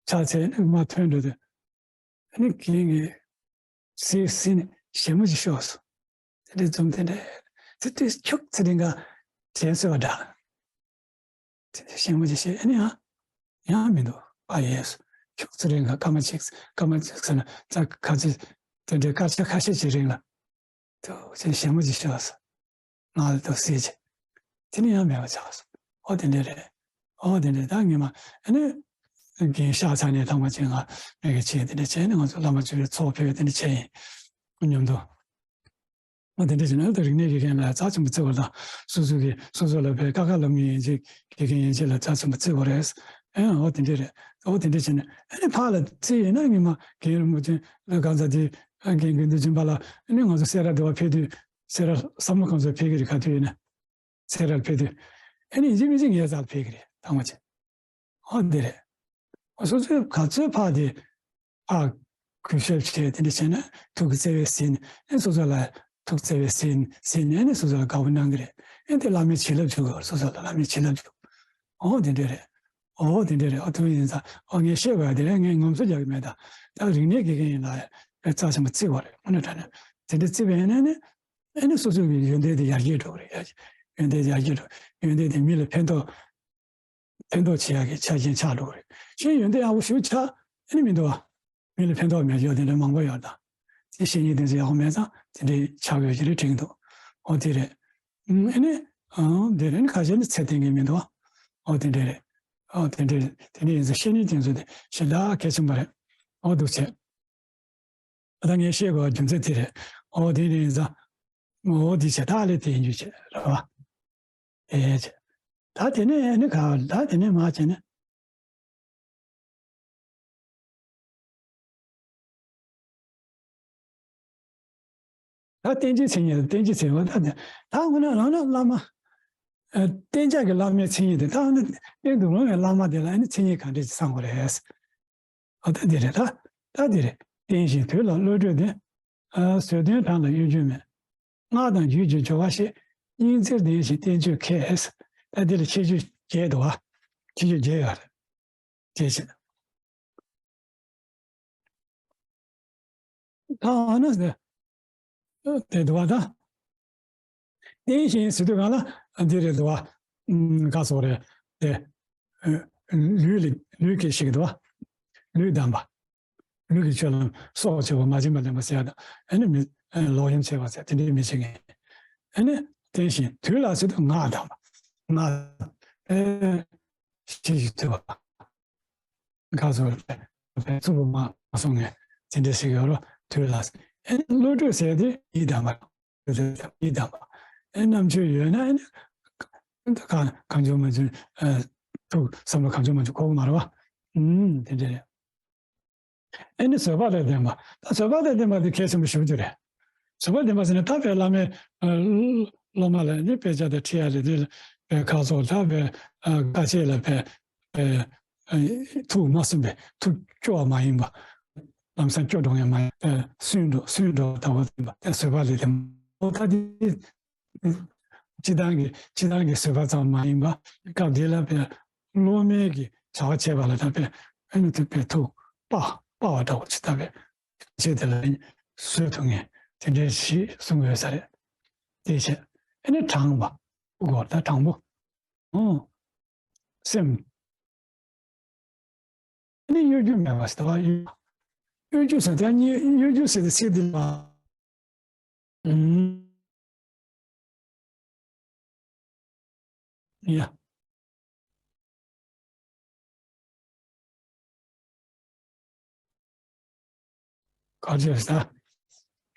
ཕྱག་འཚལ་ནས་མར་ཐོན་འགྲོ་དུས། ཨ་ནི་རྒན་གྱིས་སི་སི་ནས་ཞལ་མོ་ཅིག་ཤོར་སོང་། དེ་འདྲའི་འཛུམ་དེ་འདྲ། དེ་དུས་ཁྱུག་ཙམ་རིང་ག་དྲན་སོང་བ་འདྲ། དེ་འདྲའི་ཞལ་མོ་ཅིག་བྱས། ཨ་ནི་ཡང་ཡང་མི་འདུག་ཨ་ཡས་སོ། ཁྱུག་ཙམ་རིང་ག་སྐར་མ་གཅིག་སྐར་མ་གཅིག་ཟེར་ན་ཙ་ཁ་ཅིག་དེ་འདྲའི་སྐར་ཆ་ཁ་ཤས་ཅིག་རིང་ལ། ཏོག་ཙམ་ཞལ་མོ་ཅིག་ཤོར་སོང་། ང་ལ་ཏོག་ཙམ་ཅིག་དེ་ནི་ཡང་མེད་པ་ཆགས་སོང་། ཨོ་དེ་འདྲ་རེད། ཨོ་དེ་འདྲ། ད་ངས་མ་ཨ་ནི་རྒན་གཤེགས་ཚར་ནས་ཐང་པ་ཅིག་ང་མེད་ཀྱི་བྱས། དེ་འདྲ་བྱས་ནས་ང་ཚོ་བླ་མ་བཅུ་པའི་ཚོགས་ཕེབས། དེ་འདྲ་བྱས་ཡིན་མཉམ་དུ། ཨོ་དེ་འདྲ་བྱས་ན་ད་རིག་གནས་དགེ་རྒན་ལ་རྩ་ཆེན་པོ་བརྩི་བ་དང་། སོ་སོ་གི་སོ་སོ་ལ་བས་ཀ་ཁ་ལབ་མཁན་ཡན་ཆད་དགེ་རྒན་ཡན་ཆད་ལ་རྩ་ཆེན་པོ་བརྩི་དགོས་རེད། ཨེ་ཨོ་དེ་འདྲ་རེད། ཨོ་དེ་འདྲ་བྱས་ན་ཨ་ནི་ཕར་ལ་བརྩི་ཡིན་ན་ངས་མ་རྒན་རིན་པོ་ཆེ་ལ་གང་ཟག་དེ་རྒན་དགེ་འདུན་ཆོས་འཕེལ་ལ་ཨ་ནི་ང་ཚོ་སེ་ར་སྡེ་བ་ཕེབས་དུས། སེ་ར་བསམ་བློ་ཁོང་ཚོ་ཕེབས་ཀྱི་རེད། ག་དུས་ཡིན་ན་སེ་རར་ཕེབས་དུས། ཨ་ནི་ཡིན་གཅིག་མིན་གཅིག་ངའི་རྩར་ཕེབས་ཀྱི་རེད། ཐང་མ་ཅན། ཨོ་འདི་རེད། ཨོ་སོ་སོའི་ག་ཚོད་ཕར་དེ་ཕར་གུས་ཞབས་བྱས། དེ་འདྲ་བྱས་ན་ཐུགས་ཀྱི་བརྩེ་བས་ཟིན། ཨ་སོ་སོ་ལ་ཐུགས་བརྩེ་བས་ཟིན་ཟིན་ནས་ནི་སོ་སོ་ལ་དགའ་པོ་གནང་གི་རེད། ཨ་དེ་བླ་མའི་བྱིན་རླབས་འཇུག་གི་རེད། སོ་སོ་ལ་བླ་མའི་བྱིན་རླབས་འཇུག་ཨོ་དེ་འདྲ་རེད། ཨོ་དེ་འདྲ་རེད། ཨོ་ཐུགས་ཡིན་ཙང་ཨོ་ངས་བཤད་དགོས་ཡ་དེ་རེད། ངས་ངོམ་སོ་རྒྱག་གི་མེད། ད་ད་རིག་གནས་དགེ་རྒན་ཡིན་ལ་རྩ་ཆེན་པོ་བརྩི་དགོས་རེད། དངོས་གནས་དྲང་གནས་དེ་འདྲ་བརྩི་བ་ཡིན་ན་ནི། ཨ་ནི་སོ་སོ་གི་ཡོན་ཏན་དེ་ཡར་རྒྱས་འགྲོ་གི་རེད། ཡར་རྒྱས། ཡོན་ཏན་ཡར་རྒྱས་འགྲོ། ཡོན་ཏན་དེ་མི་ལ་ཕན་ཐོགས། ཕན་ཐོགས་བྱེད་ཡག་གི་ཆ་རྐྱེན་ཆགས་འགྲོ་གི་རེད། ཁྱོད་ཡོན་ཏན་ཡག་པོ་ཞིག་ཆགས། ཨ་ནི་མི་འདུག་བ། མི་ལ་ཕན་ཐོགས་མེད་ཡོད་དེ་འདྲ་མང་པོ་ཡོད། ད་དེ་བཤེས་གཉེན་དེ་ཚོ་ཡག་པོ་མེད་ཙང་དེ་འདྲའི་ཆགས་ཡོད་ཀྱི་རེད་དྲན་གྱི་འདུག་ཨོ་དེ་རེད། ཨ་ནི་ཨང་དེ་རེད། ཨ་ནི་ཁ་ཤས་ནི་ཚད་ལྡན་གྱི་མི་འདུག་བ། ཨོ་དེ་འདྲ་རེད། ཨོ་དེ་འདྲ་རེད། དེ་འདྲ་ཡིན་ཙང་བཤེས་གཉེན་དེ་ཚོ་དེ་ཞེ་དྲག་གལ་ཆེན་པོ་རེད། ཨོ་འདུག་བྱས། ད་ངས་བཤད་དགོས་པ་རྒྱུ་མཚན་དེ་རེད། ཨོ་དེ་ནས་ཡིན་ཙང་། ཨོ་དེ་བྱས། ད་ལས་དེ་ཡིན་རྒྱུ་བྱས་རེད་བ། ཨེ་བྱས། ད་དེ་ནས་ཨ་ནི་ག་ད་དེ་ནས་མ་བྱས་ན། ད་བསྟན་བཅོས་མཚན་ཉིད་དང་། བསྟན་བཅོས་མཚན་ཉིད་པ། ད་དེ་ད་འོ་ན་རང་རང་བླ་མ། ཨ་གཏན་འཇགས་ཀྱི་བླ་མའི་མཚན་ཉིད་དེ། ད་འོ་ན་གཏན་དུ་རུང་བའི་བླ་མ་དེ་ལ་ཨ་ནི་མཚན་ཉིད་གང་འདྲ་ཅིག་ཚང་དགོས་རེད། ཨ་ད་འདི་རེད། ད་ད་འདི་རེད། བསྟན་ཞིང་དུལ་ལ་བློ་གྲོས་ལྡན། ཨ་བཟོད་ལྡན་གྲངས་ལ་གཡོ་སྒྱུ་མེད། སྔགས་དང་རྒྱུད་ཀྱི་སྦྱོར་བ་ཤེས། སྙིང་བརྩེར་ལྡན་ཞིང་བསྟན་བཅོས་མཁས། ད་འདི་ལ་ཁྱད་ཆོས་བརྒྱད་འདུག་བ། ཁྱད་ཆོས་བརྒྱད་ཡོད་རེད། དེ་བྱས། ད་ཨ་ནི་དེ་དེ་འདུག་བ། ད་བསྟན་ཞིང་ཟེར་དུས་གང་ལ་འདི་རེད་འདུག་བ། ཨ་ག་སོགས་རེད་དེ། ཨ་ལུས་ལ་ལུས་ཀྱི་ཞིག་འདུག་བ། ལུས་བསྡམས་པ། ལུས་ཀྱི་སྤྱོད་ལམ་སྲོག་བཅད་པ། མ་བྱིན་པར་ལེན་པ་ཟེར་ཡ་དང་། ཨ་ནི་མི་ཨ་ལོག་གཡེམ་བྱེད་པ་ཟེར་དེ་འདྲའི་མི་བྱེད་མཁན། ཨ་ནི་བསྟན་ཞིང་དུལ་ལ་ཟེར་དུས་སྔགས་བསྡམས་པ། སྔགས་ཨེ་ཞི་ཞིང་དུལ་བ། ག་ཚོད་རེད། རྩུབ་པོ་མ་གསུང་ངས་དེ་འདྲ་ཞིག་ཡོད་རོ། དུལ་ལ། ཨེ་བློ་གྲོས་ཟེར་དེ་ཡིད་དམ་པ། ཡིད་དམ་པ། ཨེ་རྣམ་དཔྱོད་ཡོད་ན་ཨེ་གང་གང་བྱུང་མ་བྱུང་ཨ་ཐུགས་བསམ་བློ་གང་བྱུང་མ་བྱུང་འཁོར་གི་མ་རེད་བ། ཨུམ་དེ་འདྲ་རེད། ཨེ་ནི་བཟོད་པ་ལ་ལྡན་པ། ད་བཟོད་པ་ལ་ལྡན་པ་དེ་གལ་ཆེན་པོ་ཞེ་པོ་ཅིག་རེད། བཟོད་པ་ལྡན་པ་ཟེར་ན་ད་བས་བླ་མའི་ཨ་སློབ་མ་ལ་ནི་དཔེ་ཆ་དང་ཁྲིད་ཡ་རེད། དེ་ལ་བས་ཁ་སོགས་ད་བས་ཨ་དཀའ་སྤྱད་ལ་བས་ཨ་ཨ་ཐུགས་མ་སུན་པའི་ཐུགས་སྐྱོ་བ་མ་ཡིན་པ། ལམ་སང་སྐྱོ་འགྲོ་ངེས་མ་ཡིན་པ། སུན་འགྲོ་སུན་འགྲོ་ལྟ་བུ་ཡིན་པ་དེ་བཟོད་པ་ལ་ལྡན་པ། ཨོ་ད་དེ་སྤྱི་བཏང་གི་སྤྱི་བཏང་གི་བཟོད་པ་ཙམ་མ་ཡིན་པ། སྐབས་འདི་ལ་བས་སློབ་མའི་གི་བྱ་བ་བྱེད་པ་ལ་ད་བས་ཨ་ནི་ཐུགས་པའི་ཐུགས་དཔའ་དཔའ་བ་འདྲ་བོ་ཅིག་ད་བས་བྱེད་དེ་ལ་བཟོད་ཐུབ་ངེས་དེ་འདྲའི་ཞིག་གསུང་གི་ཡོད་ས་རེད། དེ་བྱས་ཨ་ནི་དྲང་བ་གོ་ད་དྲང་པོ། ཨོ། སེམས། ཨ་ནི་གཡོ་སྒྱུ་མེད་པ་ཟེར་བ། གཡོ་སྒྱུ་ཟེར་དེ་གཉིས། གཡོ་སྒྱུ་ཟེར་དེ་ཚིག་འདི་ལ། ཨུམ། ཡ། ག་རེ་བྱས་ད།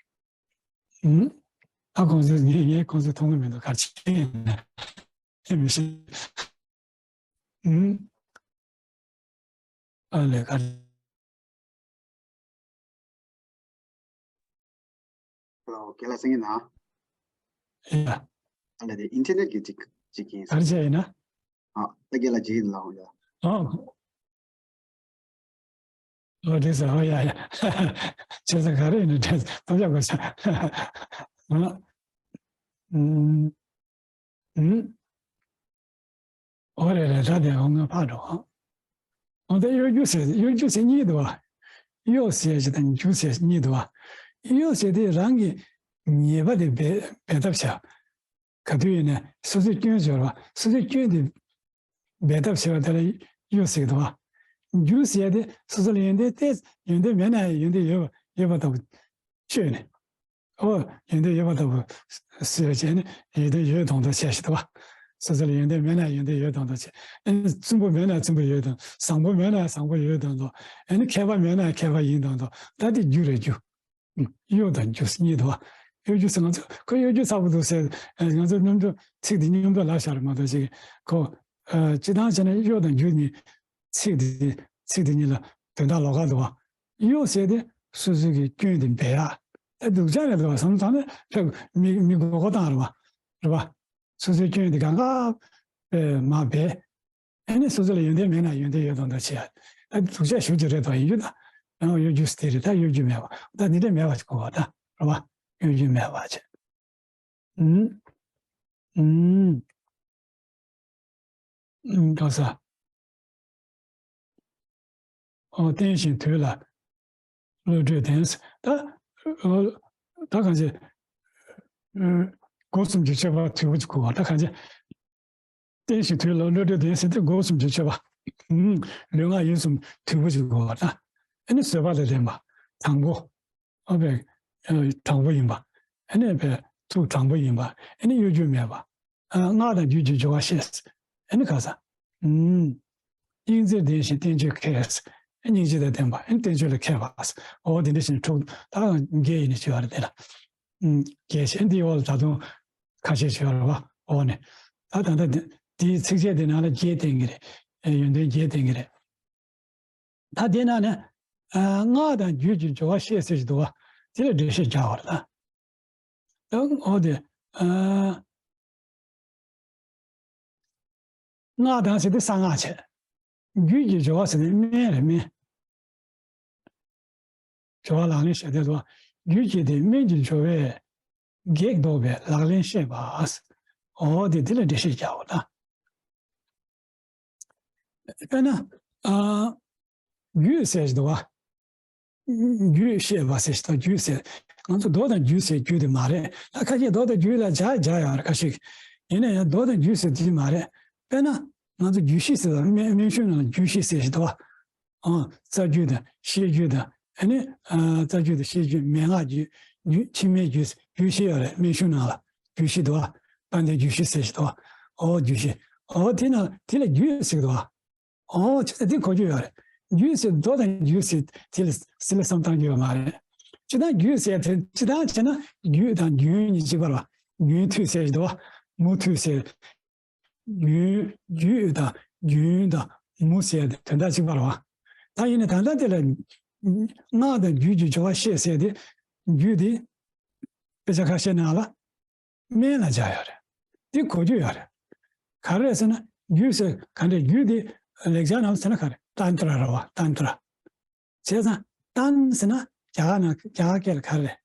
ཨུམ། ཨ་ཁོང་ཚོས་ངས་ངས་ཁོང་ཚོས་མཐོང་གི་མི་འདུག་ག་རེ་བྱས་ཡིན་ན། ཨེ་མི་ཤེས། ཨུམ། ཨ་ལས་ག་རེ། ཧེ་ལོ། རྒན་ལགས་གསན་གྱི་ན། ཡ། ཨ་ལས་དེ་ཨིན་ཊར་ནེཊ་གི་ཅིག་ཅིག་ཡིན། ག་རེ་བྱས་ཡིན་ན། ཨ་ད་རྒན་ལགས་ཇི་ཡིན་ལ་ཡ། ཨ། ཨོ་དེ་ཟེར། ཨོ་ཡ་ཡ། བྱས་ཙང་ག་རེ་ཡིན་ན་དྲན་ཐབས་ཤ་དགོས་ཤག་ཨ། ཨུམ། ཨུམ། ཨོ་རེད་རེད། ད་དེ་འོ་ང་ཕར་འགྲོ་ཨ། འོ་ད་གཡོ་སྒྱུ་ཟེར། གཡོ་སྒྱུ་ཟེར་གཉིས་འདུག་བ། གཡོ་ཟེར་ཞིག་དང་སྒྱུ་ཟེར་གཉིས་འདུག་བ། གཡོ་ཟེར་དེ་རང་གི་ཉེས་པ་དེ་སྦས་སྦས་ཐབས་བྱ། ག་དུས་ཡིན་ན་སོ་སོའི་སྐྱོན་སྦྱོར་བ། སོ་སོའི་སྐྱོན་དེ་སྦས་ཐབས་བྱེད་པ་དེ་ལ་གཡོ་ཟེར་གྱི་འདུག་བ། སྒྱུ་ཟེར་དེ་སོ་སོ་ལ་ཡོན་ཏན་ཏོག་ཙམ། ཡོན་ཏན་མེད་ན་ཡང་ཡོན་ཏན་ཡོད་པ་ཡོད་པ་ལྟ་བུ་བཅོས་ནས། ཨོ་ཡོན་ཏན་ཡོད་པ་ལྟ་བུ་ཟེར་བྱས་ནས་ཡོན་ཏན་ཡོད་མདོག་མདོག་བྱས་ཤིག་འདུག་བ། སོ་སོ་ལ་ཡོན་ཏན་མེད་ན་ཡོན་ཏན་ཡོད་མདོག་མདོག་བྱས། ཨ་ནི་རྩུབ་པོ་མེད་ན་རྩུབ་པོ་ཡོད་མདོག། བཟང་པོ་མེད་ན་བཟང་པོ་ཡོད་མདོག་མདོག། ཨ་ནི་མཁས་པ་མེད་ན་མཁས་པ་ཡིན་མདོག་མདོག། ད་དེ་སྒྱུ་རེད་སྒྱུ། གཡོ་དང་སྒྱུ་གཉིས་འདུག་བ། གཡོ་སྒྱུ་ཟེར་ང་ཚོ་ཁོ་གཡོ་སྒྱུ་ཚ་པོ་འདུག་ཟེར། ང་ཚོ་སྙོམས་འཇུག་ཚིག་འདི་སྙོམས་འཇུག་ལབ་བཞག་རེད་མ་གཏོགས་ཅིག་ཁོ། ཨ་སྤྱིར་བཏང་བྱས་ན་གཡོ་དང་སྒྱུ་གཉིས་ཚིག་འདི་ཚིག་འདི་གཉིས་ལ་དོན་དག་ལོགས་ཀ་འདུག་བ། གཡོ་ཟེར་དེ་སོ་སོ་གི་སྐྱོན་དེ་སྦས་ཡག་ད་སྡུག་ཅག་རེད་འདུག་བ། བསམ་བློ་བཏང་ན་ཕེབས་མི་མི་མགོ་སྐོར་བཏང་རེད་བ། རེད་བ། སོ་སོའི་སྐྱོན་དེ་གང་ག་མར་སྦས། ཨ་ནི་སོ་སོ་ལ་ཡོན་ཏན་མེད་ན་ཡོན་ཏན་ཡོད་མདོག་མདོག་བྱེད་ཡ། ཨ་སྡུག་ཅག་ཞེ་པོ་ཅིག་རེད་དོ། ཡིན་རྒྱུ་ད། ཡང་གཡོ་སྒྱུ་ཟེར་དེ་རེད། ད་གཡོ་སྒྱུ་མེད་པ། ད་འདི་འདྲ་མེད་པ་ཅིག་དགོས་པ་ད། རེད་བ། གཡོ་སྒྱུ་མེད་པ་བྱས། ཨུམ། ཨུམ། ཨུམ། ག་ས། ཨོ་བརྟན་ཞིང་དུལ་ལ་བློ་གྲོས་ལྡན། ད་ཨོ་ད་གང་ཅི། ཨོ་སྒོ་གསུམ་གྱི་སྤྱོད་པ་དུལ་པོ་ཅིག་དགོས་པ། ད་གང་ཅི། བརྟན་ཞིང་དུལ་ལ་བློ་གྲོས་ལྡན་ཟེར་དེ་སྒོ་གསུམ་གྱི་སྤྱོད་པ། ཨུམ། ལུས་ངག་ཡིད་གསུམ་དུལ་པོ་ཅིག་དགོས་པ་ད། ཨ་ནི་བཟོད་པ་ལ་ལྡན་པ། དྲང་པོ། ཨ་བས། ཨ་དྲང་པོ་ཡིན་པ། ཨ་ནི་བས་ཐུགས་དྲང་པོ་ཡིན་པ། ཨ་ནི་གཡོ་སྒྱུ་མེད་པ། ཨ་སྔགས་དང་རྒྱུད་ཀྱི་སྦྱོར་བ་ཤེས། ཨ་ནི་ག་ས། ཨུམ། སྙིང་རྗེ་ལྡན་ཞིང་བསྟན་བཅོས་མཁས། ཨ་སྙིང་རྗེ་དང་ལྡན་པ། ཨ་ནི་བསྟན་བཅོས་ལ་མཁས་པ། འོ་དེ་འདྲ་ཞིག་དྲུག་ད་བརྒྱད་ཡིན་ནི་བྱེད་པ་རེད་དེ་ལ། ཨུམ། བརྒྱད་ཞེས་འདིའི་འོག་ལ་ད་དུང་ཁ་ཤས་བྱེད་པ་རེད་བ། འོ་ནི། ད་ད་ལྟ་འདི་འདིའི་ཚིགས་བཅད་འདི་ནང་ལ་བརྒྱད་བསྟན་གྱི་རེད། ཨ་ཡོན་ཏན་བརྒྱད་བསྟན་གྱི་རེད། ད་དེ་ནང་ནས་ཨ་སྔགས་དང་རྒྱུད་ཀྱི་སྦྱོར་བ་ཤེས་ཟེར་ཞིག་འདུག་བ། དེ་ལ་འགྲེལ་བཤད་རྒྱག་པ་རེད་ད། ད་འོ་དེ་ཨ་སྔགས་དང་ཟེར་དེ་གསང་སྔགས་བྱས། རྒྱུད་ཀྱི་སྦྱོར་བ་ཟེར་དེ་སྨན་རེད་སྨན། སྦྱོར་བ་ལག་ལེན་བཤད་དེ་ཚོ། རྒྱུད་ཀྱི་དེ་སྨན་གྱི་སྦྱོར་བས་བགེགས་བཟློག་པའི་ལག་ལེན་བཤད་པ། འོ་དེ་དེ་ལ་འགྲེལ་བཤད་རྒྱག་པ་ད། དཔེར་ན། ཨ། རྒྱུད་ཟེར་ཞིག་འདུག་བ། རྒྱུད་བཤད་པ་ཟེར་ཞིག་དང་རྒྱུད་ཟེར། ང་ཚོ་མདོ་དང་རྒྱུད་ཟེར་རྒྱུད་དེ་མ་རེད། ད་ཁ་ཤས་མདོ་དང་རྒྱུད་ལ་སྦྱར་སྦྱར་ཡོད་རེད་ཁ་ཤས། ཡིན་ན་ཡང་མདོ་དང་རྒྱུད་ཟེར་དེ་མ་རེད། དཔེར་ན། ང་ཚོ་རྒྱུད་བཞི་ཟེར་བ་སྨན་སྨན་གཞུང་ནང་ལ་རྒྱུད་བཞི་ཟེར་ཞིག་འདུག་བ། ཨ། རྩ་རྒྱུད་དང་བཤད་རྒྱུད་དང་། ཨ་ནི། ཨ། རྩ་རྒྱུད་དང་བཤད་རྒྱུད། མན་ངག་རྒྱུད། རྒྱུད་ཕྱི་མའི་རྒྱུད། རྒྱུད་བཞི་ཡོད་རེད་སྨན་གཞུང་ནང་ལ། རྒྱུད་བཞི་འདུག་བ། དཔལ་ལྡན་རྒྱུད་བཞི་ཟེར་ཞིག་འདུག་བ། ཨོ་རྒྱུད་བཞི། ཨོ་དེ་ན་དེ་ལ་རྒྱུད་ཟེར་གི་འདུག་བ། ཨོ་ཁྱེད་ཚོ་འདི་གོ་རྒྱུ་ཡོད་རེད། རྒྱུད་ཟེར་མདོ་དང་རྒྱུད་ཟེར་དེ་ལ་སྲིད་ལ་བསམ་བཏང་རྒྱུ་ཡོད་མ་རེད། སྤྱིར་བཏང་རྒྱུད་ཟེར་དེ་སྤྱིར་བཏང་བྱས་ན་རྒྱུད་དང་རྒྱུན་གཉིས་གཅིག་པ་རེད་བ། རྒྱུན་མཐུད་ཟེར་ཞིག་འདུག་བ། མུ་མཐུད་ཟེར། རྒྱུན། རྒྱུད་དང་རྒྱུན་དང་མུ་ཟེར་དེ་དོན་དག་གཅིག་པ་རེད་བ། ད་ཡིན་ན་ད་ལྟ་དེ་ལ་སྔགས་དང་རྒྱུད་ཀྱི་སྦྱོར་བ་ཤེས་ཟེར་དེ། རྒྱུད་དེ་དཔེ་ཆ་ཁ་ཤས་ནང་ལ་སྨན་ལ་སྦྱར་ཡོད་རེད། དེ་གོ་རྒྱུ་ཡོད་རེད། ག་རེ་རེད་ཟེར་ན་རྒྱུད་ཟེར་ག་འདྲ། རྒྱུད་དེ་ལེགས་སྦྱར་ནང་ལ་ཟེར་ན་ག་རེ། ཏན་ཏྲ་རེད་བ། ཏན་ཏྲ། བྱས་ཙང་ཏན་ཟེར་ན་རྒྱ་གར་ནང་རྒྱ་གར་སྐད་ལ་ག་རེ་རེད།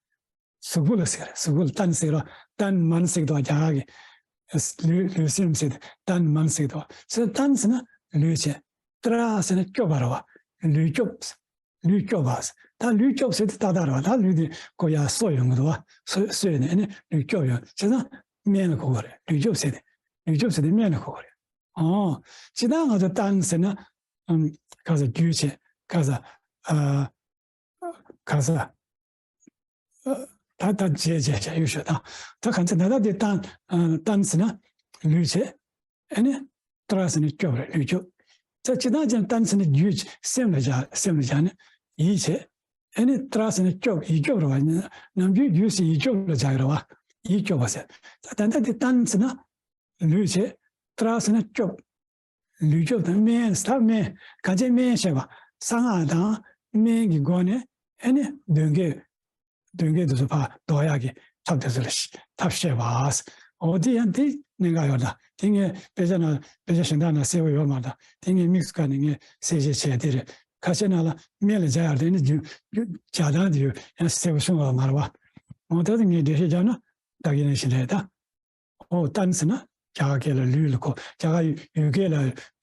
གཟུགས་པོ་ལ་ཟེར། གཟུགས་པོ་ལ་ཏན་ཟེར་རོ། ཏན་མན་ཟེར་དོ་རྒྱ་གར་གྱི། ལུས་ལུས་སེམས་ཟེར་ཏན་མན་ཟེར་དོ། ཟེར་ཏན་ཟེར་ན་ལུས་བྱས། ཏྲ་ཟེར་ན་སྐྱོབ་པ་རེད་བ། ལུས་སྐྱོབ། ལུས་སྐྱོབ་པ། ད་ལུས་སྐྱོབ་ཟེར་དེ་ཏག་ཏག་རེད་བ། ད་ལུས་དེ་ཁོ་ཡར་གསོ་ཡོང་གི་འདུག་བ། གསོ་གསོས་ནས་ཨ་ནི་ལུས་སྐྱོབ་ཡོང་བྱས་ཙང་སྨན་ལ་གོ་གི་རེད། ལུས་སྐྱོབ་ཟེར་དེ། ལུས་སྐྱོབ་ཟེར་དེ་སྨན་ལ་གོ་གི་རེད། ཨོ། ཇི་ལྟར་ང་ཚོ་ཏན་ཟེར་ན། ཨམ། ག་ས་རྒྱུད་བྱས། ག་ས། ཨ། ག་ས། ཨ། ད་ད་རྗེས་རྗེས་བྱས་ཡོད་ཤོད་དང་། ད་ག་ཚོད་ད་ལྟ་དེ་ཏན། ཨ། ཏན་ཟེར་ན་ལུས་བྱས། ཨ་ནི་ཏྲ་ཟེར་ན་སྐྱོབ་རེད། ལུས་སྐྱོབ། ད་ཇི་ལྟར་ཅན་ཏན་ཟེར་ན་རྒྱུད་སེམས་ལ་སྦྱར། སེམས་ལ་སྦྱར་ནས་ཡིད་བྱས། ཨེ་ནི་ཏྲ་ཟེར་ན་སྐྱོབ། ཡིད་སྐྱོབ་རེད་བ། ནམ་རྒྱུན་རྒྱུ་ཟེར་ཡིད་སྐྱོབ་ལ་སྦྱར་གི་རེད་བ། ཡིད་སྐྱོབ་པ་ཟེར། ད་ད་ལྟ་འདི་ཏན་ཟེར་ན་ལུས་བྱེད། ཏྲ་ཟེར་ན་སྐྱོབ། ལུས་སྐྱོབ་དང་སྨན་ཟེར། ད་སྨན་ག་ཅེ་སྨན་བཤད་པ། གསང་སྔགས་དང་སྨན་གྱི་སྒོ་ནས་ཨེ་ནི་གདོན་བགེགས། གདོན་བགེགས་དེ་ཚོ་ཕར་ཟློག་ཡག་གི་ཐབས་དེ་ཚོ་ལ་ཐབས་བཤད་པ། འོ་དེ་ཡང་དེ་གནད་འགག་ཡོད་ད། དེ་ངས་དཔེ་ཆ་ནང་དཔེ་ཆ་གཞན་དག་ནང་གསལ་པོ་ཡོད་མ་རེད་ད། དེ་ངས་དམིགས་སུ་བཀར་ནས་ངས་གསལ་བཤད་བྱས་དེ་རེད། ཁ་ཤས་ནང་ལ་སྨན་ལ་སྦྱར་ཡག་དེ་ནི་རྒྱུ་རྒྱུ་སྦྱར་སྟངས་དེ་ཡང་གསལ་པོ་གསུངས་ཡོད་མ་རེད་བ། འོ་ད་དེ་ངས་འགྲེལ་བཤད་རྒྱབ་ན་ད་གིན་ནང་བཞིན་རེད་ད། འོ་ཏན་ཟེར་ན་རྒྱ་གར་སྐད་ལ་ལུས་ལ་གོ། རྒྱ་གར་ཡུལ་སྐད་ལ་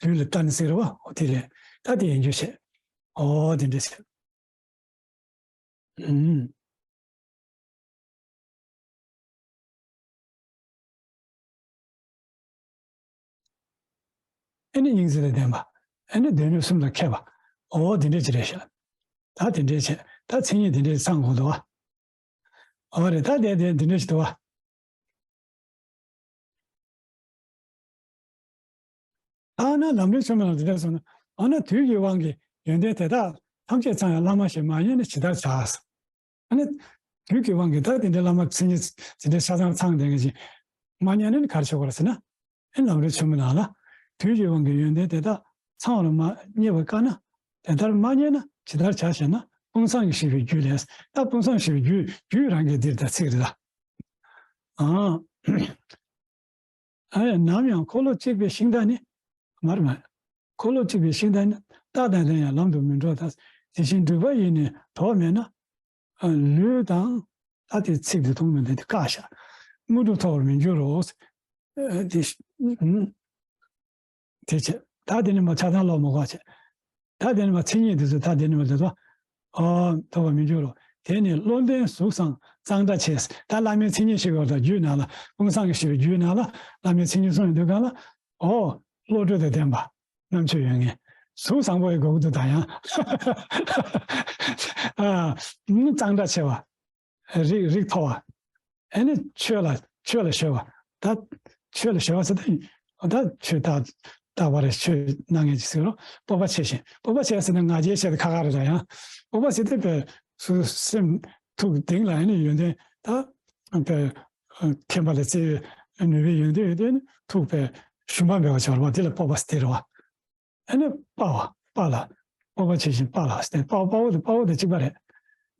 ལུས་ལ་ཏན་ཟེར་བ། འོ་དེ་རེད། ད་དེ་ཡིན་རྒྱུ་བྱས། འོ་དེ་འདྲ་བྱས། ཨུམ། ཨེ་ནི་སྙིང་རྗེ་ལ་ལྡན་པ། ཨེ་ནི་སྡེ་སྣོད་གསུམ་ལ་མཁས་པ། འོ་དེ་འདྲ་ཅིག་རེད་ཤག། ད་དེ་འདྲ་བྱས། ད་མཚན་ཉིད་དེ་འདྲ་ཚང་དགོས་འདུག་བ། འོ་རེད། ད་དེ་དེ་འདི་འདྲ་ཞིག་འདུག་བ། ཐ་ན་ལམ་རིམ་ཆུང་མ་ལ་འདི་འདྲ་གསུངས་ན། འོ་ན་དུས་ཀྱི་དབང་གིས་ཡོན་ཏན་དེ་དག་ཐམས་ཅད་ཚང་ཡང་བླ་མ་ཞེས་མ་བསྙད་ན་ཇི་ལྟར་བྱ། ཨ་ནི་དུས་ཀྱི་དབང་གིས་ད་དེ་འདྲའི་བླ་མ་མཚན་ཉིད་དེ་འདྲའི་ཆ་ཚང་ཚང་བསྡད་མཁན་ཞིག་མ་བསྙད་ན་ནི་ག་རེ་བྱེད་དགོས་རེད་ཟེར་ན། ཨེ་ལམ་རིམ་ཆེན་མོའི་ནང་ལ། དུས་ཀྱི་དབང་གིས་ཡོན་ཏན་དེ་དག་ཚང་བར་མ་བསྙད་པར་དཀའ་ན། དེ་ལྟར་མ་བསྙད་ན་ཇི་ལྟར་བྱ་ཞེ་ན། དཔང་བསམ་གྱིས་ཞེས་པའི་རྒྱུད་ལས། ད་དཔང་བསམ་ཞེས་པའི་རྒྱུད། རྒྱུད་རང་གི་འདིར་ད་ཚིག་རེད་ད། ཨ། ཨ་ནམ་ཡང་འཁོར་ལོ་གཅིག་པའི་ཤིང་རྟ་ནི། མར་མ། འཁོར་ལོ་གཅིག་པའི་ཤིང་རྟ་ནི། རྟ་དང་ལྡན་ཡང་ལམ་དུ་མི་འགྲོ་ལྟར། དེ་བཞིན་འགྲུབ་པ་ཡིས་ནི་གྲོགས་མེད་ན། ཨ། ལུས་དང་། ད་དེ་ཚིག་དེ་མཐོང་མི་འདུག་དེ་བཀག་བཞག། དངོས་གྲུབ་ཐོབ་པར་མི་འགྱུར་རོ། ཨ། དེ། ཨུམ། དེ་བྱས། ད་དེ་ནས་མར་ཆ་ཚང་ཀློག་མི་དགོས་བྱས། ད་དེ་ནས་མར་མཚན་ཉིད་དེ་ཚོ། ད་དེ་ནས་མར་དེ་ཚོ། ཨོ། ཐོབ་པར་མི་འགྱུར་རོ། དེ་ནི་བློ་ལྡན་གཟུགས་བཟང་གཙང་སྦྲ་ཆེ། ད་བླ་མའི་མཚན་ཉིད་ཞེས་པ་དང་རྒྱུད་ནང་ལ། དཔང་བསམ་གྱིས་ཞེས་པའི་རྒྱུད་ནང་ལ་བླ་མའི་མཚན་ཉིད་གསུངས་ཡོང་དུས་སྒང་ལ། ཨོ། བློ་གྲོས་དང་ལྡན་པ། རྣམ་དཔྱོད་ཡོད་མཁན། གཟུགས་བཟང་པོ་ཡི་གོ་གི་འདུག་ད་ཡང་། ཨ། གཙང་སྦྲ་ཆེ་བ། རིགས་རིགས་མཐོ་བ། ཨ་ནི་ཆོས་ལ་ཆོས་ལ་གཞོལ་བ། ད་ཆོས་ལ་གཞོལ་བ་ཟེར་ཏེ། ད་ཆོས་ད་ད་བ་རེ་ཆོས་གནང་མཁན་ཅིག་ཟེར་རོ། སྤོབས་པ་ཆེ་ཞིང་། སྤོབས་པ་ཆེ་ཟེར་ན་ང་རྒྱལ་ཆེ་དེ་ཁ་ཁ་རེད་ད་ཡང་། སྤོབས་པ་ཟེར་ཏེ་པའི་སུ་སེམས་ཐུགས་གཏིང་ལ་ཨ་ནི་ཡོན་ཏན་ད་པའི་མཁྱེན་པ་ལ་བརྩེ་བའི་ནུས་པའི་ཡོན་ཏན་ཡོད་དེ་ནི་ཐུགས་པའི་ཞུམ་པ་མེད་པ་ཆགས་རོ་བ། དེ་ལ་སྤོབས་པ་ཟེར་དེ་རེད་བ། ཨ་ནི་དཔའ་བ། དཔའ་ལ། སྤོབས་པ་ཆེ་ཞིང་དཔའ་ལ་ཟེར་ཏེ། དཔའ་དཔའ་བོ་དང་དཔའ་བོ་དང་གཅིག་པ་རེད།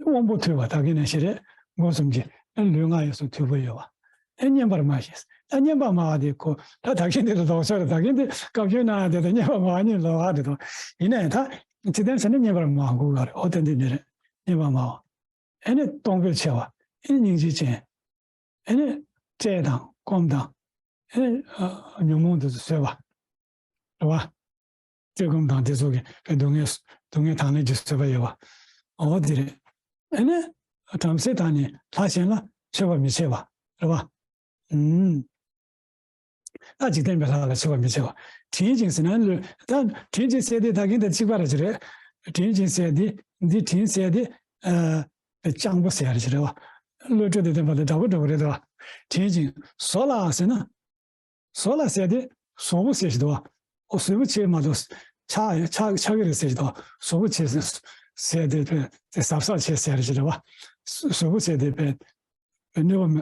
དབང་པོ་མཐུ་བ་ད་གིན་ནང་བཞིན་རེད། སྒོ་གསུམ་གྱི། ཨ། ལུས་ངག་ཡིད་གསུམ་མཐུ་བོ་ཡོད་བ། ཨ། སྙན་པར་སྨྲ་ཞིང་། ད་སྙན་པར་སྨྲ་བ་དེ་ཁོ། ད་ད་གིན་དེ་ལ་ལྡོག་ཕྱོགས་རེད། ད་གིན་དེ་བཀའ་བཀྱོན་གནང་ཡ་དེ་དང་སྙན་པར་སྨྲ་བ་གཉིས་ལོགས་ཀ་རེད་དོ། ཡིན་ན་ཡང་ད་ཚིག་དོན་ཟེར་ན་སྙན་པར་སྨྲ་དགོས་ག་རེད། འོ་ད་འདི་འདི་རེད། སྙན་པར་སྨྲ་བ། ཨ་ནི་གཏོང་ཕོད་ཆེ་བ། ཨ་ནི་སྙིང་རྗེ་ཅན། ཨ་ནི་བཀྲེས་དང་སྐོམ་དང་། ཨ་ནི་ཨ་ཉོན་མོངས་དེ་ཚོ་བཟོད་པ། རེད་བ། བཀྲེས་སྐོམ་དང་དེ་ཚོ་གི་སྡུག་བསྔལ། སྡུག་བསྔལ་དང་ལེན་གྱི་བཟོད་པ་ཡོད་པ། འོ་དེ་རེད། ཨ་ནི་བྲམ་ཟེ་དག་ནི་ལྷ་གཞན་ལ་མཆོད་པ་མི་བྱེད་པ། རེད་བ། ཨུམ། ད་འཇིག་རྟེན་པའི་ལྷ་ལ་མཆོད་པ་མི་བྱེད་པ། དྲིན་ཅན་ཟེར་ན་ལོས། ད་དྲིན་ཅན་ཟེར་དེ་ད་གིན་དང་གཅིག་པ་རེད་ཅེས་རེད། དྲིན་ཅན་ཟེར་དེ། འདི་དྲིན་ཟེར་དེ། ཨ། སྤྱང་པོ་ཟེར་ཡ་རེད་ཅེས་རེད་བ། བློ་གྲོས་དང་ལྡན་པ་དང་འདྲ་པོ་འདྲ་པོ་རེད་དོ། དྲིན་ཅན། བཟོ་ལ་ཟེར་ན། བཟོ་ལ་ཟེར་དེ་བཟོ་བོ་ཟེར་ཞིག་འདུག་བ། ཨོ་བཟོ་བོ་བྱས་མ་གཏོགས་ཆགས་ཆགས་ཆགས་ཀྱི་རེད་ཟེར་ཞིག་འདུག་བ། བཟོ་བོ་བྱས་ཟེར་དེ་དེ་གཟབ་གཟབ་བྱས་ཟེར་ཞིག་རེད་བ། བཟོ་བོ་བྱས་དེ་པས་གནོད་པ་མི་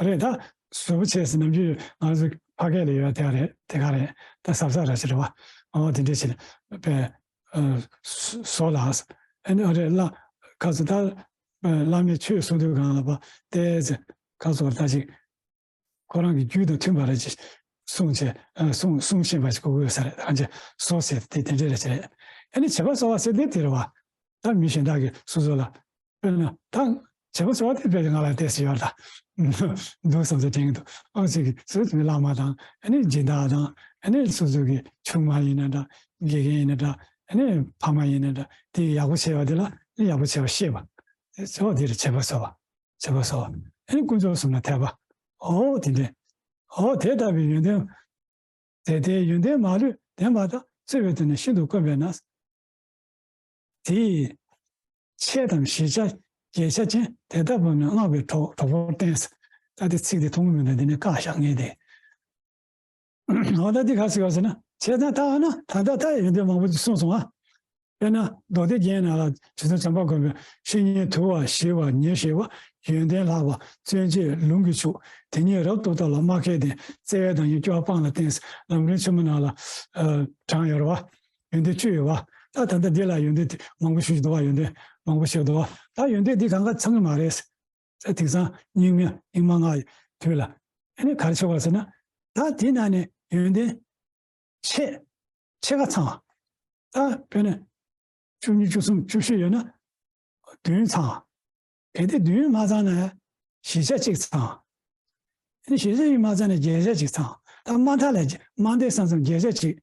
རེད་ད། བཟོ་བོ་བྱས་ཟེར་ནམ་རྒྱུན་ང་ཚོ་ཕ་སྐད་ལ་ཡོད་དེ་ག་རེད། དེ་ག་རེད། ད་གཟབ་གཟབ་ར་ཞིག་རེད་བ། ཨོ་དེ་འདྲས་བྱས་པས་བཟོ་ལ། ཨ་ནི་ཨ་རེད་ལ། ཁ་སོ་ད་བླ་མས་ཆོས་གསུང་དུས་གང་ལ་བ་ཏེ་ཁ་སོ་ད་ཅིག་ཁོ་རང་གི་རྒྱུད་དང་མཐུན་པ་རེད་ཅེས་གསུངས་བྱས། ཨ། གསུངས་གསུངས་བཞིན་པ་ཞིག་གོ་གི་ཡོད་ས་རེད། ཨ་ཅེ་བཟོ་ཟེར་དེ་དེ་འདྲས་རེད་ཅེ་རེད། ཨ་ནི་བྱེད་པ་གསོ་བ་ཟེར་དེ་དེ་རེད་བ། ད་མི་གཞན་དག་གིས་སོ་སོ་ལ། དཔེར་ན་ད་བྱེད་པ་གསོ་བ་དེ་དཔེ་ང་ལ་ཏོག་ཙམ་ཡོད་ད། འདུག་བསམ་ཚུལ་དྲན་གྱི་འདུག་ཨང་ཅིག་གིས་སོ་སོའི་བླ་མ་དང་། ཨ་ནི་སྦྱིན་བདག་དང་། ཨ་ནི་སོ་སོ་གི་ཆུང་མ་ཡིན་ན་འདྲ། དགེ་རྒན་ཡིན་ན་འདྲ། ཨ་ནི་ཕ་མ་ཡིན་ན་འདྲ། དེ་ཡག་པོ་བྱས་པ་དེ་ལ་ནི་ཡག་པོ་བྱས་པ་ཤེས་པ། དེ་གཙོ་བོ་དེ་རེད། བྱེད་པ་གསོ་བ། བྱེད་པ་གསོ་བ། ཨ་ནི་དཀོན་མཆོག་གསུམ་ལ་དད་པ། འོ་དེ་འདྲས། འོ་དེ་ལྟ་བུའི་ཡོན་ཏན། དེ་ལྟའི་ཡོན་ཏན་མ་ལུས་ལྡན་པ་དག་བརྩེ་བའི་དོན་ནི་ཤིན་ཏུ་དཀོན་པས་ན། དེ་ཡི་ཆེ་དང་བཞི་ཆ་བརྒྱད་ཆ་ཅན། དེ་ལྟ་བུ་ནི་བསྔགས་པའི་གྲོགས་གྲོགས་པོར་བསྟེན། ད་དེ་ཚིག་དེ་མཐོང་གི་མི་འདུག་འདི་ནི་བཀག་བཞག་ངེས་ཏེ། འོ་ད་འདི་ག་ཟེར་བ་ཟེར་ན། བྱས་ཙང་ད་འོ་ན་ད་ལྟ་ད་ཡོན་ཏན་མང་པོ་ཅིག་གསུངས་སོང་ཨ། དཔེར་ན་མདོ་སྡེ་རྒྱན་ནང་ལ་རྗེ་བཙུན་བྱམས་པ་མགོན་པོས་བཤེས་གཉེན་དུལ་བ་ཞི་བ་ཉེར་ཞི་བ། ཡོན་ཏན་ལྷག་པ་བརྩོན་བཅས་ལུང་གིས་ཕྱུག་དེ་ཉིད་རབ་ཏུ་བསྟོད་ལ་སྨྲ་མཁས་ལྡན། བརྩེ་བས་བདག་ཉིད་སྐྱོ་བ་སྤངས་ལ་བརྟེན། ལམ་རིམ་ཆེན་མོ་ནང་ལ་ཨ་དྲངས་ཡོད་རེད་བ། ཡོན་ཏན་བཅུ་ཡོད་བ། ད་ད་ལྟ་འདི་ལ་ཡོན་ཏན་དེ་མང་པོ་ཞིག་འདུག་བ། ཡོན་ཏན་མང་པོ་ཞིག་འདུག་བ། ད་ཡོན་ཏན་འདི་གང་ག་ཚང་གི་མ་རེད། ད་དེང་སང་རྙིང་མ་རྙིང་མ་ལྔ་ཡི་དུས་ལ་ཨ་ནི་ག་རེ་ཆགས་པ་ཟེར་ན། ད་དེ་ནང་ནས་ཡོན་ཏན་ཕྱེད་ཕྱེད་ཀ་ཚང་བ། ད་དཔེར་ན་བཅུ་གཉིས་བཅུ་གསུམ་བཅུ་བཞི་ཡོད་ན་བདུན་ཚང་བ། གལ་ཏེ་བདུན་མ་ཚང་ན་བཞི་ཆ་གཅིག་ཚང་བ། ཨ་ནི་བཞི་ཆ་གཅིག་མ་ཚང་ན་བརྒྱད་ཆ་གཅིག་ཚང་བ། ད་དམའ་མཐའ་ལ་དམའ་མཐའི་ས་མཚམས་བརྒྱད་ཆ་གཅིག་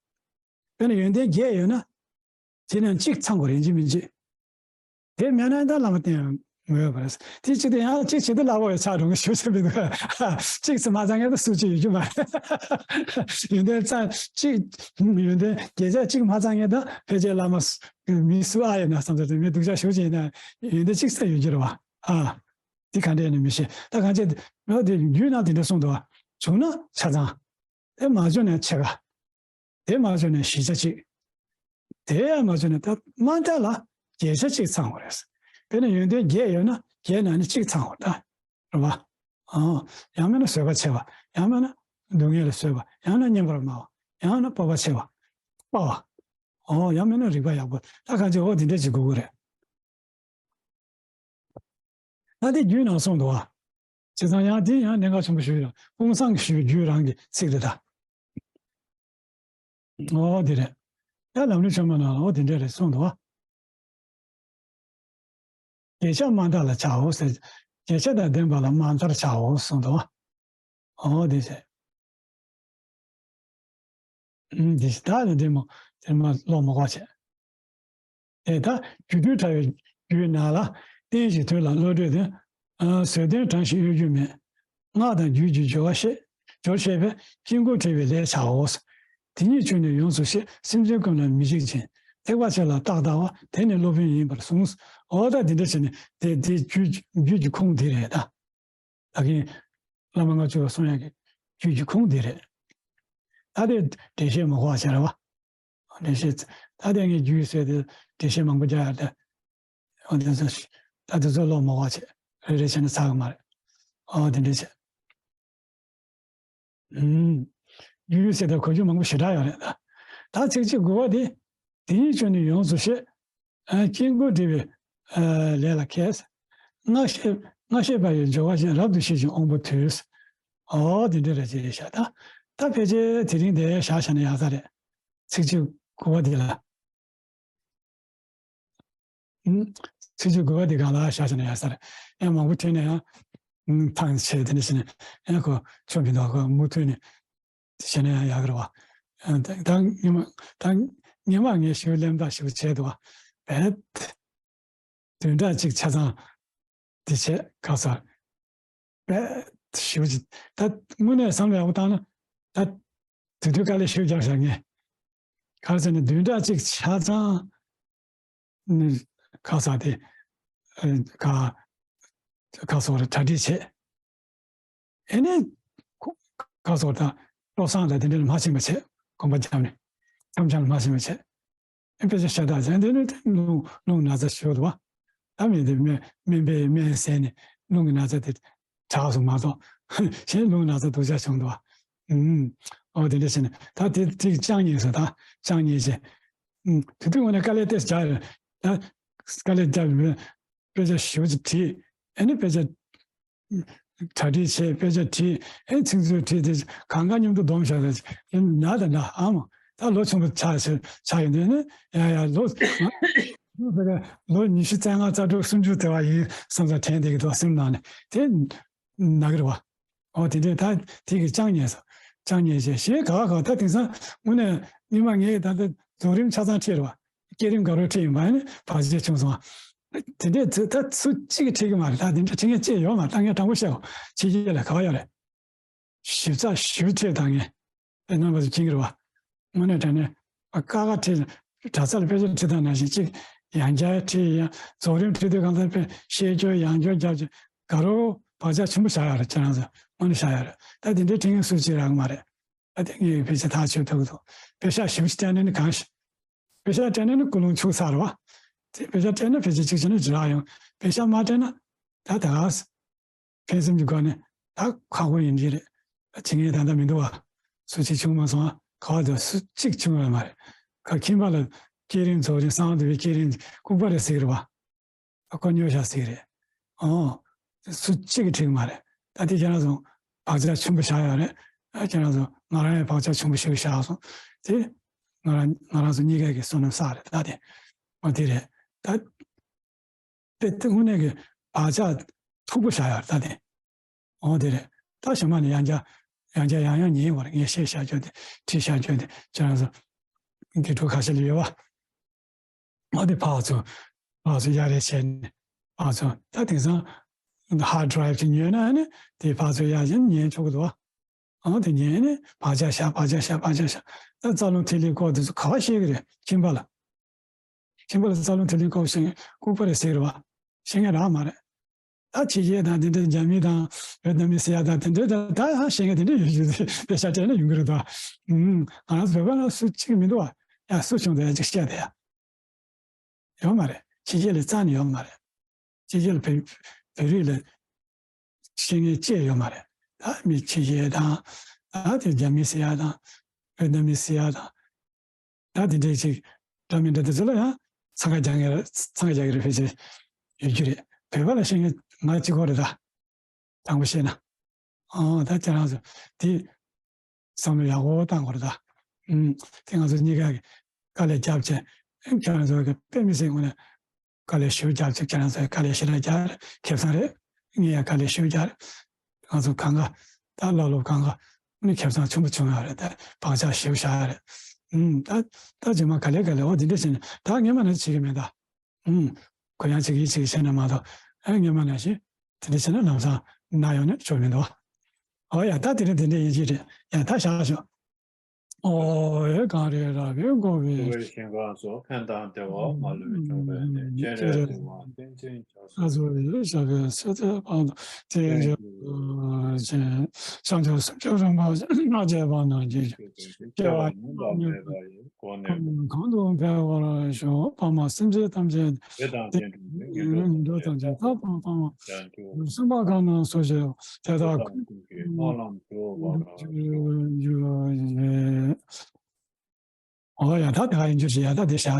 དཔེར་ན་ཡོན་ཏན་བརྒྱད་ཡོད་ན་དེ་ནས་གཅིག་ཚང་དགོས་རེད། ཡིན་གཅིག་མིན་གཅིག་དེ་མེད་ན་ད་བླ་མ་བསྟེན་ཡང་མི་འོས་པ་རེད། དེ་གཅིག་དེ་ཡང་གཅིག་བྱེད་དུ་སླ་པོ་ཡོད་ཆགས་འགྲོ་གི་ཞུ་ཆེ་མི་འདུག་གཅིག་ཙམ་མ་ཚང་ངེས་ད་སུ་གཅིག་ཡོད་རྒྱུ་མ་རེད། ཡོན་ཏན་ཙམ་གཅིག་ཡོན་ཏན་བརྒྱད་ཆ་གཅིག་མ་ཚང་ངེས་ད་ཕལ་ཆེར་བླ་མ་སུ་མི་སུ་ཨ་ཡོད་ན་བསམ་ཚུལ་དེ་མི་སྡུག་ཅག་ཞུ་ཅིག་ཡིན་ན་ཡོན་ཏན་གཅིག་ཙམ་ཡོད་རྒྱུ་རེད་བ། ཨ་དེ་ག་འདྲ་ཡིན་ན་མི་ཤེས། ད་གང་བྱས་ད་རྒྱུད་ནང་དེ་འདྲ་གསུངས་འདུག་བ། བྱུང་ན་ཆ་ཚང་། དེ་མ་བྱུང་ན་ཕྱེད་ཀ་དེ་མ་བྱུང་ན་བཞི་ཆ་གཅིག་དེ་ཡང་མ་བྱུང་ན་ད་དམའ་མཐའ་ལ་བརྒྱད་ཆ་གཅིག་ཚང་བ་རེད། དཔེར་ན་ཡོན་ཏན་བརྒྱད་ཡོད་ན་བརྒྱད་ནང་ནས་གཅིག་ཚང་བ་ད་རེད་བ། ཨོ། ཡང་མིན་ན་བཟོད་པ་ཆེ་བ། ཡང་མིན་ན་སྡུག་བསྔལ་ལ་བཟོད་པ། ཡང་ན་སྙན་པར་སྨྲ་བ། ཡང་ན་སྤོབས་པ་ཆེ་བ། དཔའ་བ། ཨོ། ཡང་མིན་ན་རིག་པ་ཡག་པོ། ད་གང་བྱས་འོ་དེ་འདྲ་ཅིག་དགོས་ཀྱི་རེད། ད་དེ་རྒྱུད་ནང་གསུངས་འདུག་བ། བྱས་ཙང་ཡང་དེ་ཡང་གནད་འགག་ཆེན་པོ་ཞིག་ཡོད། དཔུང་བཟང་གིས་ཞུས་པའི་རྒྱུད་རང་གི་ཚིག་རེད་ད། ཨོ་དེ་རེད། ཡང་ལམ་རིམ་ཆེན་མོ་ནང་ལ་ཨོ་དེ་འདྲ་རེད་གསུངས་འདུག་བ། བརྒྱད་ཆ་དམའ་མཐའ་ལ་བྱའོ་ཟེར། བརྒྱད་ཆ་དང་ལྡན་པ་ལ་དམའ་མཐར་བྱའོ་གསུངས་འདུག་བ། ཨོ་དེ་བྱས། ཨུམ། དེ་ད་ནི་དེ་མོ་དེ་མ་ལོག་མ་གོ་བྱས། དེ་ལྟར་རྒྱུད་དོན་ཕྲ་བའི་རྒྱུད་ནང་ལ་རྟེན་གཞི་དོན་ལ་བློ་གྲོས་ཏེ། བཟོད་ལྡན་གྲངས་ཤིག་གཡོ་སྒྱུ་མེད། སྔགས་དང་རྒྱུད་ཀྱི་སྦྱོར་བ་ཤེས། སྦྱོར་ཤེས་པས་དཀྱིལ་འཁོར་བྲི་བའི་ལས་བྱའོ། དེ་ཉིད་ཆོས་ནི་ཡོངས་སུ་ཤེས། སེམས་ཅན་ཀུན་ལ་མི་འཇིགས་ཤིང་། ཐེག་པ་ཆེ་ལ་རྟག་བདའ་བ། དེ་ནི་སློབ་དཔོན་ཡིན་པར་གསུངས། འོ་ད་འདི་འདྲ་བྱས་ནས་དེ་དེ་རྒྱུད་རྒྱུད་ཀྱི་ཁུངས་འདི་རེད་ད། ད་གིན་བླ་མ་ལྔ་བཅུ་ལ་གསུང་ཡག་གི་རྒྱུད་ཀྱི་ཁུངས་འདི་རེད། ད་དེ་འགྲེལ་བཤད་མ་གོ་བ་བྱས་རེད་བ། འགྲེལ་བཤད་ད་དེ་ངས་རྒྱུད་ཟེར་དེ་འགྲེལ་བཤད་མང་པོ་རྒྱག་ཡག་དེ། འོ་དེ་ཚོ་ད་དེ་ཚོ་ཀློག་མ་གོ་བ་བྱས་རེ་རེ་བྱས་ནས་ཚར་གི་མ་རེད། ཨོ་དེ་འདྲ་བྱས། ཨུམ། ཡུལ་ཡུལ་ཟེར་དང་གོ་རྒྱུ་མང་པོ་ཞེ་དྲག་ཡོད་རེད་ད། ད་ཚིགས་བཅད་དགུ་པ་དེ། དེ་ཉིད་ཆོས་ནི་ཡོངས་སུ་ཤེས། ཨ། དཀྱིལ་འཁོར་བྲི་བའི་ཨ་ལས་ལ་མཁས། སྔགས་ཤེས་སྔགས་ཤེས་པ་ཡི་སྦྱོར་བ་ཅན། རབ་ཏུ་ཤེས་ཤིང་དབང་པོ་དུལ། ཨོ་དེ་འདྲ་རེད་ཅེས་བཤད་ད། ད་ཕལ་ཆེར་དེ་རིང་འདིར་བཞག་བཞག་ན་ཡག་ས་རེད། ཚིགས་བཅད་དགུ་པ་འདི་ལ། ཚིགས་བཅད་དགུ་པ་འདི་སྒང་ལ་བཞག་བྱས་ན་ཡག་ས་རེད། ཡང་མང་པོ་བྲིས་ན་ཡང་ཐང་ཆད། དེ་འདྲ་བྱས་ནས་ཡང་ཁོ་ཆོ་མི་འདུག་ཁོ་མུ་མཐུད་ནས་བྱས་ན་ཡང་ཡག་གི་རེད་བ། ད་ད་ཉི་མ་ད་ཉི་མ་ངས་ཞུ་ལེམ་ད་ཞུ་བྱས་འདུག་བ། བད། བདུན་ཕྲག་གཅིག་ཆ་ཚང་འདི་བྱས་ག་ས། བད་ཞུ་ཅི། ད་དངོས་གནས་བསམ་བློ་ཡག་པོ་བཏང་ན་ད་དེ་དུས་དཀའ་ལས་ཞེ་པོ་རྒྱག་བཞག་ངས། ག་རེ་ཟེར་ན་བདུན་ཕྲག་གཅིག་ཆ་ཚང་ནི་ཁ་ས་དེ་ཨ་ཁ་ཁ་སོགས་རེ་གྲ་སྒྲིག་བྱས། ཨེ་ནས་ཁོ་ཁ་སོགས་དང་བློ་བཟང་དང་དེ་འདྲ་ལ་མ་ཕྱིན་པ་བྱས། གོམ་པ་བརྒྱབ་ནས་འཆམ་འཆམ་ལ་མ་ཕྱིན་པ་བྱས། ཨེ་དཔེ་ཆ་ཤ་སྟག་ཟེར་འདི་ནི་རླུང་རླུང་ན་ཚ་ཞུ་འདུག་བ། ད་མི་འདི་སྨན་སྨན་པས་སྨན་ཟས་ནས་རླུང་གི་ན་ཚ་དེ་དྲག་སོང་མ་གཏོགས་གཞན་རླུང་ན་ཚ་སྡུག་ཅག་བྱུང་འདུག་བ། ཨུམ། ཨོ་དེ་འདྲ་བྱས་ནས་ད་དེ་དེ་ཅང་ཉེས་སོ། ད་ཅང་ཉེས་བྱས། ཨུམ། དེ་དུས་ངོ་ནས་དཀའ་ལས་ཏོག་ཙམ་རྒྱག་ཡོད། ད་དཀའ་ལས་བརྒྱབ་ཡོད། དཔེ་ཆ་ཞེ་པོ་ཅིག་བྲིས། ཨེ་ནི་དཔེ་ཆ་གྲ་སྒྲིག་བྱས། དཔེ་ཆ་བྲིས། ཨེ་ཚིག་མཛོད་བྲིས་ཏེ་གང་ག་མཉམ་དུ་བསྡོམས་བཞག་ད་ན་ད་ན་ཨ་མ་ད་ལོ་ཆུང་པོ་ཆགས་ཆགས་ཡོད་འདུག་ནི་ཡ་ཡ་ལོ་ལོ་ཉི་ཤུ་རྩ་ལྔ་རྩ་དྲུག་སུམ་ཅུ་དེ་བ་ཡིན་བསམ་ས་དྲན་བསྡད་ཀྱི་འདུག་སེམས་ནང་ནས་དེ་ན་གི་རེད་བ། ཨོ་དེ་འདྲས་ད་དེ་གི་ཅང་ཉེས་སོ། ཅང་ཉེས་བྱས་ཞེས་ག་བ་ག་ད་དེང་སང་དངོས་གནས་སྔོན་མ་ངས་ད་ལྟ་རྫོགས་རིམ་ཆ་ཚང་ཁྲིད་རེད་བ། བསྐྱེད་རིམ་དགའ་རབ་ཁྲིད་ཡིན་པ་ནི་བར་ཆད་བྱུང་སོང་བ། དེ་འདྲས་ད་སུ་གཅིག་གིས་ཁྲིད་ཀྱི་མ་རེད། ད་དེ་འདྲས་ཁྲིད་མཁན་ཅིག་ཡོད་མ་རེད། ད་ངས་དྲང་པོ་བཤད་གོ། ཕྱི་རྒྱལ་ལ་ག་བ་ཡོད་རེད། ཞིབ་ཚགས་ཞིབ་ཁྲིད་ད་ངས་དཔེ་རྣམ་པ་ཚོ་མཁྱེན་གྱི་རེད་བ། དངོས་གནས་དྲང་གནས་ཀ་ཁ་ཁྲིད་གྲྭ་ས་ལ་དཔེ་ཆ་ཁྲིད་སྟངས་ནང་བཞིན་གཅིག་ཡང་བསྐྱར་ཁྲིད། ཡང་རྫོགས་རིམ་ཁྲིད་དུས་གང་ལྟར་དཔེ་བཤད་རྒྱུ་ཡང་བསྐྱར་རྒྱབ་ཀྱི་དགའ་རབ་བག་ཆགས་ཆེན་པོ་བཞག་ཡོད་རེད། ཁྱེད་རང་ཚོ་དངོས་གནས་བཞག་ཡོད་རེད། ད་དེ་འདྲའི་ཁྲིད་མཁན་སུ་གཅིག་རག་གི་མ་རེད། ད་དེ་ངས་ཕལ་ཆེར་ཐག་ཆོད་ཐུབ་ཀྱི་འདུག་དཔེ་ཤག་ཞིབ་ཅིག་བལྟས་ན་ནི་གང་ཞིག་བེ་ཤ་སྤྲད་ན་ནི་ཀུན་སློང་འཆུག་ཚར་བ། དེ་བེ་ཤ་སྤྲད་ན་ཕལ་ཆེར་གཅིག་བྱས་ན་ཅི་རག་ཡོང་། བེ་ཤ་མ་སྤྲད་ན་ད་ད་ག་ཕན་སེམས་ཀྱི་སྒོ་ནས་ད་ཁག་པོ་ཡིན་གྱི་རེད། ད་བྱེད་མཁན་ད་ལྟ་མི་འདུག་བ། སུ་གཅིག་བྱུང་མ་སོང་བ། ག་བ་དུ་སུ་གཅིག་བྱུང་ཡོད་མ་རེད། ཁ་ཁྱིམ་པ་ལ་སྐྱེས་རིམ་ཚོགས་རིམ་གསང་བ་འདུས་པའི་སྐྱེས་རིམ་ལྐུགས་པ་རེད་ཟེར་གྱི་རེད་བ། ཨ་ཁོ་སྨྱོ་བཞག་ཟེར་གྱི་རེད། ཨོ། སུ་གཅིག་གིས་འགྲིག་གི་མ་རེད། ད་དེ་ཁྱེད་རང་ཚོ་བག་ཆགས་ཆེན་པོ་བཞག་ཡོད་རེད། ཨ་ཁྱེད་རང་ཚོ་ང་རང་ཡང་བག་ཆགས་ཆེན་པོ་ཞིག་བཞག་སོང་། དེ་ང་རང་ང་རང་ཚོ་གཉིས་ཀ་གི་བསོད་ནམས་བསགས་རེད་ད་དེ། ཨོ་དེ་རེད། ད་དཔེ་དེ་དངོས་གནས་ཀྱི་བག་ཆགས་མཐུག་པོ་བཞག་ཡོད་རེད་ད་དེ། ཨོ་དེ་རེད། ད་གཞན་མ་ནི་ཡང་བསྐྱར་ཡང་བསྐྱར་ཡང་ཡང་ཉན་དགོས་རེད། ངས་བཤད་བཞག་རྒྱུ་དེ་བྲིས་བཞག་རྒྱུ་དེ་ཁྱེད་རང་ཚོ་དགེ་ཕྲུག་ཁ་ཤས་ལ་ཡོད་བ། ཨ་དེ་ཕར་ཚུར་ཕར་ཚུར་གཡར་རེས་བྱས་ནས་ཕར་ཚུར་ད་དེང་སང་hard drive་དེ་ཉོས་ན་ནི་དེ་ཕར་ཚུར་གཡར་བྱས་ཉན་ཆོག་གི་འདུག་བ། ཨ་དེ་ཉན་ནས་བག་ཆགས་བཞག་བག་ཆགས་བཞག་བག་ཆགས་བཞག་ད་རྩ་རླུང་ཐིག་ལེ་སྐོར་དེ་ཚོ་ག་པར་ཤེས་ཀྱི་རེད། ཁྱིམ་པ་ལ། ཁྱིམ་པ་ལ་རྩ་རླུང་ཐིག་ལེ་སྐོར་ཤེས་མཁན་ལྐུགས་པ་རེད་ཟེར་གྱི་རེད་བ། ཤེས་མཁན་རག་མ་རེད། ད་ཕྱི་རྒྱལ་དང་དེ་འདྲའི་རྒྱ་མི་དང་ཝེ་ཏི་ནམ་མི་ཟེར་ཡ་དང་དེ་འདྲའི་ད་ད་ཡང་ཤེས་མཁན་དེ་འདྲ་ཡོད་རྒྱུ་དེ་དཔེ་ཆ་སྤྲད་ན་ཡོང་གི་རེད་ད། ཨུམ། ང་རང་ཚོ་བོད་པ་ལ་སུ་གཅིག་མི་འདུག་བ། ཡ་སུ་བྱུང་དེ་ཡ་གཅིག་བཤད་དེ་ཡ། ཡོད་མ་རེད། ཕྱི་རྒྱལ་ལ་རྩ་ནས་ཡོད་མ་རེད། ཕྱི་རྒྱལ་ལ་བོད་བོད་རིགས་ལ་ཤེས་མཁན་ཅིག་ཡོད་མ་རེད། ད་མི་ཕྱི་རྒྱལ་དང་ད་དེ་རྒྱ་མི་ཟེར་ཡ་དང་ཝེ་ཏི་ནམ་མི་ཟེར་ཡ་དང་། ད་དེ་འདྲའི་ཅིག་འདྲ་མི་འདྲ་དེ་ཚོ་ལ་ཡང་འཚང་ཁ་རྒྱག་མཁན་འཚང་ཁ་རྒྱག་གི་རེད། ཕལ་ཆེར་ཡོད་རྒྱུ་རེད། བོད་པ་ལ་ཤེས་མཁན་ང་གཅིག་པོ་རེད་ད། དྲང་པོ་བཤད་ན། ཨོ་ད་ཁྱེད་རང་ཚོ་དེ་བསམ་བློ་ཡག་པོ་བཏང་དགོས་རེད་ད། ཨུམ། དེ་ང་ཚོ་གཉིས་ཀ་གི་དཀའ་ལས་རྒྱབ་བྱས་ཁྱེད་རང་ཚོ་གི་དཔེ་མི་སྲིད་ངོ་ནས་དཀའ་ལས་ཞེ་པོ་རྒྱབ་བྱས། ཁྱེད་རང་ཚོ་གི་དཀའ་ལས་ཞེ་དྲག་རྒྱག་རེད། ཁེ་བཟང་རེད། ངས་ཡང་དཀའ་ལས་ཞེ་པོ་རྒྱག་རེད། ང་ཚོ་གང་ག་ད་བླ་སློབ་གང་ག་ནི་ཁེ་བཟང་ཆེན་པོ་བྱུང་ཡོད་རེད། ད་བག་ཆགས་ཞེ་པོ་བཞག་ཡོད་རེད། ཨུམ། ད་ད་རྗེས་མ་ག་ལེ་ག་ལེ་འོ་དེ་འདྲ་བྱས་ནས་ད་སྔན་མ་ནས་བྱེད་ཀྱི་མེད་ད། ཨུམ། གུ་ཡངས་བྱེད་ཀྱི་བྱེད་ཀྱི་བྱས་ན་མ་གཏོགས་ཨེ་སྔན་མ་ནང་བཞིན་དེ་འདྲ་བྱས་ན་ལམ་སང་ན་ཡོང་ནས་ཆོག་མི་འདུག་བ། འོ་ཡ་ད་དེ་རིང་དེ་འདྲ་ཡིན་གྱི་རེད། ཡ་ད་བཞག་ཤོག་ཨོ་ཡ་གངས་རི་ར་བས་བསྐོར་བའི། འཁྲུགས་པའི་ཞིང་ཁམས་སུ། ཕན་དང་བདེ་བ་མ་ལུས་འབྱུང་བའི་གནས། སྤྱན་རས་གཟིགས་དབང་བསྟན་འཛིན་རྒྱ་མཚོ། ཨ་ཟུར་ཡིད་ཞབས་པད་སྲིད་མཐའི་བར་དུ། དེ་ཡི་རྒྱལ་པོ་ཆེ། བྱང་ཆུབ་སེམས་མཆོག་རིན་པོ་ཆེ། སྐྱེ་བ་ཉོན་མོངས་པ་མེད་པ་ཡི། སྒོ་ནས། གང་དུ་འཕེལ་བར་ཤོག །དཔག་མ་སེམས་ཅན་ཐམས་ཅད། དེ་དང་དེ་འདྲ་ཉན་ཐོས་ཐམས་ཅད་ཀྱང་། སེམས་དཔའ་གང་རྣམས་སོ་སྐྱེ་བ། དེ་དག་ཀུན་གྱི་སྨོན་ལམ་འགྲུབ་པར་ཤོག །འོ་ཡ་ད་དེ་ག་ཡིན་རྒྱུ་ཞིག་ཡ་ད་དེ་བཞག